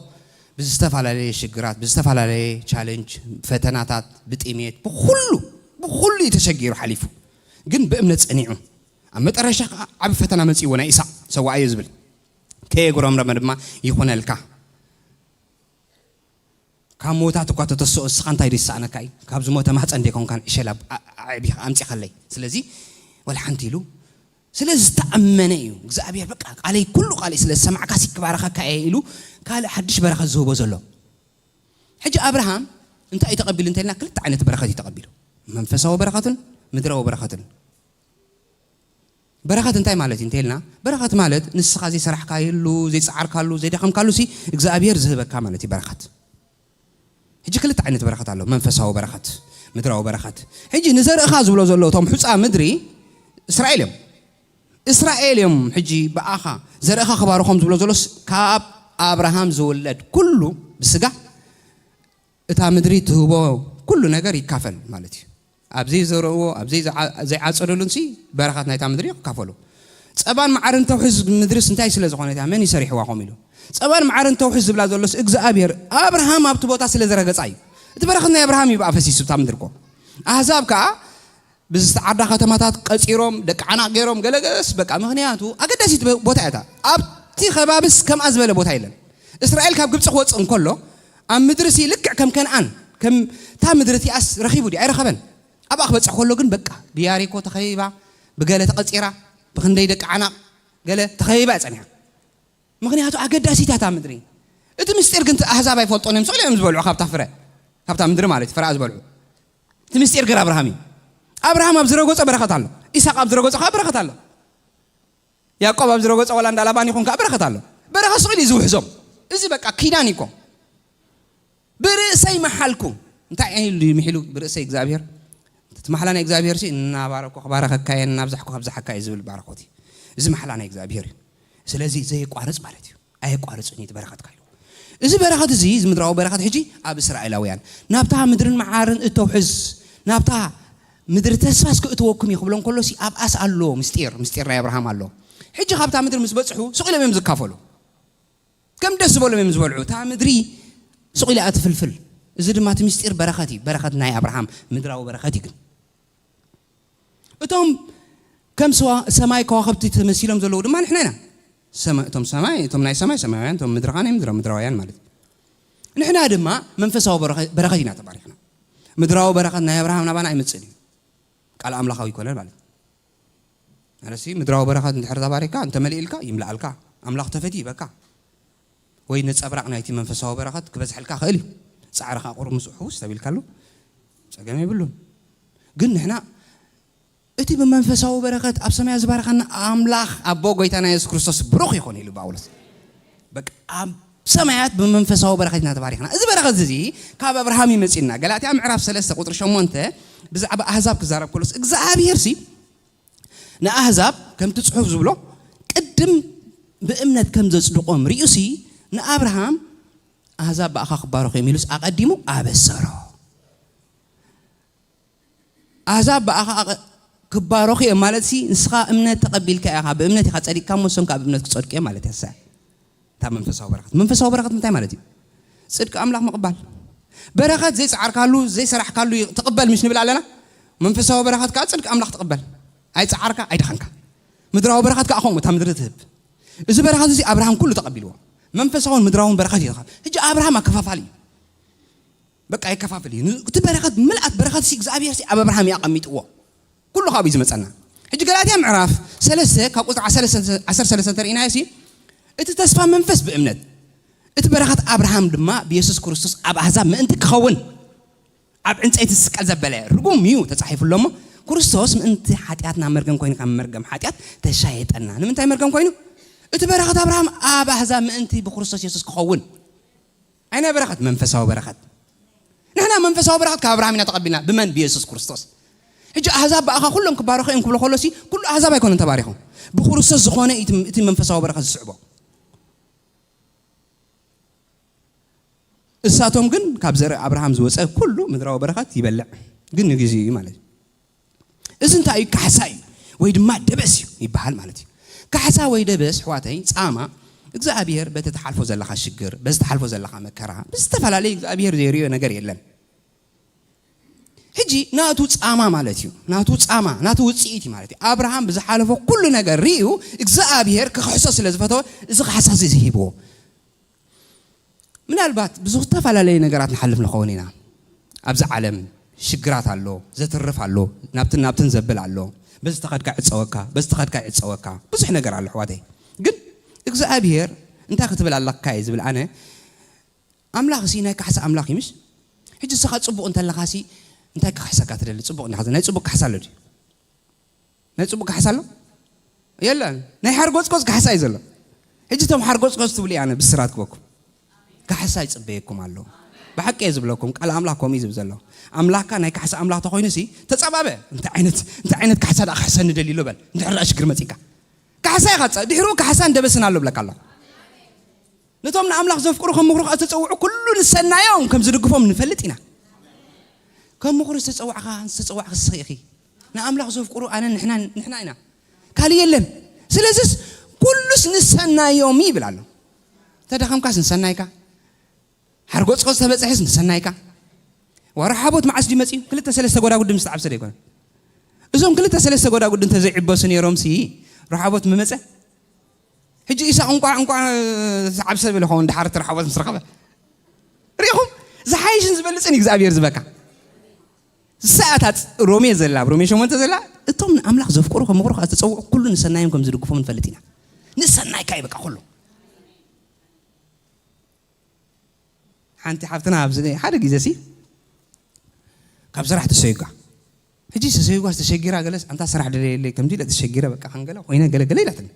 ብዝተፈላለየ ሽግራት፣ ብዝተፈላለየ ቻለንጅ፣ ፈተናታት፣ ብጥሜት፣ ብኹሉ ብኹሉ እዩ ተሸጊሩ ሓሊፉ። ግን ብእምነት ጸኒዑ። ኣብ መጠረሻ ከዓ ዓቢ ፈተና መጺእዎ፣ ናይ ኢሳቅ ሰዋኣዮ ዝብል። "ከየጉረምረመ ድማ ይኹነልካ፣ ካብ ሞታት እኳ ተተስኦ፣ እስኻ እንታይ ዶ ይሰኣነካ እዩ? ካብ ዝሞተ ማህፀን ዶ ኣይኮንካን ዕሸል ኣብ-፣ ኣ-፣ ኣዕቢኻ ኣምፂኻለይ? ስለዚ ወላ ሓንቲ" ኢሉ ስለ ዝተኣመነ እዩ። እግዚኣብሔር በቃ ቃለይ፣ ኩሉ ቃለይ ስለ ዝሰማዕካ ሲ ክባረኸካ እየ ኢሉ ካልእ ሓድሽ በረኸት ዝህቦ ዘሎ። ሕጂ ኣብርሃም እንታይ እዩ ተቐቢሉ እንተልና፣ ክልተ ዓይነት በረኸት እዩ ተቐቢሉ። መንፈሳዊ በረኸትን ምድራዊ በረኸትን። በረኸት እንታይ ማለት እዩ እንተልና፣ በረኸት ማለት ንስኻ ዘይሰራሕካሉ፣ ዘይጸዓርካሉ፣ ዘይደኸምካሉ ሲ እግዚኣብሔር ዝህበካ ማለት እዩ በረኸት። ሕጂ ክልተ ዓይነት በረኸት ኣሎ፣ መንፈሳዊ በረኸት፣ ምድራዊ በረኸት። ሕጂ ንዘርእኻ ዝብሎ ዘሎ እቶም ሑጻ ምድሪ እስራኤል እዮም። እስራኤል እዮም። ሕጂ ብኣኻ ዘርእኻ ክባርኾም ዝብሎ ዘሎስ ካብ ኣብርሃም ዝውለድ ኩሉ ብስጋ እታ ምድሪ ትህቦ ኩሉ ነገር ይካፈል ማለት እዩ። ኣብ ዘይዘረእዎ፣ ኣብ ዘይዝዓ-፣ ዘይዓጸደሉን ሲ በረኸት ናይታ ምድሪ ክካፈሉ። ጸባን መዓርን ተውሕዝ ምድርስ እንታይ ስለ ዝኾነት እያ? መን እዩ ሰሪሕዋ ከምኡ ኢሉ? ጸባን መዓርን ተውሕዝ ዝብላ ዘሎስ እግዚኣብሔር ኣብርሃም ኣብቲ ቦታ ስለ ዝረገጻ እዩ። እቲ በረኸት ናይ ኣብርሃም እዩ ብኣ ፈሲሱ እታ ምድሪ እኮ። ኣህዛብ ከኣ ብዝተዓዳ ከተማታት ቀጺሮም፣ ደቂ ዓናቕ ገይሮም፣ ገለገለስ በቃ። ምኽንያቱ ኣገዳሲት ቦ-፣ ቦታ እያ እታ። ኣብቲ ከባብስ ከምኣ ዝበለ ቦታ የለን። እስራኤል ካብ ግብጺ ክወጽእ እንከሎ፣ ኣብ ምድሪ ሲ ልክዕ ከም ከነኣን፣ ከም እታ ምድሪ እቲኣስ ረኺቡ ድዩ? ኣይረኸበን። ኣብኣ ክበጽሕ ከሎ ግን በቃ ብያሪኮ ተኸቢባ፣ ብገለ ተቐጺራ፣ ብኽንደይ ደቂ ዓናቕ ገለ ተኸቢባ እያ ጸኒሓ። ምኽንያቱ ኣገዳሲት እያ እታ ምድሪ። እቲ ምስጢር ግን እቲ ኣህዛብ ኣይፈልጦን እዮም። ስቕ ኢሎም እዮም ዝበልዑ ካብታ ፍረ፣ ካብታ ምድሪ ማለት እዩ፣ ፍረኣ ዝበልዑ። እቲ ምስጢር ግን ኣብርሃም እዩ። ኣብርሃም ኣብ ዝረገጾ በረኸት ኣሎ። ኢሳቅ ኣብ ዝረገጾ ከዓ በረኸት ኣሎ። ያዕቆብ ኣብ ዝረገጾ ዋላ እንዳ ላባን ይኹን ከዓ በረኸት ኣሎ። በረኸት ስቕ ኢሉ እዩ ዝውሕዞም። እዚ በቃ ኪዳን እዩ እኮ። "ብርእሰይ መሓልኩ"። እንታይ ኢሉ እዩ ምሒሉ ብርእሰይ እግዚኣብሔር? እቲ ማሕላ ናይ እግዚኣብሔር ሲ፣ "እናባረኩ ክባረኸካ እየ፣ እናብዛሕኩ ከብዝሓካ እየ" ዝብል ባረኾት እዩ። እዚ ማሕላ ናይ እግዚኣብሔር እዩ። ስለዚ ዘየቋርጽ ማለት እዩ። ኣየቋርጽን እዩ እቲ በረኸትካ ኢሉ። እዚ በረኸት እዚ፣ እዚ ምድራዊ በረኸት ሕጂ ኣብ እስራኤላውያን፣ "ናብታ ምድርን መዓርን እተውሕዝ፣ ናብታ ምድሪ ተስፋ እስከ እትወኩም እዩ" ክብሎም ከሎ ሲ ኣብኣስ ኣሎ ምስጢር፣ ምስጢር ናይ ኣብርሃም ኣሎ። ሕጂ ካብታ ምድሪ ምስ በጽሑ ስቕ ኢሎም እዮም ዝካፈሉ። ከም ደስ ዝበሎም እዮም ዝበልዑ። እታ ምድሪ ስቕ ኢላ እያ ትፍልፍል። እዚ ድማ እቲ ምስጢር በረኸት እዩ። በረኸት ናይ ኣብርሃም ምድራዊ በረኸት እዩ። ግን እቶም ከም ሰዋ-፣ ሰማይ ከዋኽብቲ ተመሲሎም ዘለዉ ድማ ንሕና ኢና። ሰማ-፣ እቶም ሰማይ፣ እቶም ናይ ሰማይ ሰማያውያን፣ እቶም ምድሪ ኸኣ ናይ ምድሪ ምድራውያን ማለት እዩ። ንሕና ድማ መንፈሳዊ በረኸ-፣ በረኸት ኢና ተባሪኽና። ምድራዊ በረኸት ናይ ኣብርሃም ናባና ኣይመጽእን እዩ። ቃል ኣምላኻዊ ኣይኮነን ማለት እዩ። ማለት ሲ ምድራዊ በረኸት እንድሕር ተባሪኽካ፣ እንተመሊእልካ ይምልኣልካ፣ ኣምላኽ ተፈትዩ ይበካ። ወይ ነጸብራቕ ናይቲ መንፈሳዊ በረኸት ክበዝሐልካ ክእል እዩ። ጻዕርኻ ቁሩብ ምስኡ ሕውስ ተቢልካሉ ጸገም የብሉን። ግን ንሕና እቲ ብመንፈሳዊ በረኸት ኣብ ሰማያት ዝባረኸና ኣምላኽ ኣቦ ጎይታና የሱስ ክርስቶስ ብሩኽ ይኹን ኢሉ ጳውሎስ። በቃ ኣብ ሰማያት ብመንፈሳዊ በረኸት ኢና ተባሪኽና። እዚ በረኸት እዚ ካብ ኣብርሃም እዩ መጺእና። ገላትያ ምዕራፍ ሰለስተ ቁጽሪ ሸሞንተ ብዛዕባ ኣህዛብ ክዛረብ ከሎስ እግዚኣብሔር ሲ ንኣህዛብ ከምቲ ጽሑፍ ዝብሎ ቅድም ብእምነት ከም ዘጽድቖም ርእዩሲ ንኣብርሃም ኣህዛብ ብኣኻ ክባረኹ እዮም ኢሉስ ኣቐዲሙ ኣበሰሮ። ኣህዛብ ብኣኻ ኣቐ-፣ ክባረኹ እዮም ማለት ሲ ንስኻ እምነት ተቐቢልካ ኢኻ፣ ብእምነት ኢኻ ጸዲቕካ እሞ እሶም ከኣ ብእምነት ክጸድቁ እዮም ማለት እያ። እታ መንፈሳዊ በረኸት። መንፈሳዊ በረኸት እንታይ ማለት እዩ? ጽድቂ ኣምላኽ ምቕባል። በረኸት ዘይጸዓርካሉ፣ ዘይሰራሕካሉ ትቕበል ምሽ ንብል ኣለና? መንፈሳዊ በረኸት ከኣ ጽድቂ ኣምላኽ ትቕበል። ኣይጸዓርካ፣ ኣይደኸንካ። ምድራዊ በረኸት ከኣ ከምኡ እታ ምድሪ ትህብ። እዚ በረኸት እዚ ኣብርሃም ኩሉ ተቐቢልዎ። መንፈሳውን ምድራውን በረኸት እዩ። ሕጂ ኣብርሃም ኣከፋፋሊ እዩ። በቃ የከፋፍል እዩ። ን-፣ እቲ በረኸት፣ ምልኣት በረኸት ሲ እግዚኣብሔር ሲ ኣብ ኣብርሃም እዩ ኣቐሚጥዎ። ኩሉ ካብኡ እዩ ዝመጸና። ሕጂ ገላትያ ምዕራፍ ሰለስተ ካብ ቁጽሪ ዓሰርተ ሰለስተ፣ ዓሰርተ ሰለስተ እንተርኢናዮ ሲ፣ እቲ ተስፋ መንፈስ ብእምነት፣ እቲ በረኸት ኣብርሃም ድማ ብየሱስ ክርስቶስ ኣብ ኣህዛብ ምእንቲ ክኸውን ኣብ ዕንጸይቲ ዝስቀል ዘበለ ርጉም እዩ ተጻሒፉ ኣሎ እሞ፣ ክርስቶስ ምእንቲ ሓጢኣትና መርገም ኮይኑ ካብ መርገም ሓጢኣት ተሻየጠና። ንምንታይ መርገም ኮይኑ? እቲ በረኸት ኣብርሃም ኣብ ኣህዛብ ምእንቲ ብክርስቶስ የሱስ ክኸውን። ኣይናይ በረኸት፣ መንፈሳዊ በረኸት። ንሕና መንፈሳዊ በረኸት ካብ ኣብርሃም ኢና ተቐቢልና። ብመን? ብየሱስ ክርስቶስ። ሕጂ ኣህዛብ ብኣኻ ኩሎም ክባረኹ እዮም ክብሎ ከሎሲ፣ ኩሉ ኣህዛብ ኣይኮነን ተባሪኹ። ብክርስቶስ ዝኾነ እቲ፣ እቲ መንፈሳዊ በረኸት ዝስዕቦ። እሳቶም ግን ካብ ዘርኢ ኣብርሃም ዝወፀ ኩሉ ምድራዊ በረኸት ይበልዕ፣ ግን ንግዜኡ እዩ ማለት እዩ። እዚ እንታይ እዩ? ካሕሳ እዩ ወይ ድማ ደበስ እዩ ይበሃል ማለት እዩ። ካሕሳ ወይ ደበስ፣ ኣሕዋተይ፣ ጻማ እግዚኣብሔር በቲ ትሓልፎ ዘለኻ ሽግር፣ በዚ ትሓልፎ ዘለኻ መከራ፣ ብዝተፈላለየ እግዚኣብሔር ዘይርእዮ ነገር የለን። ሕጂ ናቱ ጻማ ማለት እዩ። ናቱ ጻማ፣ ናቱ ውጽኢት እዩ ማለት እዩ። ኣብርሃም ብዝሓለፎ ኩሉ ነገር ርእዩ እግዚኣብሔር ክኽሕሶ ስለ ዝፈተወ እዚ ካሕሳ እዚ ዝሂብዎ። ምናልባት ብዙ ዝተፈላለየ ነገራት ንሓልፍ ንኸውን ኢና። ኣብዚ ዓለም ሽግራት ኣሎ፣ ዘትርፍ ኣሎ፣ ናብትን ናብትን ዘብል ኣሎ። በዚ ተኸድካ ይዕጸወካ፣ በዚ ተኸድካ ይዕጸወካ። ብዙሕ ነገር ኣሎ ኣሕዋተይ። ግን እግዚኣብሔር እንታይ ክትብል ኣለካ እየ ዝብል ኣነ፣ ኣምላኽ ሲ ናይ ካሕሳ ኣምላኽ እዩ ምሽ? ሕጂ ንስኻ ጽቡቕ እንተለኻ ሲ እንታይ ክኽሕሰካ ትደሊ? ጽቡቕ እንዲኻ፣ ናይ ጽቡቕ ካሕሳ ኣሎ ድዩ? ናይ ጽቡቕ ካሕሳ ኣሎ? የለን። ናይ ሓርጎጽጎጽ ካሕሳ እዩ ዘሎ። ሕጂ እቶም ሓርጎጽጎጽ ትብሉ ኣነ ብስራት ክበኩም። ካሕሳ ይጽበየኩም ኣሎ። ብሓቂ እየ ዝብለኩም፣ ቃል ኣምላኽ ከምኡ እዩ ዝብል ዘሎ። ኣምላኽካ ናይ ካሕሳ ኣምላኽ ተኾይኑ ሲ ተጸባበ። እንታይ ዓይነት፣ እንታይ ዓይነት ካሕሳ ደኣ ክሕሰኒ ደልዩ ኣሎ በል። እንድሕር ደኣ ሽግር መጺካ። ካሕሳ ኢኻ ትጸ-፣ ድሕሩ ካሕሳን ደበስን ኣሎ ብለካ ኣለኹ። ነቶም ንኣምላኽ ዘፍቅሩ ከም ምኽሩ ከኣ ዝተጸውዑ ኩሉ ንሰናዮም ከም ዝድግፎም ንፈልጥ ኢና። ከም ምኽሩ ዝተጸዋዕካ፣ ዝተጸዋዕካ ስኺ ኢኺ። ንኣምላኽ ዘፍቅሩ ኣነ ንሕና፣ ንሕና ኢና። ካልእ የለን። ስለዚስ ኩሉስ ንሰናዮም ይብል ኣሎ። ተደኸምካስ ንሰናይካ። ሓርጎጽጎጽ ተበጽሐስ ንሰናይካ። ዋ ረሓቦት መዓስ ድዩ መጺኡ? ክልተ ሰለስተ ጎዳጉዲ ምስ ተዓብሰ ዶ ኣይኮነን? እዞም ክልተ ሰለስተ ጎዳጉዲ እንተዘይዕበሱ ነይሮምሲ ረሓቦት ምመጸ? ሕጂ ኢሳቕ እንቋዕ፣ እንቋዕ ተዓብሰ ብል ይኸውን፣ ድሓር እቲ ረሓቦት ምስ ረኸበ። ርኢኹም? ዝሓይሽን ዝበልጽን እዩ እግዚኣብሔር ዝበካ። ዝሰኣታት ሮሜ ዘላ፣ ኣብ ሮሜ ሸሞንተ ዘላ፣ እቶም ንኣምላኽ ዘፍቅሩ ከም ምኽሩ ከኣ ዝተጸውዑ ኩሉ ንሰናዮም ከም ዝድግፎም ንፈልጥ ኢና። ንሰናይካ እዩ በቃ ኩሉ። ሓንቲ ሓፍትና ኣብዚ ሓደ ግዜ ሲ ካብ ስራሕ ተሰይጓ። ሕጂ ተሰይጓ፣ ተሸጊራ፣ ገለስ ኣንታ ስራሕ ደለየለይ፣ ከምዚ ኢለ ተሸጊረ፣ በቃ፣ ከንገለ ኮይነ፣ ገለ ገለ ኢላትኒ።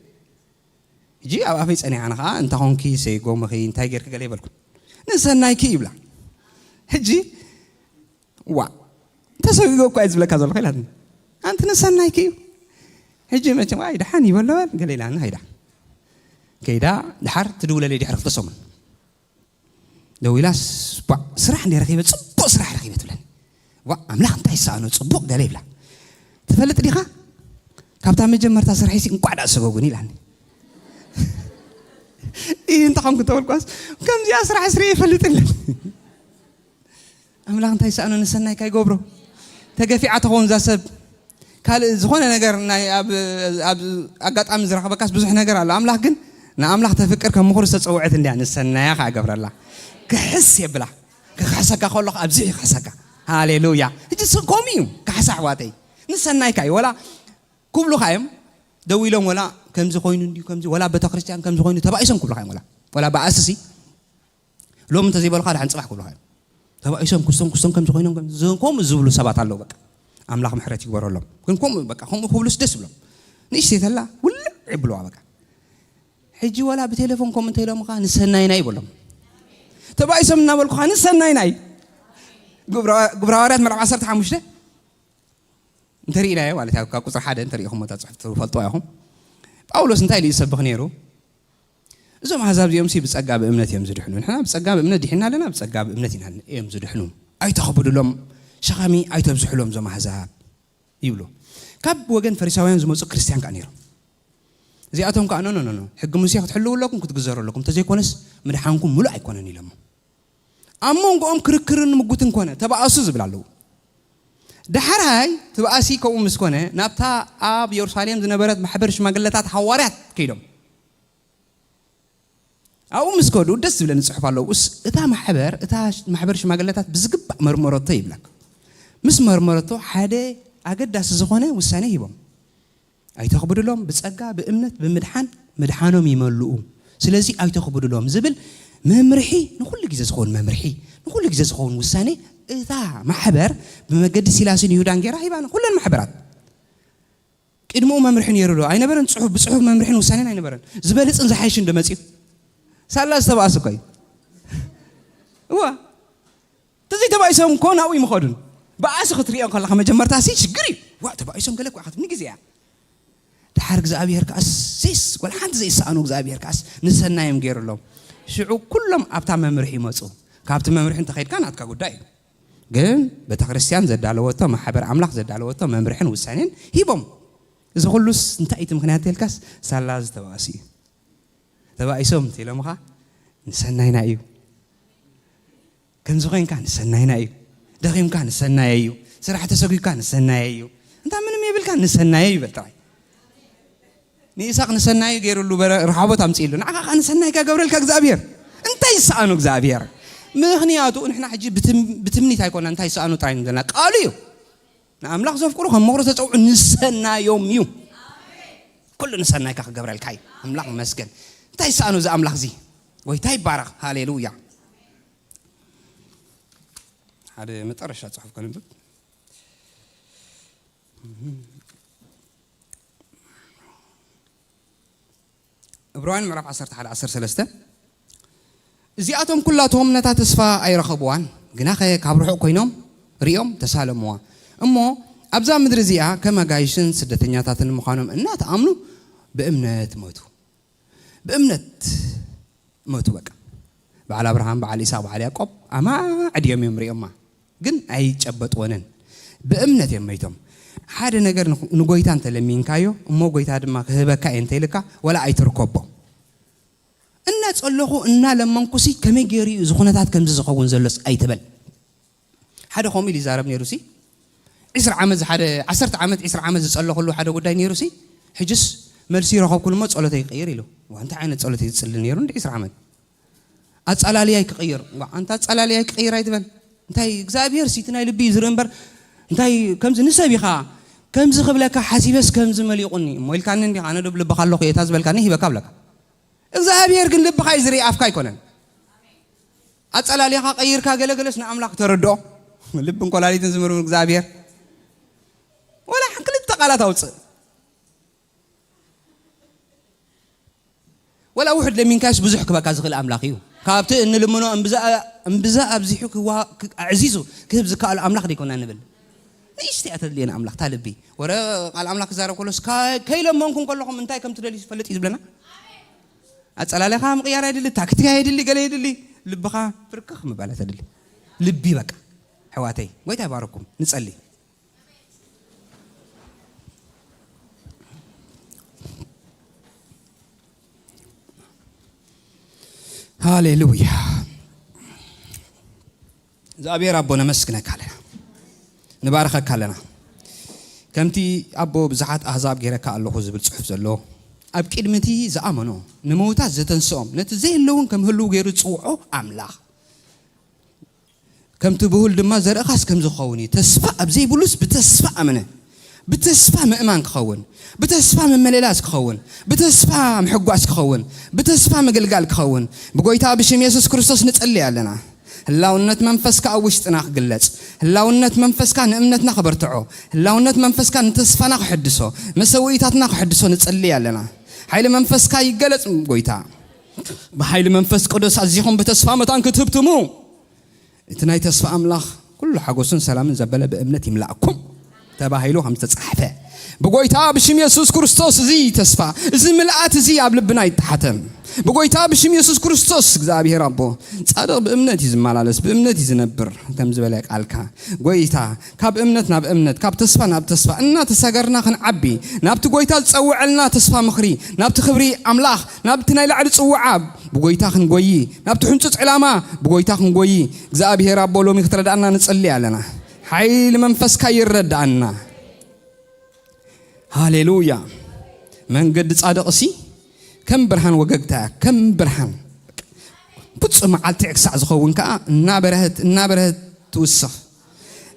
ሕጂ ኣብ ኣፈይ ጸኒሓ፣ ኣነ ኸኣ፣ "እንታ ኾንኪ ሰይጎምኺ፣ እንታይ ጌርኪ?" ገለ ይበልኩ። "ንሰናይኪ" ይብላ። ሕጂ "ዋ፣ ተሰጊጎ እኳ እየ ዝብለካ ዘለኹ" ኢላትኒ። "ኣንቲ ንሰናይኪ እዩ። ሕጂ መቸም፣ ኣይ፣ ደሓን ይበሎ በል" ገለ ኢላኒ፣ ከይዳ። ከይዳ፣ ድሓር ትድውለለይ ድሕሪ ክልተ ሰሙን። ደዊላስ፣ "ቧዕ፣ ስራሕ እንደ ረኺበ፣ ጽቡቕ ስራሕ ረኺበ" ትብለኒ። "ዋ፣ ኣምላኽ እንታይ ይሰኣኖ፣ ጽቡቕ" ገለ ይብላ። "ትፈልጥ ዲኻ? ካብታ መጀመርታ ስራሕሲ እንቋዕ ደኣ ሰጎጉኒ" ኢላኒ። "እ፣ እንታይ ኾንኩ?" ተበልኳስ፣ "ከምዚኣ ስራሕ ስርየ ይፈልጥ የለን። ኣምላኽ እንታይ ይሰኣኖ፣ ንሰናይካ ይገብሮ። ተገፊዓ ትኸውን እዛ ሰብ። ካልእ ዝኾነ ነገር ናይ ኣብ፣ ኣብ ኣጋጣሚ ዝረኸበካስ ብዙሕ ነገር ኣሎ። ኣምላኽ ግን ንኣምላኽ ተፍቅር ከም ምኽሩ ዝተጸውዐት እንድያ፣ ንሰናያ ከኣ ገብረላ። ክሕስ የብላ። ክኽሕሰካ ከሎ ከኣ ኣብዚሑ ይኽሕሰካ። ሃሌሉያ። ሕጂ ስ-፣ ከምኡ እዩ። ካሕሳ ኣሕዋተይ። ንሰናይካ እዩ። ወላ ክብሉኻ እዮም። ደው ኢሎም ወላ ከምዚ ኮይኑ እንድዩ፣ ከምዚ፣ ወላ ቤተክርስትያን ከምዚ ኮይኑ ተባኢሶም ክብሉኻ እዮም። ወላ፣ ወላ ብኣስሲ ሎሚ እንተዘይበሉኻ ደሓን ጽባሕ ክብሉኻ እዮም። ተባኢሶም ክስቶም ክስቶም ከምዚ ኮይኖም ከም-፣ ዝ-፣ ከምኡ ዝብሉ ሰባት ኣለዉ። በቃ ኣምላኽ ምሕረት ይግበረሎም። ግን ከምኡ በቃ ከምኡ ክብሉስ ደስ ይብሎም። ንእሽተይ ተላ ውልዕ ይብሉዋ በቃ። ሕጂ ወላ ብቴሌፎን ከምኡ እንተ ኢሎምኻ ንሰናይና ይበሎም። ተባኢሶም እናበልኩኻ ንሰናይና እዩ። ግብረ፣ ግብረ ሃዋርያት ምዕራፍ ዓሰርተ ሓሙሽተ እንተሪኢናዮ ማለት እዩ፣ ካብ ቁጽሪ ሓደ እንተሪኢኹሞ እታ ጽሑፍ ትፈልጥዋ ኢኹም። ጳውሎስ እንታይ ኢሉ ይሰብኽ ነይሩ? "እዞም ኣህዛብ እዚኦም ሲ ብጸጋ ብእምነት እዮም ዝድሕኑ። ንሕና ብጸጋ ብእምነት ድሒና ኣለና፣ ብጸጋ ብእምነት ኢና፣ እዮም ዝድሕኑ። ኣይተኽብዱሎም፣ ሸኸሚ ኣይተብዝሑሎም እዞም ኣህዛብ" ይብሉ። ካብ ወገን ፈሪሳውያን ዝመጹ ክርስትያን ከኣ ነይሮም። እዚኣቶም ከኣ፣ "ኖ፣ ኖ፣ ኖ፣ ኖ፣ ሕጊ ሙሴ ክትሕልዉ ኣለኩም፣ ክትግዘሩ ኣለኩም፣ እንተዘይኮነስ ምድሓንኩም ምሉእ ኣይኮነን" ኢሎሞ። ኣብ መንጎኦም ክርክርን ምጉትን ኮነ፣ ተባኣሱ ዝብል ኣለዉ። ዳሕራይ እቲ ባእሲ ከምኡ ምስ ኮነ፣ ናብታ ኣብ የሩሳሌም ዝነበረት ማሕበር ሽማግለታት ሃዋርያት ከይዶም። ኣብኡ ምስ ከዱ፣ ደስ ዝብለኒ ጽሑፍ ኣለዎ። እስ-፣ እታ ማሕበር፣ እታ ሽ-፣ ማሕበር ሽማግለታት ብዝግባእ መርመረቶ ይብለካ። ምስ መርመረቶ፣ ሓደ ኣገዳሲ ዝኾነ ውሳኔ ሂቦም። ኣይተኽብድሎም፣ ብጸጋ፣ ብእምነት፣ ብምድሓን ምድሓኖም ይመልኡ። ስለዚ ኣይተኽብድሎም ዝብል መምርሒ፣ ንኹሉ ግዜ ዝኸውን መምርሒ፣ ንኹሉ ግዜ ዝኸውን ውሳኔ፣ እታ ማሕበር ብመገዲ ሲላስን ይሁዳን ጌራ ሂባ፣ ንኹለን ማሕበራት። ቅድምኡ መምርሒ ነይሩ ዶ? ኣይነበረን። ጽሑፍ፣ ብጽሑፍ መምርሕን ውሳኔን ኣይነበረን። ዝበልጽን ዝሓይሽን ዶ መጺኡ? ሳላ ዝተባእሱ እኮ እዩ። እዋ። ዘይተባኢሶም እኮ ናብኡ ይምኸዱን። ብኣሲ ክትሪኦ ከለኻ መጀመርታ ሲ ሽግር እዩ። ዋ፣ ተባኢሶም ገለ እኮ ክትብኒ ግዜ እያ። ድሓር እግዚኣብሔር ከኣስ ዘይስ-፣ ወላ ሓንቲ ዘይሰኣኑ እግዚኣብሔር ከኣስ ንሰናዮም ገይሩሎም። ሽዑ ኩሎም ኣብታ መምርሒ ይመፁ። ካብቲ መምርሒ እንተኸይድካ ናትካ ጉዳይ እዩ። ግን ቤተ ክርስቲያን ዘዳለወቶ፣ ማሕበር ኣምላኽ ዘዳለወቶ መምርሕን ውሳኔን ሂቦም። እዚ ኩሉስ እንታይ እቲ ምኽንያት ተልካስ ሳላ ዝተባእሱ እዩ። ተባኢሶም እንተ ኢሎምኻ ንሰናይና እዩ። ከምዚ ኮይንካ ንሰናይና እዩ። ደኺምካ ንሰናየ እዩ። ስራሕ ተሰጉግካ ንሰናየ እዩ። እንታ ምንም የብልካ ንሰናየ እዩ በል ጥራይ። ንይስሐቅ ንሰናዩ ገይሩሉ በረ-፣ ረሃቦት ኣምፅእሉ። ንዓኻ ኸዓ ንሰናይካ ገብረልካ እግዚኣብሔር። እንታይ ይሰኣኑ እግዚኣብሔር? ምኽንያቱ ንሕና ሕጂ ብትም-፣ ብትምኒት ኣይኮና እንታይ ይሰኣኑ ጥራይ ንብለና። ቃሉ እዩ። ንኣምላኽ ዘፍቅሩ ከም ምኽሩ ተጸውዑ ንሰናዮም እዩ። ኩሉ ንሰናይካ ክገብረልካ እዩ። ኣምላኽ ይመስገን። እንታይ ይሰኣኑ እዚ ኣምላኽ እዚ? ጎይታ ይባረኽ። ሃሌሉያ። ሓደ መጠረሻ ጽሑፍ ከንብብ። ዕብራውያን ምዕራፍ ዓሰርተ ሓደ ዓሰርተ ሰለስተ፣ እዚኣቶም ኩላቶም ነታ ተስፋ ኣይረኸብዋን፣ ግናኸ ካብ ርሑቕ ኮይኖም ሪኦም ተሳለምዋ። እሞ ኣብዛ ምድሪ እዚኣ ከም ኣጋይሽን ስደተኛታትን ምዃኖም እናተኣምኑ ብእምነት ሞቱ። ብእምነት ሞቱ። በቃ በዓል ኣብርሃም፣ በዓል ይስሐቅ፣ በዓል ያዕቆብ ኣማዕድ እዮም እዮም ሪኦማ፣ ግን ኣይጨበጥወንን። ብእምነት እዮም መይቶም። ሓደ ነገር ንኹ-፣ ንጎይታ እንተለሚንካዮ እሞ ጎይታ ድማ ክህበካ እየ እንተይልካ፣ ወላ ኣይትርከቦ። እናጸለኹ እናለመንኩሲ ከመይ ገይሩ እዩ እዚ ኩነታት ከምዚ ዝኸውን ዘሎስ ኣይትበል። ሓደ ከምኡ ኢሉ ይዛረብ ነይሩ ሲ፣ ዒስራ ዓመት ዝሓደ፣ ዓሰርተ ዓመት፣ ዒስራ ዓመት ዝጸለኹሉ ሓደ ጉዳይ ነይሩ ሲ፣ ሕጅስ መልሲ ይረኸብኩሉ እሞ ጸሎተይ ክቕይር ኢሉ። ዋ፣ እንታይ ዓይነት ጸሎት እዩ ዝጽሊ ነይሩ እንዲ ዒስራ ዓመት? ኣጸላልያይ ክቕይር። ዋ፣ ኣንታ ኣጸላልያይ ክቕይር ኣይትበል። እንታይ እግዚኣብሔር ሲ እቲ ናይ ልቢ እዩ ዝርኢ እምበር፣ እንታይ ከምዚ ንሰብ ኢኻ ከምዚ ክብለካ ሓሲበስ ከምዚ መሊቑኒ እሞ ኢልካኒ እንዲኻ፣ ኣነ ዶ ብልብኻ ኣለኹ እየ እታ ዝበልካኒ ሂበካ ብለካ። እግዚኣብሔር ግን ልብኻ እዩ ዝርኢ፣ ኣፍካ ኣይኮነን። ኣጸላልያኻ ቀይርካ ገለገለስ ንኣምላኽ ተረድኦ። ልብን ኮላሊትን ዝምርምር እግዚኣብሔር። ወላ ክልተ ቃላት ኣውጽእ። ወላ ውሑድ ለሚንካስ ብዙሕ ክበካ ዝኽእል ኣምላኽ እዩ። ካብቲ እንልምኖ እምብዛ፣ እምብዛ ኣብዚሑ ክዋ-፣ ክ-፣ ኣዕዚዙ ክህብ ዝከኣሉ ኣምላኽ ደይኮና ንብል። ንእሽተይ እያ ተድልየና ኣምላኽ፣ እታ ልቢ። ወረ ቃል ኣምላኽ ክዛረብ ከሎስ፣ ከ-፣ ከይለመንኩ እንከለኹም እንታይ ከም ትደልዩ ዝፈልጥ እዩ ዝብለና። ኣጸላልያኻ ምቕያር ኣይድሊ፣ ታክቲካ የድሊ፣ ገለ የድሊ። ልብኻ ፍርክኽ ምባል ተድሊ። ልቢ በቃ። ኣሕዋተይ፣ ጎይታ ይባረኩም። ንጸሊ። ሃሌሉያ። እግዚኣብሔር ኣቦ ነመስግነካ ኣለና፣ ንባርኸካ ኣለና። ከምቲ ኣቦ ብዙሓት ኣህዛብ ገይረካ ኣለኹ ዝብል ጽሑፍ ዘሎ፣ ኣብ ቅድሚ እቲ ዝኣመኖ ንምዉታት ዘተንስኦም፣ ነቲ ዘየለውን ከም ህልው ገይሩ ዝጽውዖ ኣምላኽ፣ ከምቲ ብሁል ድማ ዘርእኻስ ከም ዝኸውን እዩ። ተስፋ ኣብ ዘይብሉስ ብተስፋ ኣመነ። ብተስፋ ምእማን ክኸውን፣ ብተስፋ ምምልላስ ክኸውን፣ ብተስፋ ምሕጓስ ክኸውን፣ ብተስፋ ምግልጋል ክኸውን ብጎይታ ብሽም የሱስ ክርስቶስ ንጸልይ ኣለና። ህላውነት መንፈስካ ኣብ ውሽጥና ክግለጽ፣ ህላውነት መንፈስካ ንእምነትና ከበርትዖ፣ ህላውነት መንፈስካ ንተስፋና ክሕድሶ፣ መሰውኢታትና ክሕድሶ ንጸልይ ኣለና። ሓይሊ መንፈስካ ይገለጽ ጎይታ። ብሓይሊ መንፈስ ቅዱስ ኣዚኹም ብተስፋ መታን ክትህብትሙ፣ እቲ ናይ ተስፋ ኣምላኽ ኩሉ ሓጎስን ሰላምን ዘበለ ብእምነት ይምላእኩም ተባሂሉ ከም ዝተጻሕፈ፣ ብጎይታ ብሽም የሱስ ክርስቶስ እዚ ተስፋ፣ እዚ ምልኣት እዚ ኣብ ልብና ይተሓተም። ብጎይታ ብሽም የሱስ ክርስቶስ እግዚኣብሔር ኣቦ፣ ጻድቕ ብእምነት እዩ ዝመላለስ፣ ብእምነት እዩ ዝነብር ከም ዝበለ ቃልካ። ጎይታ፣ ካብ እምነት ናብ እምነት፣ ካብ ተስፋ ናብ ተስፋ እናተሳገርና ክንዓቢ፣ ናብቲ ጎይታ ዝጸውዐልና ተስፋ ምኽሪ፣ ናብቲ ክብሪ ኣምላኽ፣ ናብቲ ናይ ላዕሊ ጽውዓ ብጎይታ ክንጎዪ፣ ናብቲ ሕንጹጽ ዕላማ ብጎይታ ክንጎዪ እግዚኣብሔር ኣቦ ሎሚ ክትረድኣና ንጽሊ ኣለና። ሓይሊ መንፈስካ ይረድኣና። ሃሌሉያ። መንገዲ ጻድቕሲ ከም ብርሃን ወገግታ እያ፣ ከም ብርሃን። ብጹእ መዓልቲ ክሳዕ ዝኸውን ከኣ እናበረህት፣ እናበረህት ትውስኽ።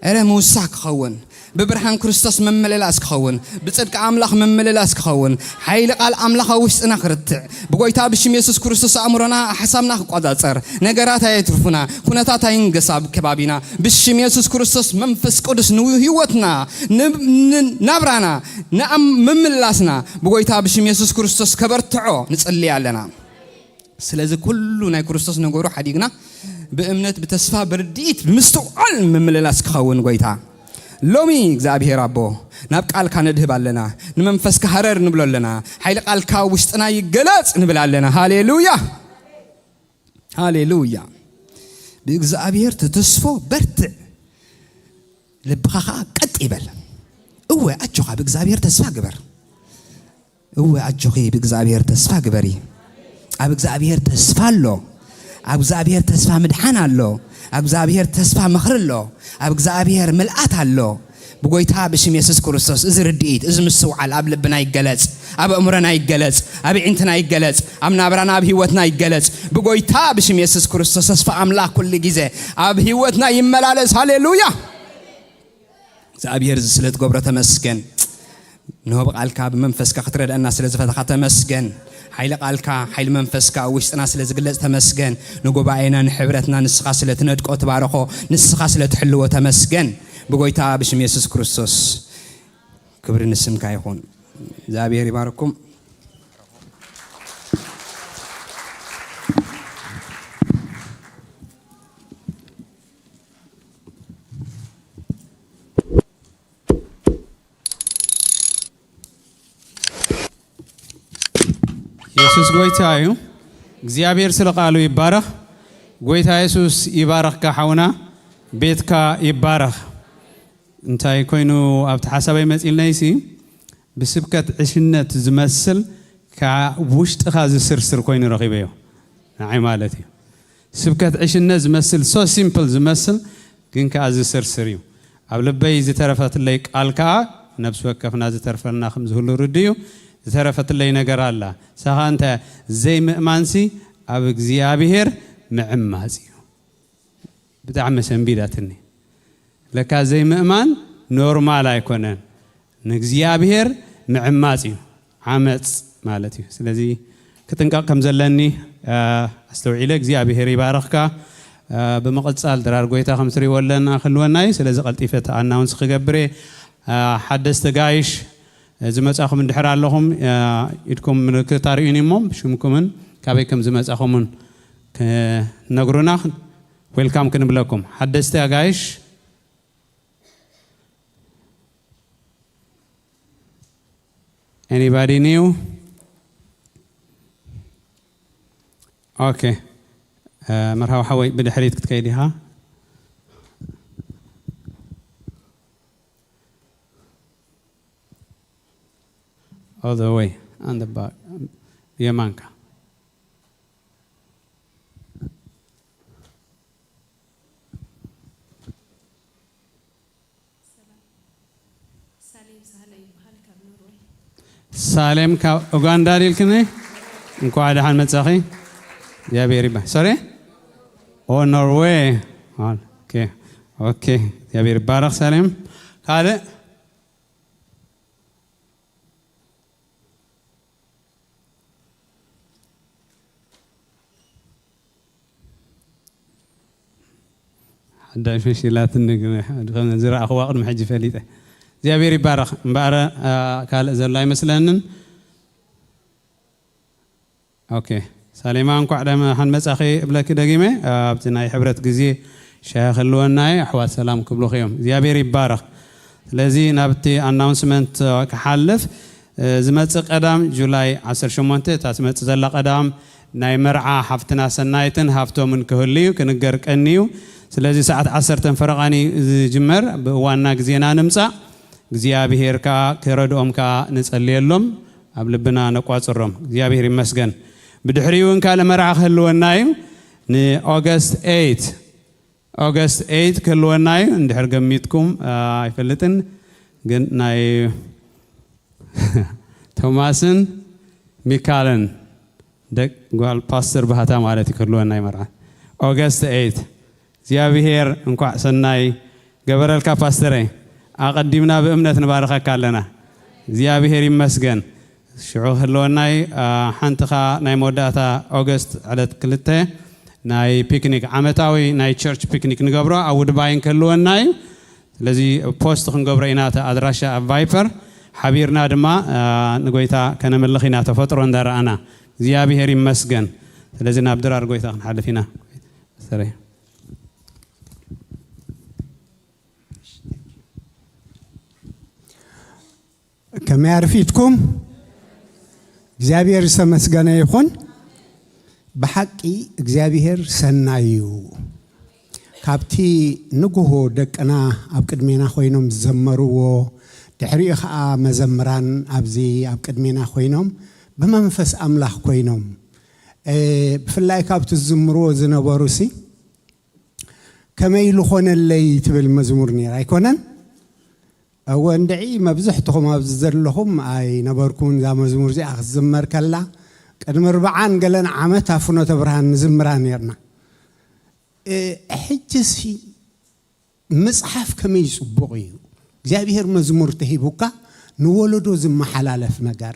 እረ ምውሳኽ ክኸውን፣ ብብርሃን ክርስቶስ መመለላስ ክኸውን፣ ብጽድቂ ኣምላኽ መመለላስ ክኸውን፣ ሓይሊ ቃል ኣምላኽ ኣብ ውሽጥና ክርትዕ፣ ብጎይታ ብሽም የሱስ ክርስቶስ ኣእምሮና፣ ሓሳብና ክቆጻጸር፣ ነገራት ኣየትርፉና፣ ኩነታት ኣይንገስ ኣብ ከባቢና፣ ብሽም የሱስ ክርስቶስ መንፈስ ቅዱስ ንህይወትና፣ ን-፣ ን-፣ ናብራና፣ ንኣም-፣ ምምላስና ብጎይታ ብሽም የሱስ ክርስቶስ ከበርትዖ ንጽሊ ኣለና። ስለዚ ኩሉ ናይ ክርስቶስ ነገሩ ሓዲግና ብእምነት ብተስፋ ብርድኢት ብምስትውዓል ምምልላስ ክኸውን ጎይታ። ሎሚ እግዚኣብሔር ኣቦ ናብ ቃልካ ነድህብ ኣለና። ንመንፈስካ ሃረር ንብሎ ኣለና። ሓይሊ ቃልካ ውሽጥና ይገለጽ ንብል ኣለና። ሃሌሉያ፣ ሃሌሉያ። ብእግዚኣብሔር ተተስፎ በርትዕ፣ ልብኻ ኸዓ ቀጥ ይበል። እወ ኣጆኻ ብእግዚኣብሔር ተስፋ ግበር። እወ ኣጆኺ ብእግዚኣብሔር ተስፋ ግበሪ። ኣብ እግዚኣብሔር ተስፋ ኣሎ። ኣብ እግዚኣብሔር ተስፋ ምድሓን ኣሎ። ኣብ እግዚኣብሔር ተስፋ ምኽሪ ኣሎ። ኣብ እግዚኣብሔር ምልኣት ኣሎ። ብጎይታ ብሽም የሱስ ክርስቶስ እዚ ርድኢት፣ እዚ ምስትውዓል ኣብ ልብና ይገለጽ፣ ኣብ ኣእምሮና ይገለጽ፣ ኣብ ኣዒንትና ይገለጽ፣ ኣብ ናብራና ኣብ ህይወትና ይገለጽ። ብጎይታ ብሽም የሱስ ክርስቶስ ተስፋ ኣምላኽ ኩሉ ግዜ ኣብ ህይወትና ይመላለስ። ሃሌሉያ። እግዚኣብሔር እዚ ስለ ትገብሮ ተመስገን። ንሆ ብቓልካ ብመንፈስካ ክትረድኣና ስለ ዝፈተኻ ተመስገን። ሓይሊ ቃልካ፣ ሓይሊ መንፈስካ ኣብ ውሽጥና ስለ ዝግለጽ ተመስገን። ንጉባኤና፣ ንሕብረትና ንስኻ ስለ ትነድቆ ትባርኾ፣ ንስኻ ስለ ትሕልዎ ተመስገን። ብጎይታ ብሽም የሱስ ክርስቶስ ክብሪ ንስምካ ይኹን። እግዚኣብሔር ይባርኩም። የሱስ ጎይታ እዩ። እግዚኣብሔር ስለ ቃሉ ይባረኽ። ጎይታ የሱስ ይባረኽካ ሓውና፣ ቤትካ ይባረኽ። እንታይ ኮይኑ ኣብቲ ሓሳበይ መጺልናይሲ፣ ብስብከት ዕሽነት ዝመስል ካብ ውሽጥኻ ዝስርስር ኮይኑ ረኺበዮ። ንዓይ ማለት እዩ። ስብከት ዕሽነት ዝመስል፣ so simple ዝመስል፣ ግን ከኣ ዝስርስር እዩ። ኣብ ልበይ ዝተረፈትለይ ቃል ከኣ ነብሲ ወከፍና ዝተርፈልና ከም ዝህሉ ርድእ እዩ። ዝተረፈትለይ ነገር ኣላ። ንሳ ከኣ እንታይ እያ? ዘይምእማንሲ ኣብ እግዚኣብሔር ምዕማጽ እዩ። ብጣዕሚ ሰንቢዳትኒ። ለካ ዘይምእማን ኖርማል ኣይኮነን። ንእግዚኣብሔር ምዕማጽ እዩ። ዓመጽ ማለት እዩ። ስለዚ ክጥንቀቕ ከም ዘለኒ፣ አ፣ ኣስተውዒለ። እግዚኣብሔር ይባርኽካ። አ፣ ብምቕጻል ድራር ጎይታ ከም ትሪእዎ ኣለና ክህልወና እዩ። ስለዚ ቀልጢፈ እቲ ኣናውንስ ክገብር እየ። አ፣ ሓደስቲ ጋይሽ ዝመጻኹም እንድሕር ኣለኹም፣ አ፣ ኢድኩም ምልክት ኣርእዩኒ እሞ ሽምኩምን ካበይ ከም ዝመጻኹምን ክነግሩና ዌልካም ክንብለኩም። ሓደስቲ ኣጋይሽ? Anybody new? Okay. እ፣ መርሃዊ ሓወይ ብድሕሪት ክትከይድ ኢኻ። All the way on the back. የማንካ። ሳሌም ሳህለ ይበሃል፣ ካብ ኖርወይ። ሳሌም ካብ ኡጋንዳ ዲልክኒ? እንኳዕ ደሓን መጻኺ። እግዚኣብሔር ይባርክ። ሶሪ? ኦ፣ ኖርወይ። ኦኬ፣ ኦኬ። እግዚኣብሔር ይባረክ ሳሌም። ካልእ? ሓዳሽ መሲላትኒ፣ ግን ከም ዝረኣኽዋ ቅድሚ ሕጂ ፈሊጠ። እግዚኣብሔር ይባረኽ። እምበኣር፣ አ፣ ካልእ ዘሎ ኣይመስለንን። ኦኬ። ሳሌማ፣ እንኳዕ ደሓን መጻኺ እብለኪ ደጊመ። ኣብቲ ናይ ሕብረት ግዜ ሻሂ ክህልወና እዩ። ኣሕዋት ሰላም ክብሉኺ እዮም። እግዚኣብሔር ይባረኽ። ስለዚ ናብቲ ኣናውንስመንት ክሓልፍ፣ እ፣ ዝመጽእ ቀዳም ጁላይ ዓሰርተ ሸሞንተ፣ እታ ትመጽእ ዘላ ቀዳም ናይ መርዓ ሓፍትና ሰናይትን ሃፍቶምን ክህሉ እዩ፣ ክንገር ቀኒ እዩ። ስለዚ ሰዓት ዓሰርተ ፈረቓን እዩ ዝጅመር። ብዋና ግዜና ንምጻእ፣ እግዚኣብሔር ከኣ ክረድኦም ከኣ ንጸልየሎም፣ ኣብ ልብና ነቋጽሮም። እግዚኣብሔር ይመስገን። ብድሕሪኡ እውን ካልእ መርዓ ክህልወና እዩ፣ ንኦገስት ኤይት። ኦገስት ኤይት ክህልወና እዩ። እንድሕር ገሚትኩም፣ አ፣ ኣይፈልጥን፣ ግን ናይ ቶማስን ሚካልን ደቅ ጓል ፓስተር ባህታ ማለት እዩ ክህልወና እዩ መርዓ። ኦገስት ኤይት። እግዚኣብሔር እንኳዕ ሰናይ ገበረልካ ፓስተረይ። ኣቐዲምና ብእምነት ንባርኸካ ኣለና። እግዚኣብሔር ይመስገን። ሽዑ ክህልወናይ፣ አ፣ ሓንቲ ኸኣ ናይ መወዳእታ ኦገስት ዕለት ክልተ ናይ ፒክኒክ፣ ዓመታዊ ናይ ቸርች ፒክኒክ ንገብሮ ኣብ ውድባይን ክህልወና እዩ። ስለዚ ፖስት ክንገብሮ ኢና እቲ ኣድራሻ ኣብ ቫይፐር። ሓቢርና ድማ፣ አ፣ ንጎይታ ከነምልኽ ኢና ተፈጥሮ እንዳረኣና። እግዚኣብሔር ይመስገን። ስለዚ ናብ ድራር ጎይታ ክንሓልፍ ኢና። ሰረይ። ከመይ ኣርፊድኩም? እግዚኣብሔር ዝተመስገነ ይኹን። ብሓቂ እግዚኣብሔር ሰናይ እዩ። ካብቲ ንግሆ ደቅና ኣብ ቅድሜና ኮይኖም ዝዘመርዎ፣ ድሕሪኡ ኸዓ መዘምራን ኣብዚ ኣብ ቅድሜና ኮይኖም ብመንፈስ ኣምላኽ ኮይኖም፣ እ፣ ብፍላይ ካብቲ ዝዝምርዎ ዝነበሩሲ፣ ከመይ ኢሉ ኾነለይ ትብል መዝሙር ነይራ ኣይኮነን? እወ እንድዒ፣ መብዝሕትኹም ኣብዚ ዘለኹም ኣይነበርኩምን እዛ መዝሙር እዚኣ ክትዝመር ከላ። ቅድሚ ኣርብዓን ገለን ዓመት ኣብ ፍኖተ ብርሃን ንዝምራ ነይርና። እ፣ ሕጅሲ ምጽሓፍ ከመይ ጽቡቕ እዩ። እግዚኣብሔር መዝሙር ተሂቡካ ንወለዶ ዝመሓላለፍ ነገር።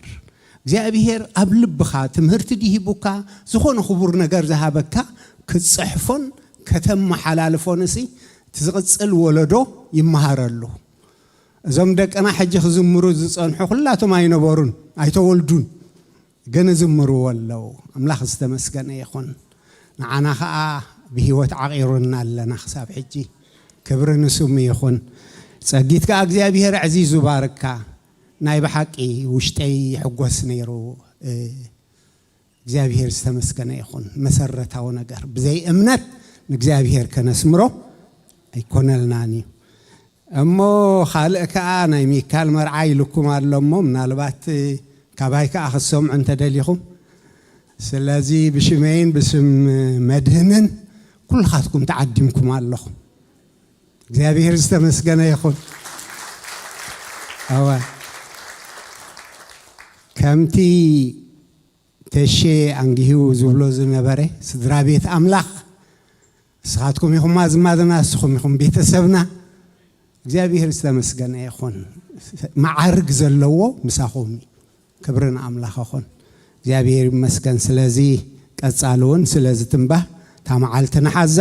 እግዚኣብሔር ኣብ ልብኻ ትምህርቲ ድሂቡካ ዝኾነ ክቡር ነገር ዝሃበካ ክትጽሕፎን ከተመሓላልፎንሲ እቲ ዝቕጽል ወለዶ ይመሃረሉ። እዞም ደቅና ሕጂ ክዝምሩ ዝጸንሑ ኩላቶም ኣይነበሩን፣ ኣይተወልዱን። ግን ዝምርዎ ኣለዉ። ኣምላኽ ዝተመስገነ ይኹን። ንዓና ኸኣ ብህይወት ዓቒሩና ኣለና ክሳብ ሕጂ። ክብሪ ንስሙ ይኹን። ጸጊት ከኣ እግዚኣብሔር ኣዕዚዙ ባርካ። ናይ ብሓቂ ውሽጠይ ይሕጎስ ነይሩ። እ፣ እግዚኣብሔር ዝተመስገነ ይኹን። መሰረታዊ ነገር፣ ብዘይ እምነት ንእግዚኣብሔር ከነስምሮ ኣይኮነልናን እዩ። እሞ ካልእ ከኣ ናይ ሚካል መርዓ ኢልኩም ኣሎ እሞ፣ ምናልባት ካባይ ከኣ ክትሰምዑ እንተደሊኹም። ስለዚ ብሽመይን ብስም መድህንን ኩልኻትኩም ተዓዲምኩም ኣለኹም። እግዚኣብሔር ዝተመስገነ ይኹን። እወ፣ ከምቲ ተሼ ኣንጊሁ ዝብሎ ዝነበረ፣ ስድራ ቤት ኣምላኽ ንስኻትኩም ኢኹም ኣዝማድና፣ ንስኹም ኢኹም ቤተሰብና። እግዚኣብሔር ዝተመስገነ ይኹን። መዓርግ ዘለዎ ምሳኹም እዩ። ክብሪ ንኣምላኽ ይኹን። እግዚኣብሔር ይመስገን። ስለዚ ቀጻሊ እውን ስለዚ ትንባህ እታ መዓልቲ ንሓዛ፣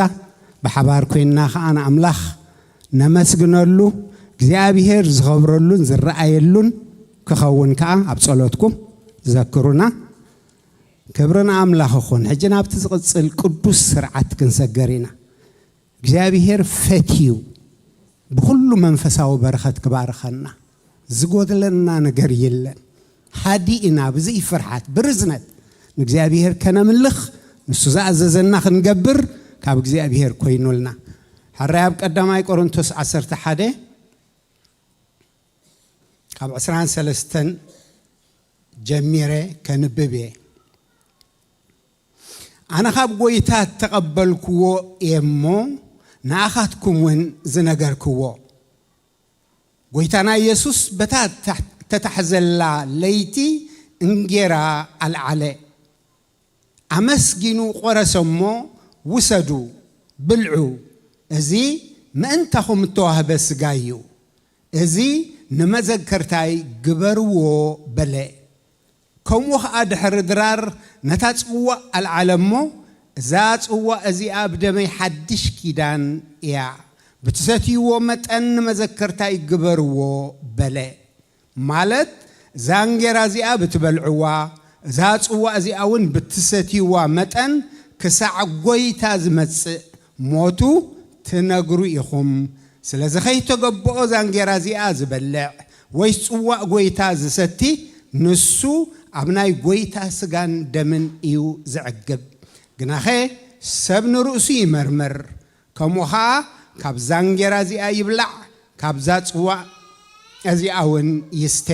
ብሓባር ኮይንና ኸኣ ንኣምላኽ ነመስግነሉ፣ እግዚኣብሔር ዝኸብረሉን ዝረኣየሉን ክኸውን ከኣ ኣብ ጸሎትኩም ዘክሩና። ክብሪ ንኣምላኽ ይኹን። ሕጂ ናብቲ ዝቕጽል ቅዱስ ስርዓት ክንሰገር ኢና። እግዚኣብሔር ፈትዩ ብኹሉ መንፈሳዊ በረኸት ክባርኸና፣ ዝጎድለና ነገር የለን። ሃዲእና ብዘይ ፍርሓት ብርዝነት ንእግዚኣብሔር ከነምልኽ፣ ንሱ ዝኣዘዘና ክንገብር ካብ እግዚኣብሔር ኮይኑልና። ሕራይ ኣብ ቀዳማይ ቆሮንቶስ ዓሰርተ ሓደ ካብ ዕስራን ሰለስተን ጀሚረ ከንብብ እየ። ኣነ ካብ ጐይታ እተቐበልክዎ እየ እሞ፣ ንኣኻትኩም እውን ዝነገርክዎ። ጐይታና ኢየሱስ በታ እተ-፣ እተታሕዘላ ለይቲ እንጌራ ኣልዓለ። ኣመስጊኑ ቈረሰ እሞ፣ "ውሰዱ፣ ብልዑ፣ እዚ ምእንታኹም እተዋህበ ሥጋይ እዩ። እዚ ንመዘከርታይ ግበርዎ" በለ። ከምኡ ኸኣ ድሕሪ ድራር ነታ ጽዋእ ኣልዓለ እሞ፣ "እዛ ጽዋእ እዚኣ ብደመይ ሓድሽ ኪዳን እያ። ብትሰትይዎ መጠን ንመዘከርታይ ግበርዎ" በለ። ማለት፣ እዛ እንጌራ እዚኣ ብትበልዕዋ፣ እዛ ጽዋእ እዚኣ እውን ብትሰትይዋ መጠን፣ ክሳዕ ጐይታ ዝመጽእ ሞቱ ትነግሩ ኢኹም። ስለዚ ኸይተገብኦ እዛ እንጌራ እዚኣ ዝበልዕ ወይ ጽዋእ ጐይታ ዝሰቲ፣ ንሱ ኣብ ናይ ጐይታ ስጋን ደምን እዩ ዝዕግብ። ግናኸ ሰብ ንርእሱ ይመርምር፣ ከምኡ ኸኣ ካብዛ እንጌራ እዚኣ ይብላዕ፣ ካብዛ ጽዋእ እዚኣ እውን ይስተ።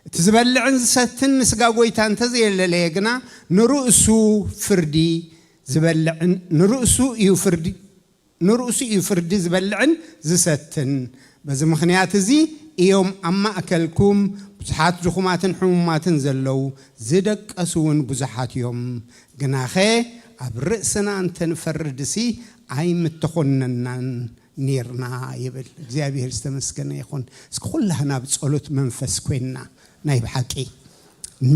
እቲ ዝበልዕን ዝሰትን ንስጋ ጐይታ እንተ ዘየለለየ ግና፣ ንርእሱ ፍርዲ ዝበልዕን፣ ንርእሱ እዩ ፍርዲ፣ ንርእሱ እዩ ፍርዲ ዝበልዕን ዝሰትን። በዚ ምኽንያት እዚ እዮም ኣብ ማእከልኩም ብዙሓት ድኹማትን ሕሙማትን ዘለዉ፣ ዝደቀሱ እውን ብዙሓት እዮም። ግናኸ ኣብ ርእስና እንተ ንፈርድሲ ኣይምተኾነናን ኔርና ይብል። እግዚኣብሔር ዝተመስገነ ይኹን። እስኪ ኩላህና ብጸሎት መንፈስ ኮይንና ናይ ብሓቂ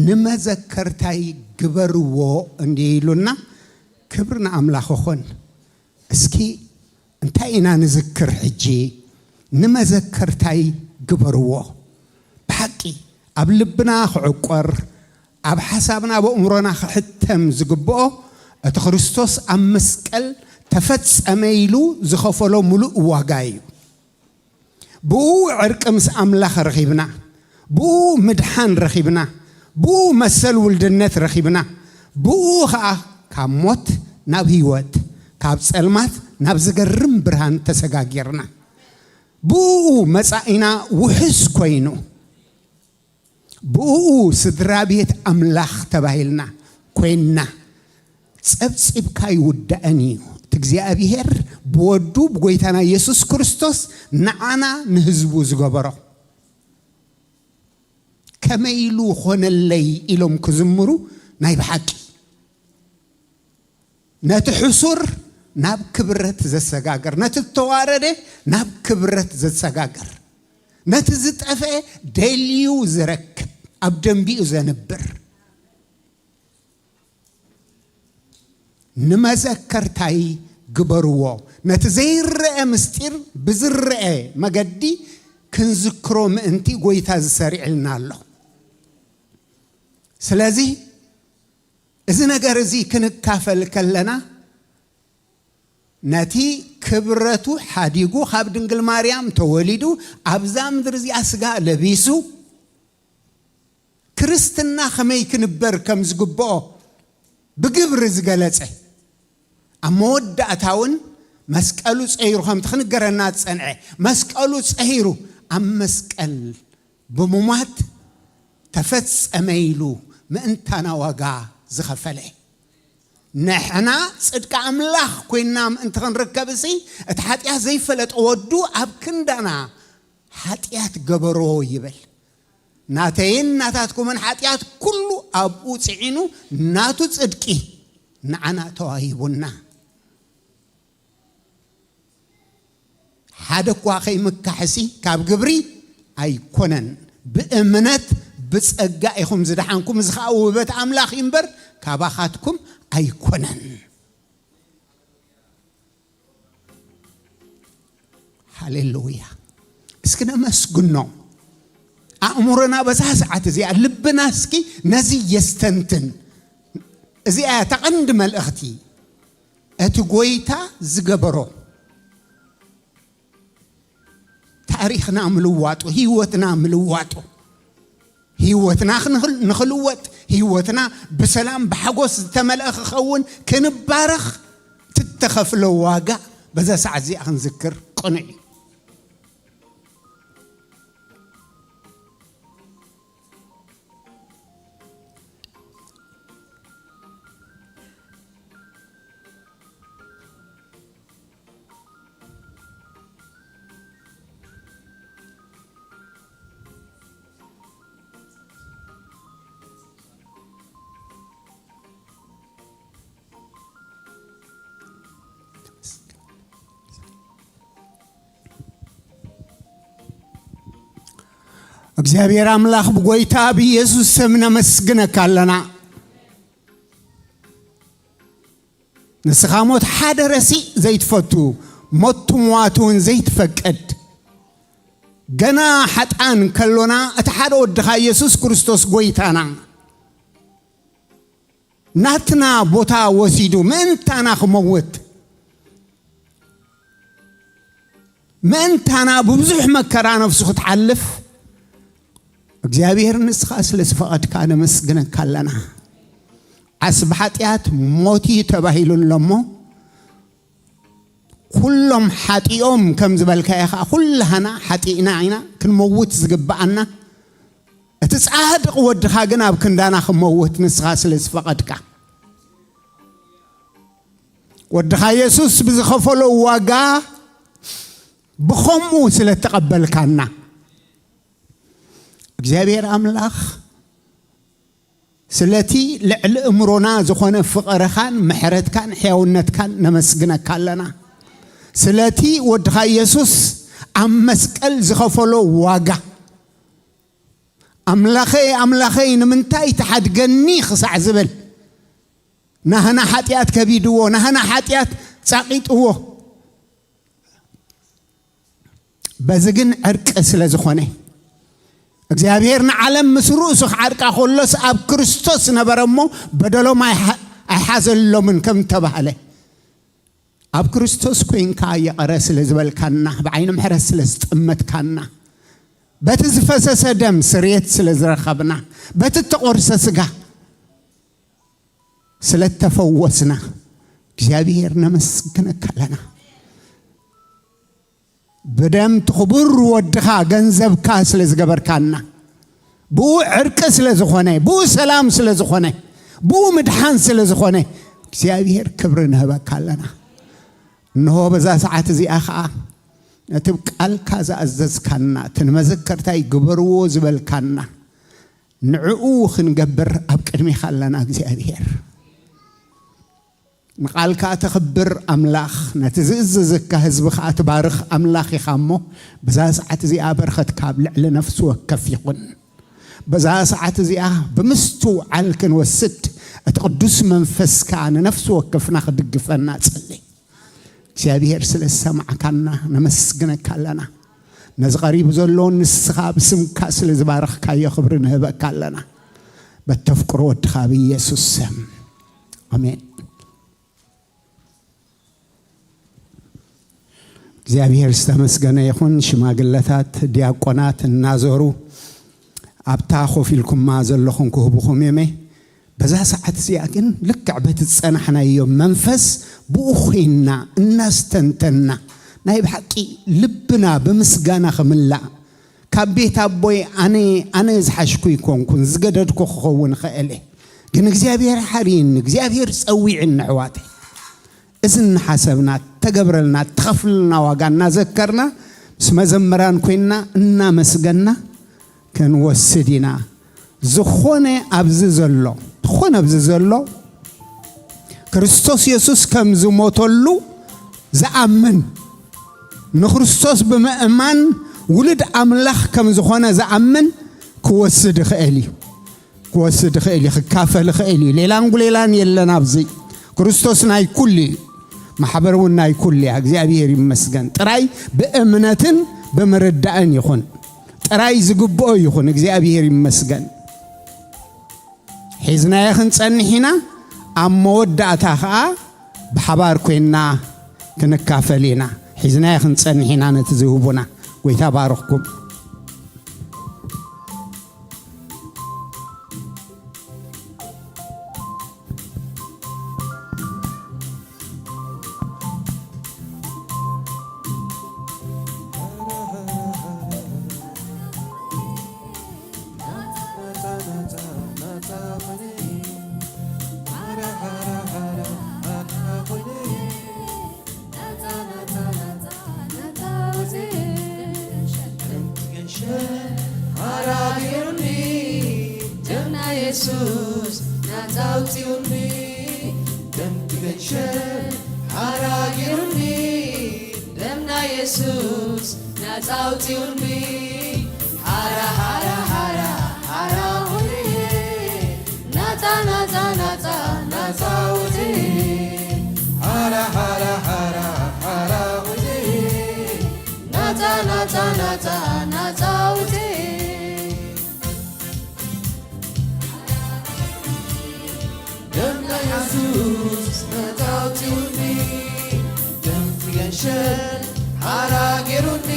ንመዘከርታይ ግበርዎ እንድዩ ኢሉና፣ ክብሪ ንኣምላኽ ይኹን። እስኪ እንታይ ኢና ንዝክር ሕጂ? ንመዘከርታይ ግበርዎ። ብሓቂ ኣብ ልብና ክዕቆር፣ ኣብ ሓሳብና ኣብ ኣእምሮና ክሕተም ዝግብኦ፣ እቲ ክርስቶስ ኣብ መስቀል ተፈጸመ ኢሉ ዝኸፈሎ ምሉእ ዋጋ እዩ። ብኡ ዕርቂ ምስ ኣምላኽ ረኺብና፣ ብኡ ምድሓን ረኺብና፣ ብኡ መሰል ውልድነት ረኺብና፣ ብኡ ኸኣ ካብ ሞት ናብ ህይወት፣ ካብ ጸልማት ናብ ዝገርም ብርሃን ተሰጋጊርና። ብኡ መጻኢና ውሑስ ኮይኑ፣ ብኡ ስድራ ቤት ኣምላኽ ተባሂልና ኮይንና። ጸብጺብካ ይውዳእን እዩ። እቲ እግዚኣብሔር ብወዱ ብጎይታና ኢየሱስ ክርስቶስ ንዓና ንህዝቡ ዝገበሮ። ከመይ ኢሉ ኾነለይ ኢሎም ክዝምሩ ናይ ብሓቂ። ነቲ ሕሱር ናብ ክብረት ዘሰጋግር፣ ነቲ ዝተዋረደ ናብ ክብረት ዘሰጋግር፣ ነቲ ዝጠፍአ ደልዩ ዝረክብ፣ ኣብ ደንቢኡ ዘንብር። ንመዘከርታይ ግበርዎ። ነቲ ዘይረአ ምስጢር ብዝረአ መገዲ ክንዝክሮ ምእንቲ ጎይታ ዝሰሪዕልና ኣሎ። ስለዚ እዚ ነገር እዚ ክንካፈል ከለና ነቲ ክብረቱ ሓዲጉ ካብ ድንግል ማርያም ተወሊዱ ኣብዛ ምድሪ እዚኣ ስጋ ለቢሱ ክርስትና ከመይ ክንበር ከም ዝግብኦ ብግብሪ ዝገለጸ፣ ኣብ መወዳእታ እውን መስቀሉ ጸይሩ ከምቲ ክንገረና ዝጸንዐ መስቀሉ ጸይሩ ኣብ መስቀል ብምሟት ተፈጸመ ኢሉ ምእንታና ዋጋ ዝኸፈለ። ንሕና ጽድቂ ኣምላኽ ኮይንና ምእንቲ ክንርከብሲ እቲ ሓጢኣት ዘይፈለጠ ወዱ ኣብ ክንዳና ሓጢኣት ገበሮ ይብል። ናተይን ናታትኩምን ሓጢኣት ኩሉ ኣብኡ ጽዒኑ ናቱ ጽድቂ ንዓና ተዋሂቡና። ሓደ እኳ ከይምካሕሲ ካብ ግብሪ ኣይኮነን፣ ብእምነት ብጸጋ ኢኹም ዝደሓንኩም፣ እዚ ኸኣ ውህበት ኣምላኽ እዩ እምበር ካባኻትኩም ኣይኮነን። ሃሌሉያ። እስኪ ነመስግኖ። ኣእምሮና በዛ ሰዓት እዚኣ፣ ልብና እስኪ ነዚ የስተንትን። እዚኣ እያ እታ ቀንዲ መልእኽቲ። እቲ ጎይታ ዝገበሮ ታሪኽና ምልዋጡ፣ ህይወትና ምልዋጡ፣ ህይወትና ክንኽል-፣ ንኽልወጥ፣ ህይወትና ብሰላም ብሓጎስ ዝተመልአ ክኸውን፣ ክንባረኽ ትተኸፍሎ ዋጋ በዛ ሰዓት እዚኣ ክንዝክር ቅኑዕ እዩ። እግዚኣብሔር ኣምላኽ ብጎይታ ብኢየሱስ ስም ነመስግነካ ኣለና። ንስኻ ሞት ሓደ ረሲእ ዘይትፈቱ፣ ሞት ትምዋት እውን ዘይትፈቅድ፣ ገና ሓጣን ከሎና እቲ ሓደ ወድኻ ኢየሱስ ክርስቶስ ጎይታና ናትና ቦታ ወሲዱ ምእንታና ክመውት፣ ምእንታና ብብዙሕ መከራ ነፍሱ ክትሓልፍ እግዚኣብሔር ንስኻ ስለ ዝፈቐድካ ነመስግነካ ኣለና። ዓስቢ ሓጢኣት ሞት እዩ ተባሂሉ ኣሎ እሞ፣ ኩሎም ሓጢኦም ከም ዝበልካዮ ኸዓ ኩላህና ሓጢእና ኢና፣ ክንመውት ዝግብኣና። እቲ ጻድቕ ወድኻ ግን ኣብ ክንዳና ክመውት ንስኻ ስለ ዝፈቐድካ፣ ወድኻ የሱስ ብዝኸፈሎ ዋጋ ብኸምኡ ስለ እተቐበልካና፣ እግዚኣብሔር ኣምላኽ ስለቲ ልዕሊ እምሮና ዝኾነ ፍቕርኻን ምሕረትካን ሕያውነትካን ነመስግነካ ኣለና። ስለቲ ወድኻ የሱስ ኣብ መስቀል ዝኸፈሎ ዋጋ፣ ኣምላኸይ፣ ኣምላኸይ፣ ንምንታይ ትሓድገኒ ክሳዕ ዝብል፣ ናህና ሓጢኣት ከቢድዎ፣ ናህና ሓጢኣት ጻቒጥዎ፣ በዚ ግን ዕርቂ ስለ ዝኾነ፣ እግዚኣብሔር ንዓለም ምስ ርእሱ ክዓርቃ ከሎስ ኣብ ክርስቶስ ነበረ እሞ በደሎም ኣይሓ-፣ ኣይሓዘሎምን ከም ተባህለ፣ ኣብ ክርስቶስ ኮይንካ ይቕረ ስለ ዝበልካና፣ ብዓይኒ ምሕረት ስለ ዝጠመትካና፣ በቲ ዝፈሰሰ ደም ስርየት ስለ ዝረኸብና፣ በቲ እተቖርሰ ስጋ ስለ እተፈወስና እግዚኣብሔር ነመስግነካ ኣለና። ብደም እቲ ክቡር ወድኻ ገንዘብካ ስለ ዝገበርካና፣ ብኡ ዕርቂ ስለ ዝኾነ፣ ብኡ ሰላም ስለ ዝኾነ፣ ብኡ ምድሓን ስለ ዝኾነ እግዚኣብሔር ክብሪ ንህበካ ኣለና። እንሆ በዛ ሰዓት እዚኣ ኸዓ ነቲ ብ ቃልካ ዝኣዘዝካና፣ እቲ ንመዘከርታይ ግበርዎ ዝበልካና ንዕኡ ክንገብር ኣብ ቅድሜኻ ኣለና እግዚኣብሔር። ንቃልካ ተኽብር ኣምላኽ፣ ነቲ ዝእዘዘካ ህዝቢ ኸዓ ትባርኽ ኣምላኽ ኢኻ እሞ፣ በዛ ሰዓት እዚኣ በረኸትካ ኣብ ልዕሊ ነፍሲ ወከፍ ይኹን። በዛ ሰዓት እዚኣ ብምስትውዓል ክንወስድ፣ እቲ ቅዱስ መንፈስካ ንነፍሲ ወከፍና ክድግፈና ጸሊ። እግዚኣብሔር ስለ ዝሰማዕካና ነመስግነካ ኣለና። ነዚ ቀሪቡ ዘሎ ንስኻ ብስምካ ስለ ዝባረኽካዮ ክብሪ ንህበካ ኣለና። በተፍቅሮ ወድኻ ብኢየሱስ ስም። ኣሜን። እግዚኣብሔር ዝተመስገነ ይኹን። ሽማግለታት፣ ዲያቆናት እናዞሩ ኣብታ ኮፍ ኢልኩማ ዘለኹም ክህቡኹም እየመ። በዛ ሰዓት እዚኣ ግን ልክዕ በቲ ዝጸናሕናዮ መንፈስ ብኡ ኾይንና እናስተንተንና ናይ ብሓቂ ልብና ብምስጋና ክምላእ፣ ካብ ቤት ኣቦይ ኣነ፣ ኣነ ዝሓሽኩ ኣይኮንኩን፣ ዝገደድኩ ክኸውን እኽእል እየ። ግን እግዚኣብሔር ሓርይኒ፣ እግዚኣብሔር ጸዊዕኒ ኣሕዋተይ። እዚ እናሓሰብና፣ እተገብረልና፣ እተኸፍለልና ዋጋ እናዘከርና፣ ምስ መዘምራን ኮይንና እናመስገንና ክንወስድ ኢና። ዝኾነ ኣብዚ ዘሎ፣ ዝኾነ ኣብዚ ዘሎ ክርስቶስ የሱስ ከም ዝሞተሉ ዝኣምን፣ ንክርስቶስ ብምእማን ውሉድ ኣምላኽ ከም ዝኾነ ዝኣምን ክወስድ ይኽእል እዩ። ክወስድ ይኽእል እዩ፣ ክካፈል ይኽእል እዩ። ሌላን ጉሌላን የለን ኣብዚ። ክርስቶስ ናይ ኩሉ እዩ። ማሕበር እውን ናይ ኩሉ እያ። እግዚኣብሔር ይመስገን። ጥራይ ብእምነትን ብምርዳእን ይኹን። ጥራይ ዝግብኦ ይኹን። እግዚኣብሔር ይመስገን። ሒዝናዮ ክንጸንሕ ኢና። ኣብ መወዳእታ ኸኣ ብሓባር ኮይንና ክንካፈል ኢና። ሒዝናዮ ክንጸንሕ ኢና ነቲ ዝህቡና። ጎይታ ባርኽኩም። ሓራ ገይሩኒ ደምና የሱስ ናጻ ኣውጺኡኒ። ደም ትገንሸል ሓራ ገይሩኒ ደምና የሱስ ናጻ ኣውጺኡኒ። ሓራ ሓራ ሓራ ሓራ ኾይነ ናጻ ናጻ ናጻ ናጻ ወጺኤ። ሓራ ሓራ ሓራ ሓራ ኾይነ ናጻ ናጻ ናጻ ናጻ ወጺኤ። ደምና የሱስ ናጻ ኣውጺኡኒ። ደም ትገንሸል ሓራ ገይሩኒ።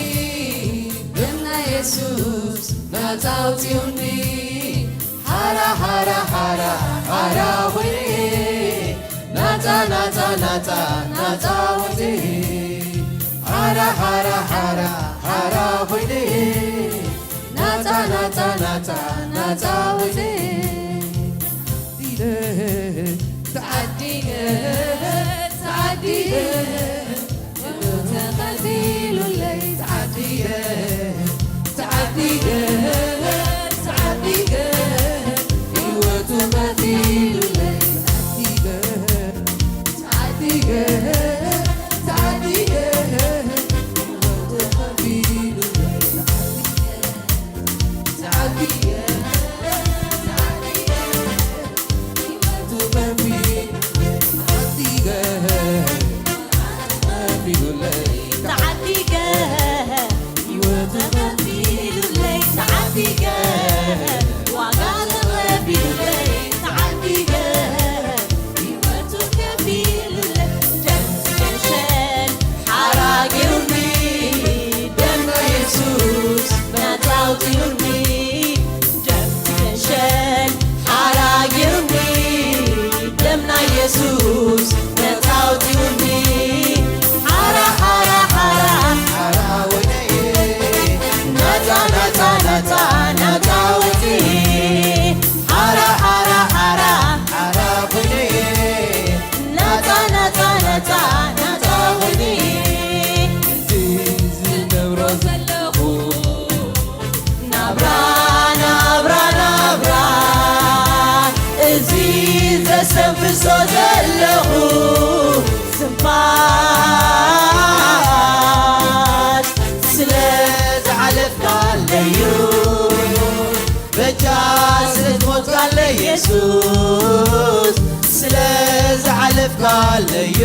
ደምና የሱስ ናጻ ኣውጺኡኒ። ሓራ ሓራ ሓራ ሓራ ኾይነ ናጻ ናጻ ናጻ ናጻ ወጺኤ። ሓራ ሓራ ሓራ ሓራ ኾይነ ናጻ ናጻ ናጻ ናጻ ወጺኤ። ተዓዲገ ተዓዲገ ተቐቢሉለይ። ተዓዲገ ተዓዲገ ተዓዲገ ህይወቱ ከፊሉለይ። ተዓዲገ ተዓዲገ ተዓዲገ ህይወቱ ከፊሉለይ። ተዓዲገ ተዓዲገ ህይወቱ ከፊሉለይ። ተዓዲገ ትንፋስ ስለ ዝሓለፍካለዩ፣ በጃ ስለ ዝሞትካለ የሱስ፣ ስለ ዝሓለፍካለዩ፣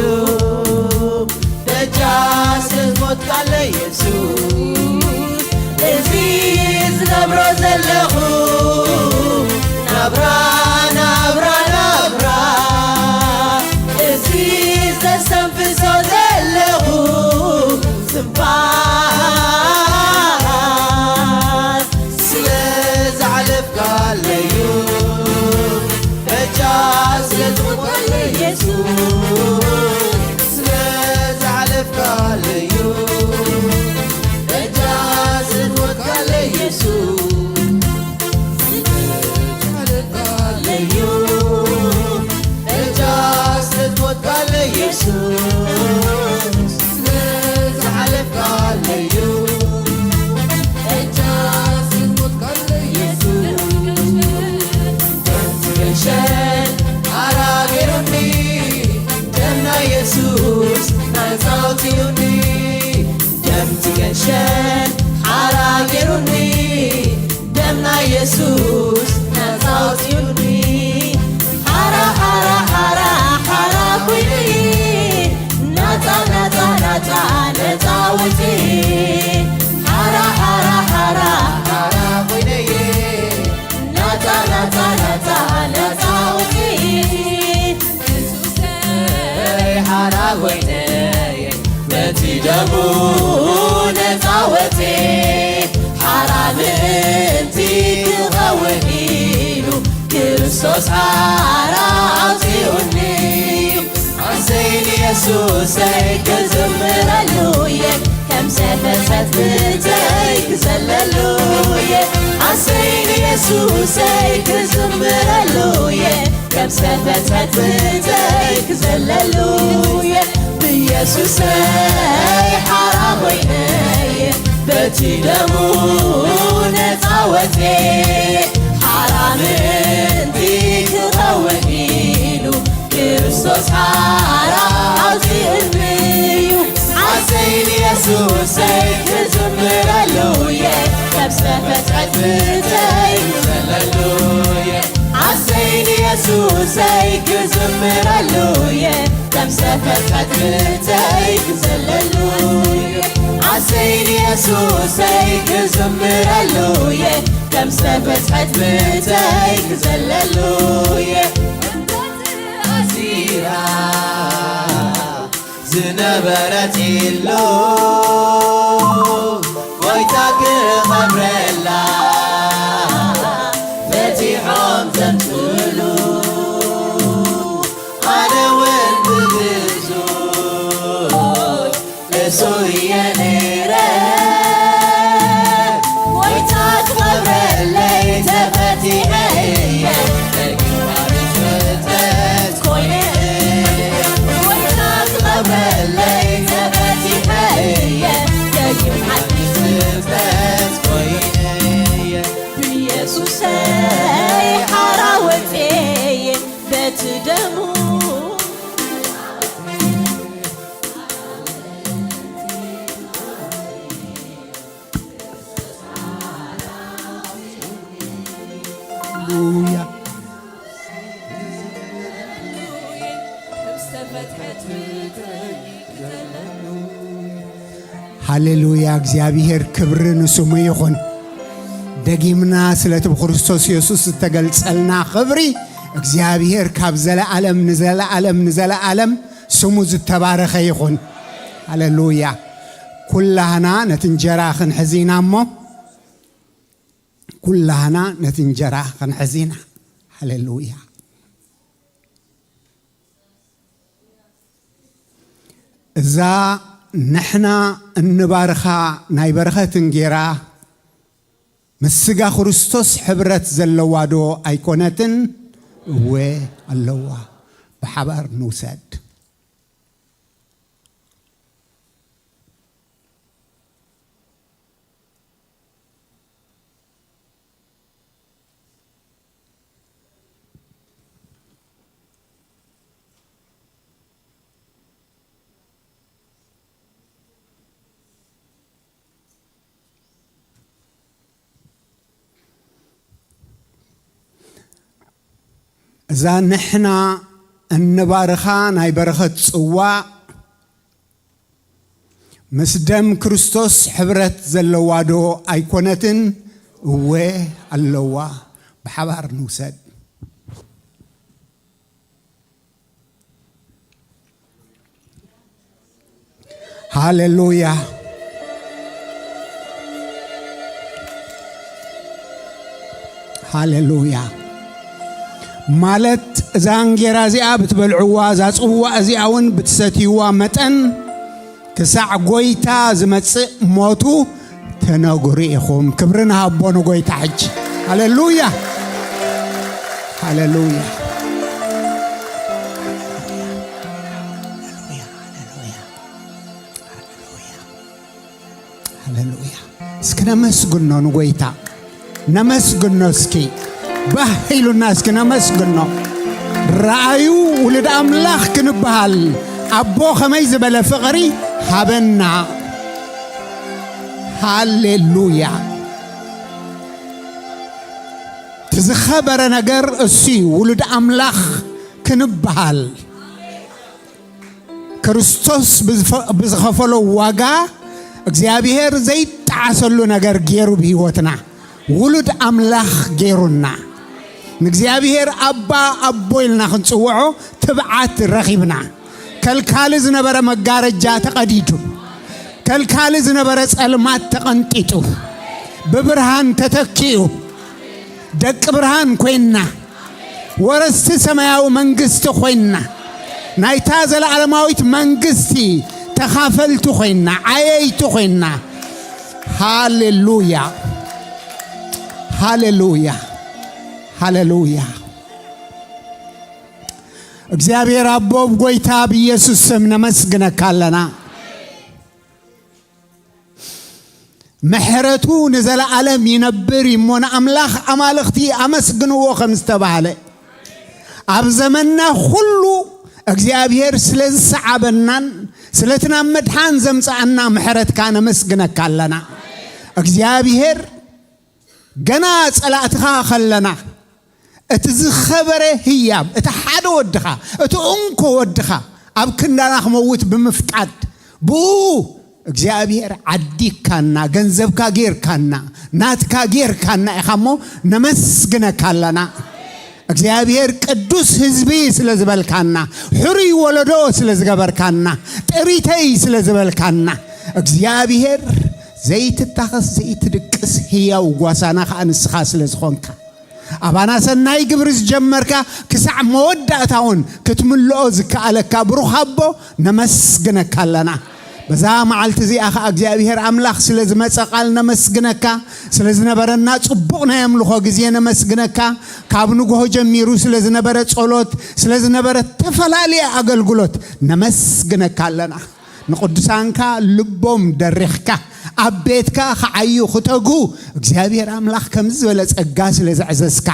በጃ ስለ ዝሞትካለ የሱስ፣ እዚ ዝነብሮ ዘለኹ ናብራ፣ ናብራ፣ ናብራ፣ እዚ ዘስተንፍሶ ዘለኹ ትንፋስ ስለ ዝሓለፍካለዩ፣ በጃ ስለ ዝሞትካለ የሱስ፣ ስለ ዝሓለፍካለዩ፣ በጃ ስለ ዝሞትካለ የሱስ፣ ስለ ዝሓለፍካለዩ፣ በጃ ስለ ዝሞትካለ የሱስ፣ ስለ ዝሓለፍካለዩ፣ በጃ ስለ ዝሞትካለ የሱስ፣ ደም ትገሸን ሓራ ገይሩኒ፣ ደም ናይ የሱስ ናጻ ኣውጺኡኒ። ደም ትገሸን ሓራ ገይሩኒ፣ ደም ናይ የሱስ ናጻ ኣውጺኡኒ። ሓራ፣ ሓራ፣ ሓራ፣ ሓራ ኮይነየ፣ ናጻ፣ ናጻ፣ ናጻ፣ ነጻ ወጺኤ። ሓራ፣ ሓራ፣ ሓራ፣ ሓራ ኮይነየ፣ ናጻ፣ ናጻ፣ ናጻ፣ ነጻ ወጺኤ። የሱሰይ ሓራ ኮይነየ፣ በቲ ደሙ ነጻ ወጺኤ። ሓራ ምእንቲ ክኸውን ኢሉ፣ ክርስቶስ ሓራ ኣውጺኡኒ። ኣሰይ ንየሱሰይ ክዝምረሉ እየ፣ ከም ሰፈሰት ብተይ ክዘለሉ እየ። ኣሰይ ንየሱሰይ ክዝምረሉ እየ፣ ከም ሰፈሰት ብተይ ክዘለሉ እየ። ብየሱሰይ ሓራ ኮይነ እየ፣ በቲ ደሙ ነጻ ወጽየ። ሓራ ምእንቲ ክኸውን ኢሉ፣ ክርስቶስ ሓራ ኣውጺኡኒ እዩ። ኣሰይ ንየሱሰይ ክዝምረሉ እየ፣ ካብ ዝተፈትሐት ብተይ ክዘለሉ እየ። ኣሰይ ንየሱሰይ ክዝምረሉ እየ፣ ካብ ዝተፈትሐት ብተይ ክዘለሉ እየ። ኣሰይ ንየሱሰይ ክዝምረሉ እየ፣ ከም ዝተፈትሐት ብተይ ክዘለሉ እየ። ኣዚራ ዝነበረት ኢሉ፣ ጎይታ ክኸብረላ ፈቲሖም ዘምጽሉ፣ ኣነ እውን ብብዙሕ እሱ እየ ነይረ። ጎይታ ክኸብረለይ ተፈቲሐ እየ፣ ደጊም ሓድሽ ፍጥረት ኮይነ እየ። ጎይታ ክኸብረለይ ተፈቲሐ እየ፣ ደጊም ሓድሽ ፍጥረት ኮይነ እየ። ብየሱሰይ ሓራ ወፅየ እየ፣ በቲ ደሙ ሃሌሉያ። ሃሌሉያ። እግዚኣብሔር ክብሪ ንስሙ ይኹን። ደጊምና ስለቲ ብክርስቶስ የሱስ ዝተገልጸልና ክብሪ እግዚኣብሔር ካብ ዘለኣለም ንዘለኣለም ንዘለኣለም ስሙ ዝተባረኸ ይኹን። ሃሌሉያ። ኩላህና ነቲ እንጀራ ክንሕዝ ኢና እሞ ኩላህና ነቲ እንጀራ ክንሕዝ ኢና። ሃሌሉያ። እዛ ንሕና እንባርኻ ናይ በረኸት እንጌራ ምስ ስጋ ክርስቶስ ሕብረት ዘለዋ ዶ ኣይኮነትን? እወ ኣለዋ። ብሓባር ንውሰድ። እዛ ንሕና እንባርኻ ናይ በረኸት ጽዋእ ምስ ደም ክርስቶስ ሕብረት ዘለዋ ዶ ኣይኮነትን? እወ ኣለዋ። ብሓባር ንውሰድ። ሃሌሉያ፣ ሃሌሉያ። ማለት እዛ እንጌራ እዚኣ ብትበልዕዋ፣ እዛ ጽዋእ እዚኣ እውን ብትሰትይዋ መጠን ክሳዕ ጎይታ ዝመጽእ ሞቱ ተነግሩ ኢኹም። ክብሪ ንሃቦ ንጎይታ ሕጂ። ሃሌሉያ፣ ሃሌሉያ፣ ሃሌሉያ። እስኪ ነመስግኖ ንጎይታ፣ ነመስግኖ እስኪ። ባህ ኢሉና እስኪ ነመስግኖ። ረኣዩ፣ ውሉድ ኣምላኽ ክንበሃል ኣቦ ከመይ ዝበለ ፍቕሪ ሃበና። ሃሌሉያ። እቲ ዝኸበረ ነገር እሱ እዩ፣ ውሉድ ኣምላኽ ክንበሃል። ክርስቶስ ብዝፈ-፣ ብዝኸፈሎ ዋጋ እግዚኣብሔር ዘይጠዓሰሉ ነገር ገይሩ ብህይወትና። ውሉድ ኣምላኽ ገይሩና። ንእግዚኣብሔር ኣባ፣ ኣቦ ኢልና ክንጽውዖ ትብዓት ረኺብና። ከልካሊ ዝነበረ መጋረጃ ተቐዲዱ። ከልካሊ ዝነበረ ጸልማት ተቐንጢጡ። ብብርሃን ተተኪኡ። ደቂ ብርሃን ኮይንና። ወረስቲ ሰማያዊ መንግስቲ ኮይንና። ናይታ ዘለዓለማዊት መንግስቲ ተኻፈልቲ ኮይንና፣ ዓየይቲ ኮይንና። ሃሌሉያ፣ ሃሌሉያ፣ ሃሌሉያ። እግዚኣብሔር ኣቦ፣ ብጎይታ ብኢየሱስ ስም ነመስግነካ ኣለና። ምሕረቱ ንዘለዓለም ይነብር እዩ እሞ፣ ንኣምላኽ ኣማልኽቲ ኣመስግንዎ ከም ዝተባህለ፣ ኣብ ዘመንና ኩሉ እግዚኣብሔር ስለ ዝሰዓበናን ስለቲ ናብ ምድሓን ዘምጽኣና ምሕረትካ ነመስግነካ ኣለና። እግዚኣብሔር፣ ገና ጸላእትኻ ከለና፣ እቲ ዝኸበረ ህያብ፣ እቲ ሓደ ወድኻ፣ እቲ እንኮ ወድኻ ኣብ ክንዳና ክመውት ብምፍቃድ፣ ብኡ እግዚኣብሔር ዓዲግካና፣ ገንዘብካ ጌርካና፣ ናትካ ጌርካና ኢኻ እሞ ነመስግነካ ኣለና። እግዚኣብሔር ቅዱስ ህዝቢ ስለ ዝበልካና፣ ሕሩይ ወለዶ ስለ ዝገበርካና፣ ጥሪተይ ስለ ዝበልካና፣ እግዚኣብሔር ዘይትታኸስ ዘይትድቅስ ህያው ጓሳና ኸኣ ንስኻ ስለ ዝኾንካ፣ ኣባና ሰናይ ግብሪ ዝጀመርካ ክሳዕ መወዳእታ እውን ክትምልኦ ዝከኣለካ ብሩኽ ኣቦ ነመስግነካ ኣለና። በዛ መዓልቲ እዚኣ ኸኣ እግዚኣብሔር ኣምላኽ ስለ ዝመጸ ቃል ነመስግነካ፣ ስለ ዝነበረና ጽቡቕ ናይ ኣምልኾ ግዜ ነመስግነካ፣ ካብ ንግሆ ጀሚሩ ስለ ዝነበረ ጸሎት፣ ስለ ዝነበረ ተፈላለየ ኣገልግሎት ነመስግነካ ኣለና። ንቅዱሳንካ ልቦም ደሪኽካ ኣብ ቤትካ ክዓዩ ክተጉ እግዚኣብሔር ኣምላኽ ከምዚ ዝበለ ጸጋ ስለ ዘዕዘዝካ፣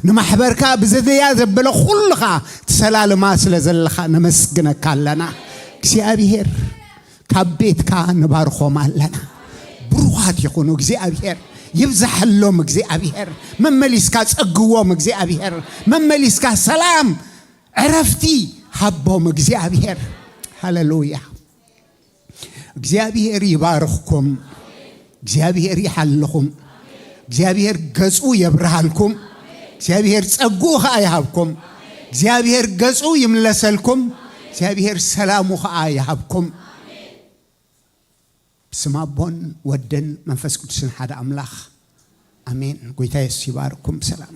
ንማሕበርካ ብዘደያ ዘበለ ኩሉ ኸኣ ትሰላልማ ስለ ዘለኻ ነመስግነካ ኣለና። እግዚኣብሔር ካብ ቤትካ ንባርኾም ኣለና። ብሩኻት ይኹኑ። እግዚኣብሔር ይብዛሐሎም። እግዚኣብሔር መመሊስካ ጸግዎም። እግዚኣብሔር መመሊስካ ሰላም ዕረፍቲ ሃቦም። እግዚኣብሔር ሃሌሉያ። እግዚኣብሔር ይባርኽኩም። እግዚኣብሔር ይሓልኹም። እግዚኣብሔር ገጹ የብርሃልኩም። እግዚኣብሔር ጸግኡ ኸኣ ይሃብኩም። እግዚኣብሔር ገጹ ይምለሰልኩም። እግዚኣብሔር ሰላሙ ኸኣ ይሃብኩም። ብስም ኣቦን ወድን መንፈስ ቅዱስን ሓደ ኣምላኽ ኣሜን። ጎይታ የሱስ ይባርኩም። ሰላም።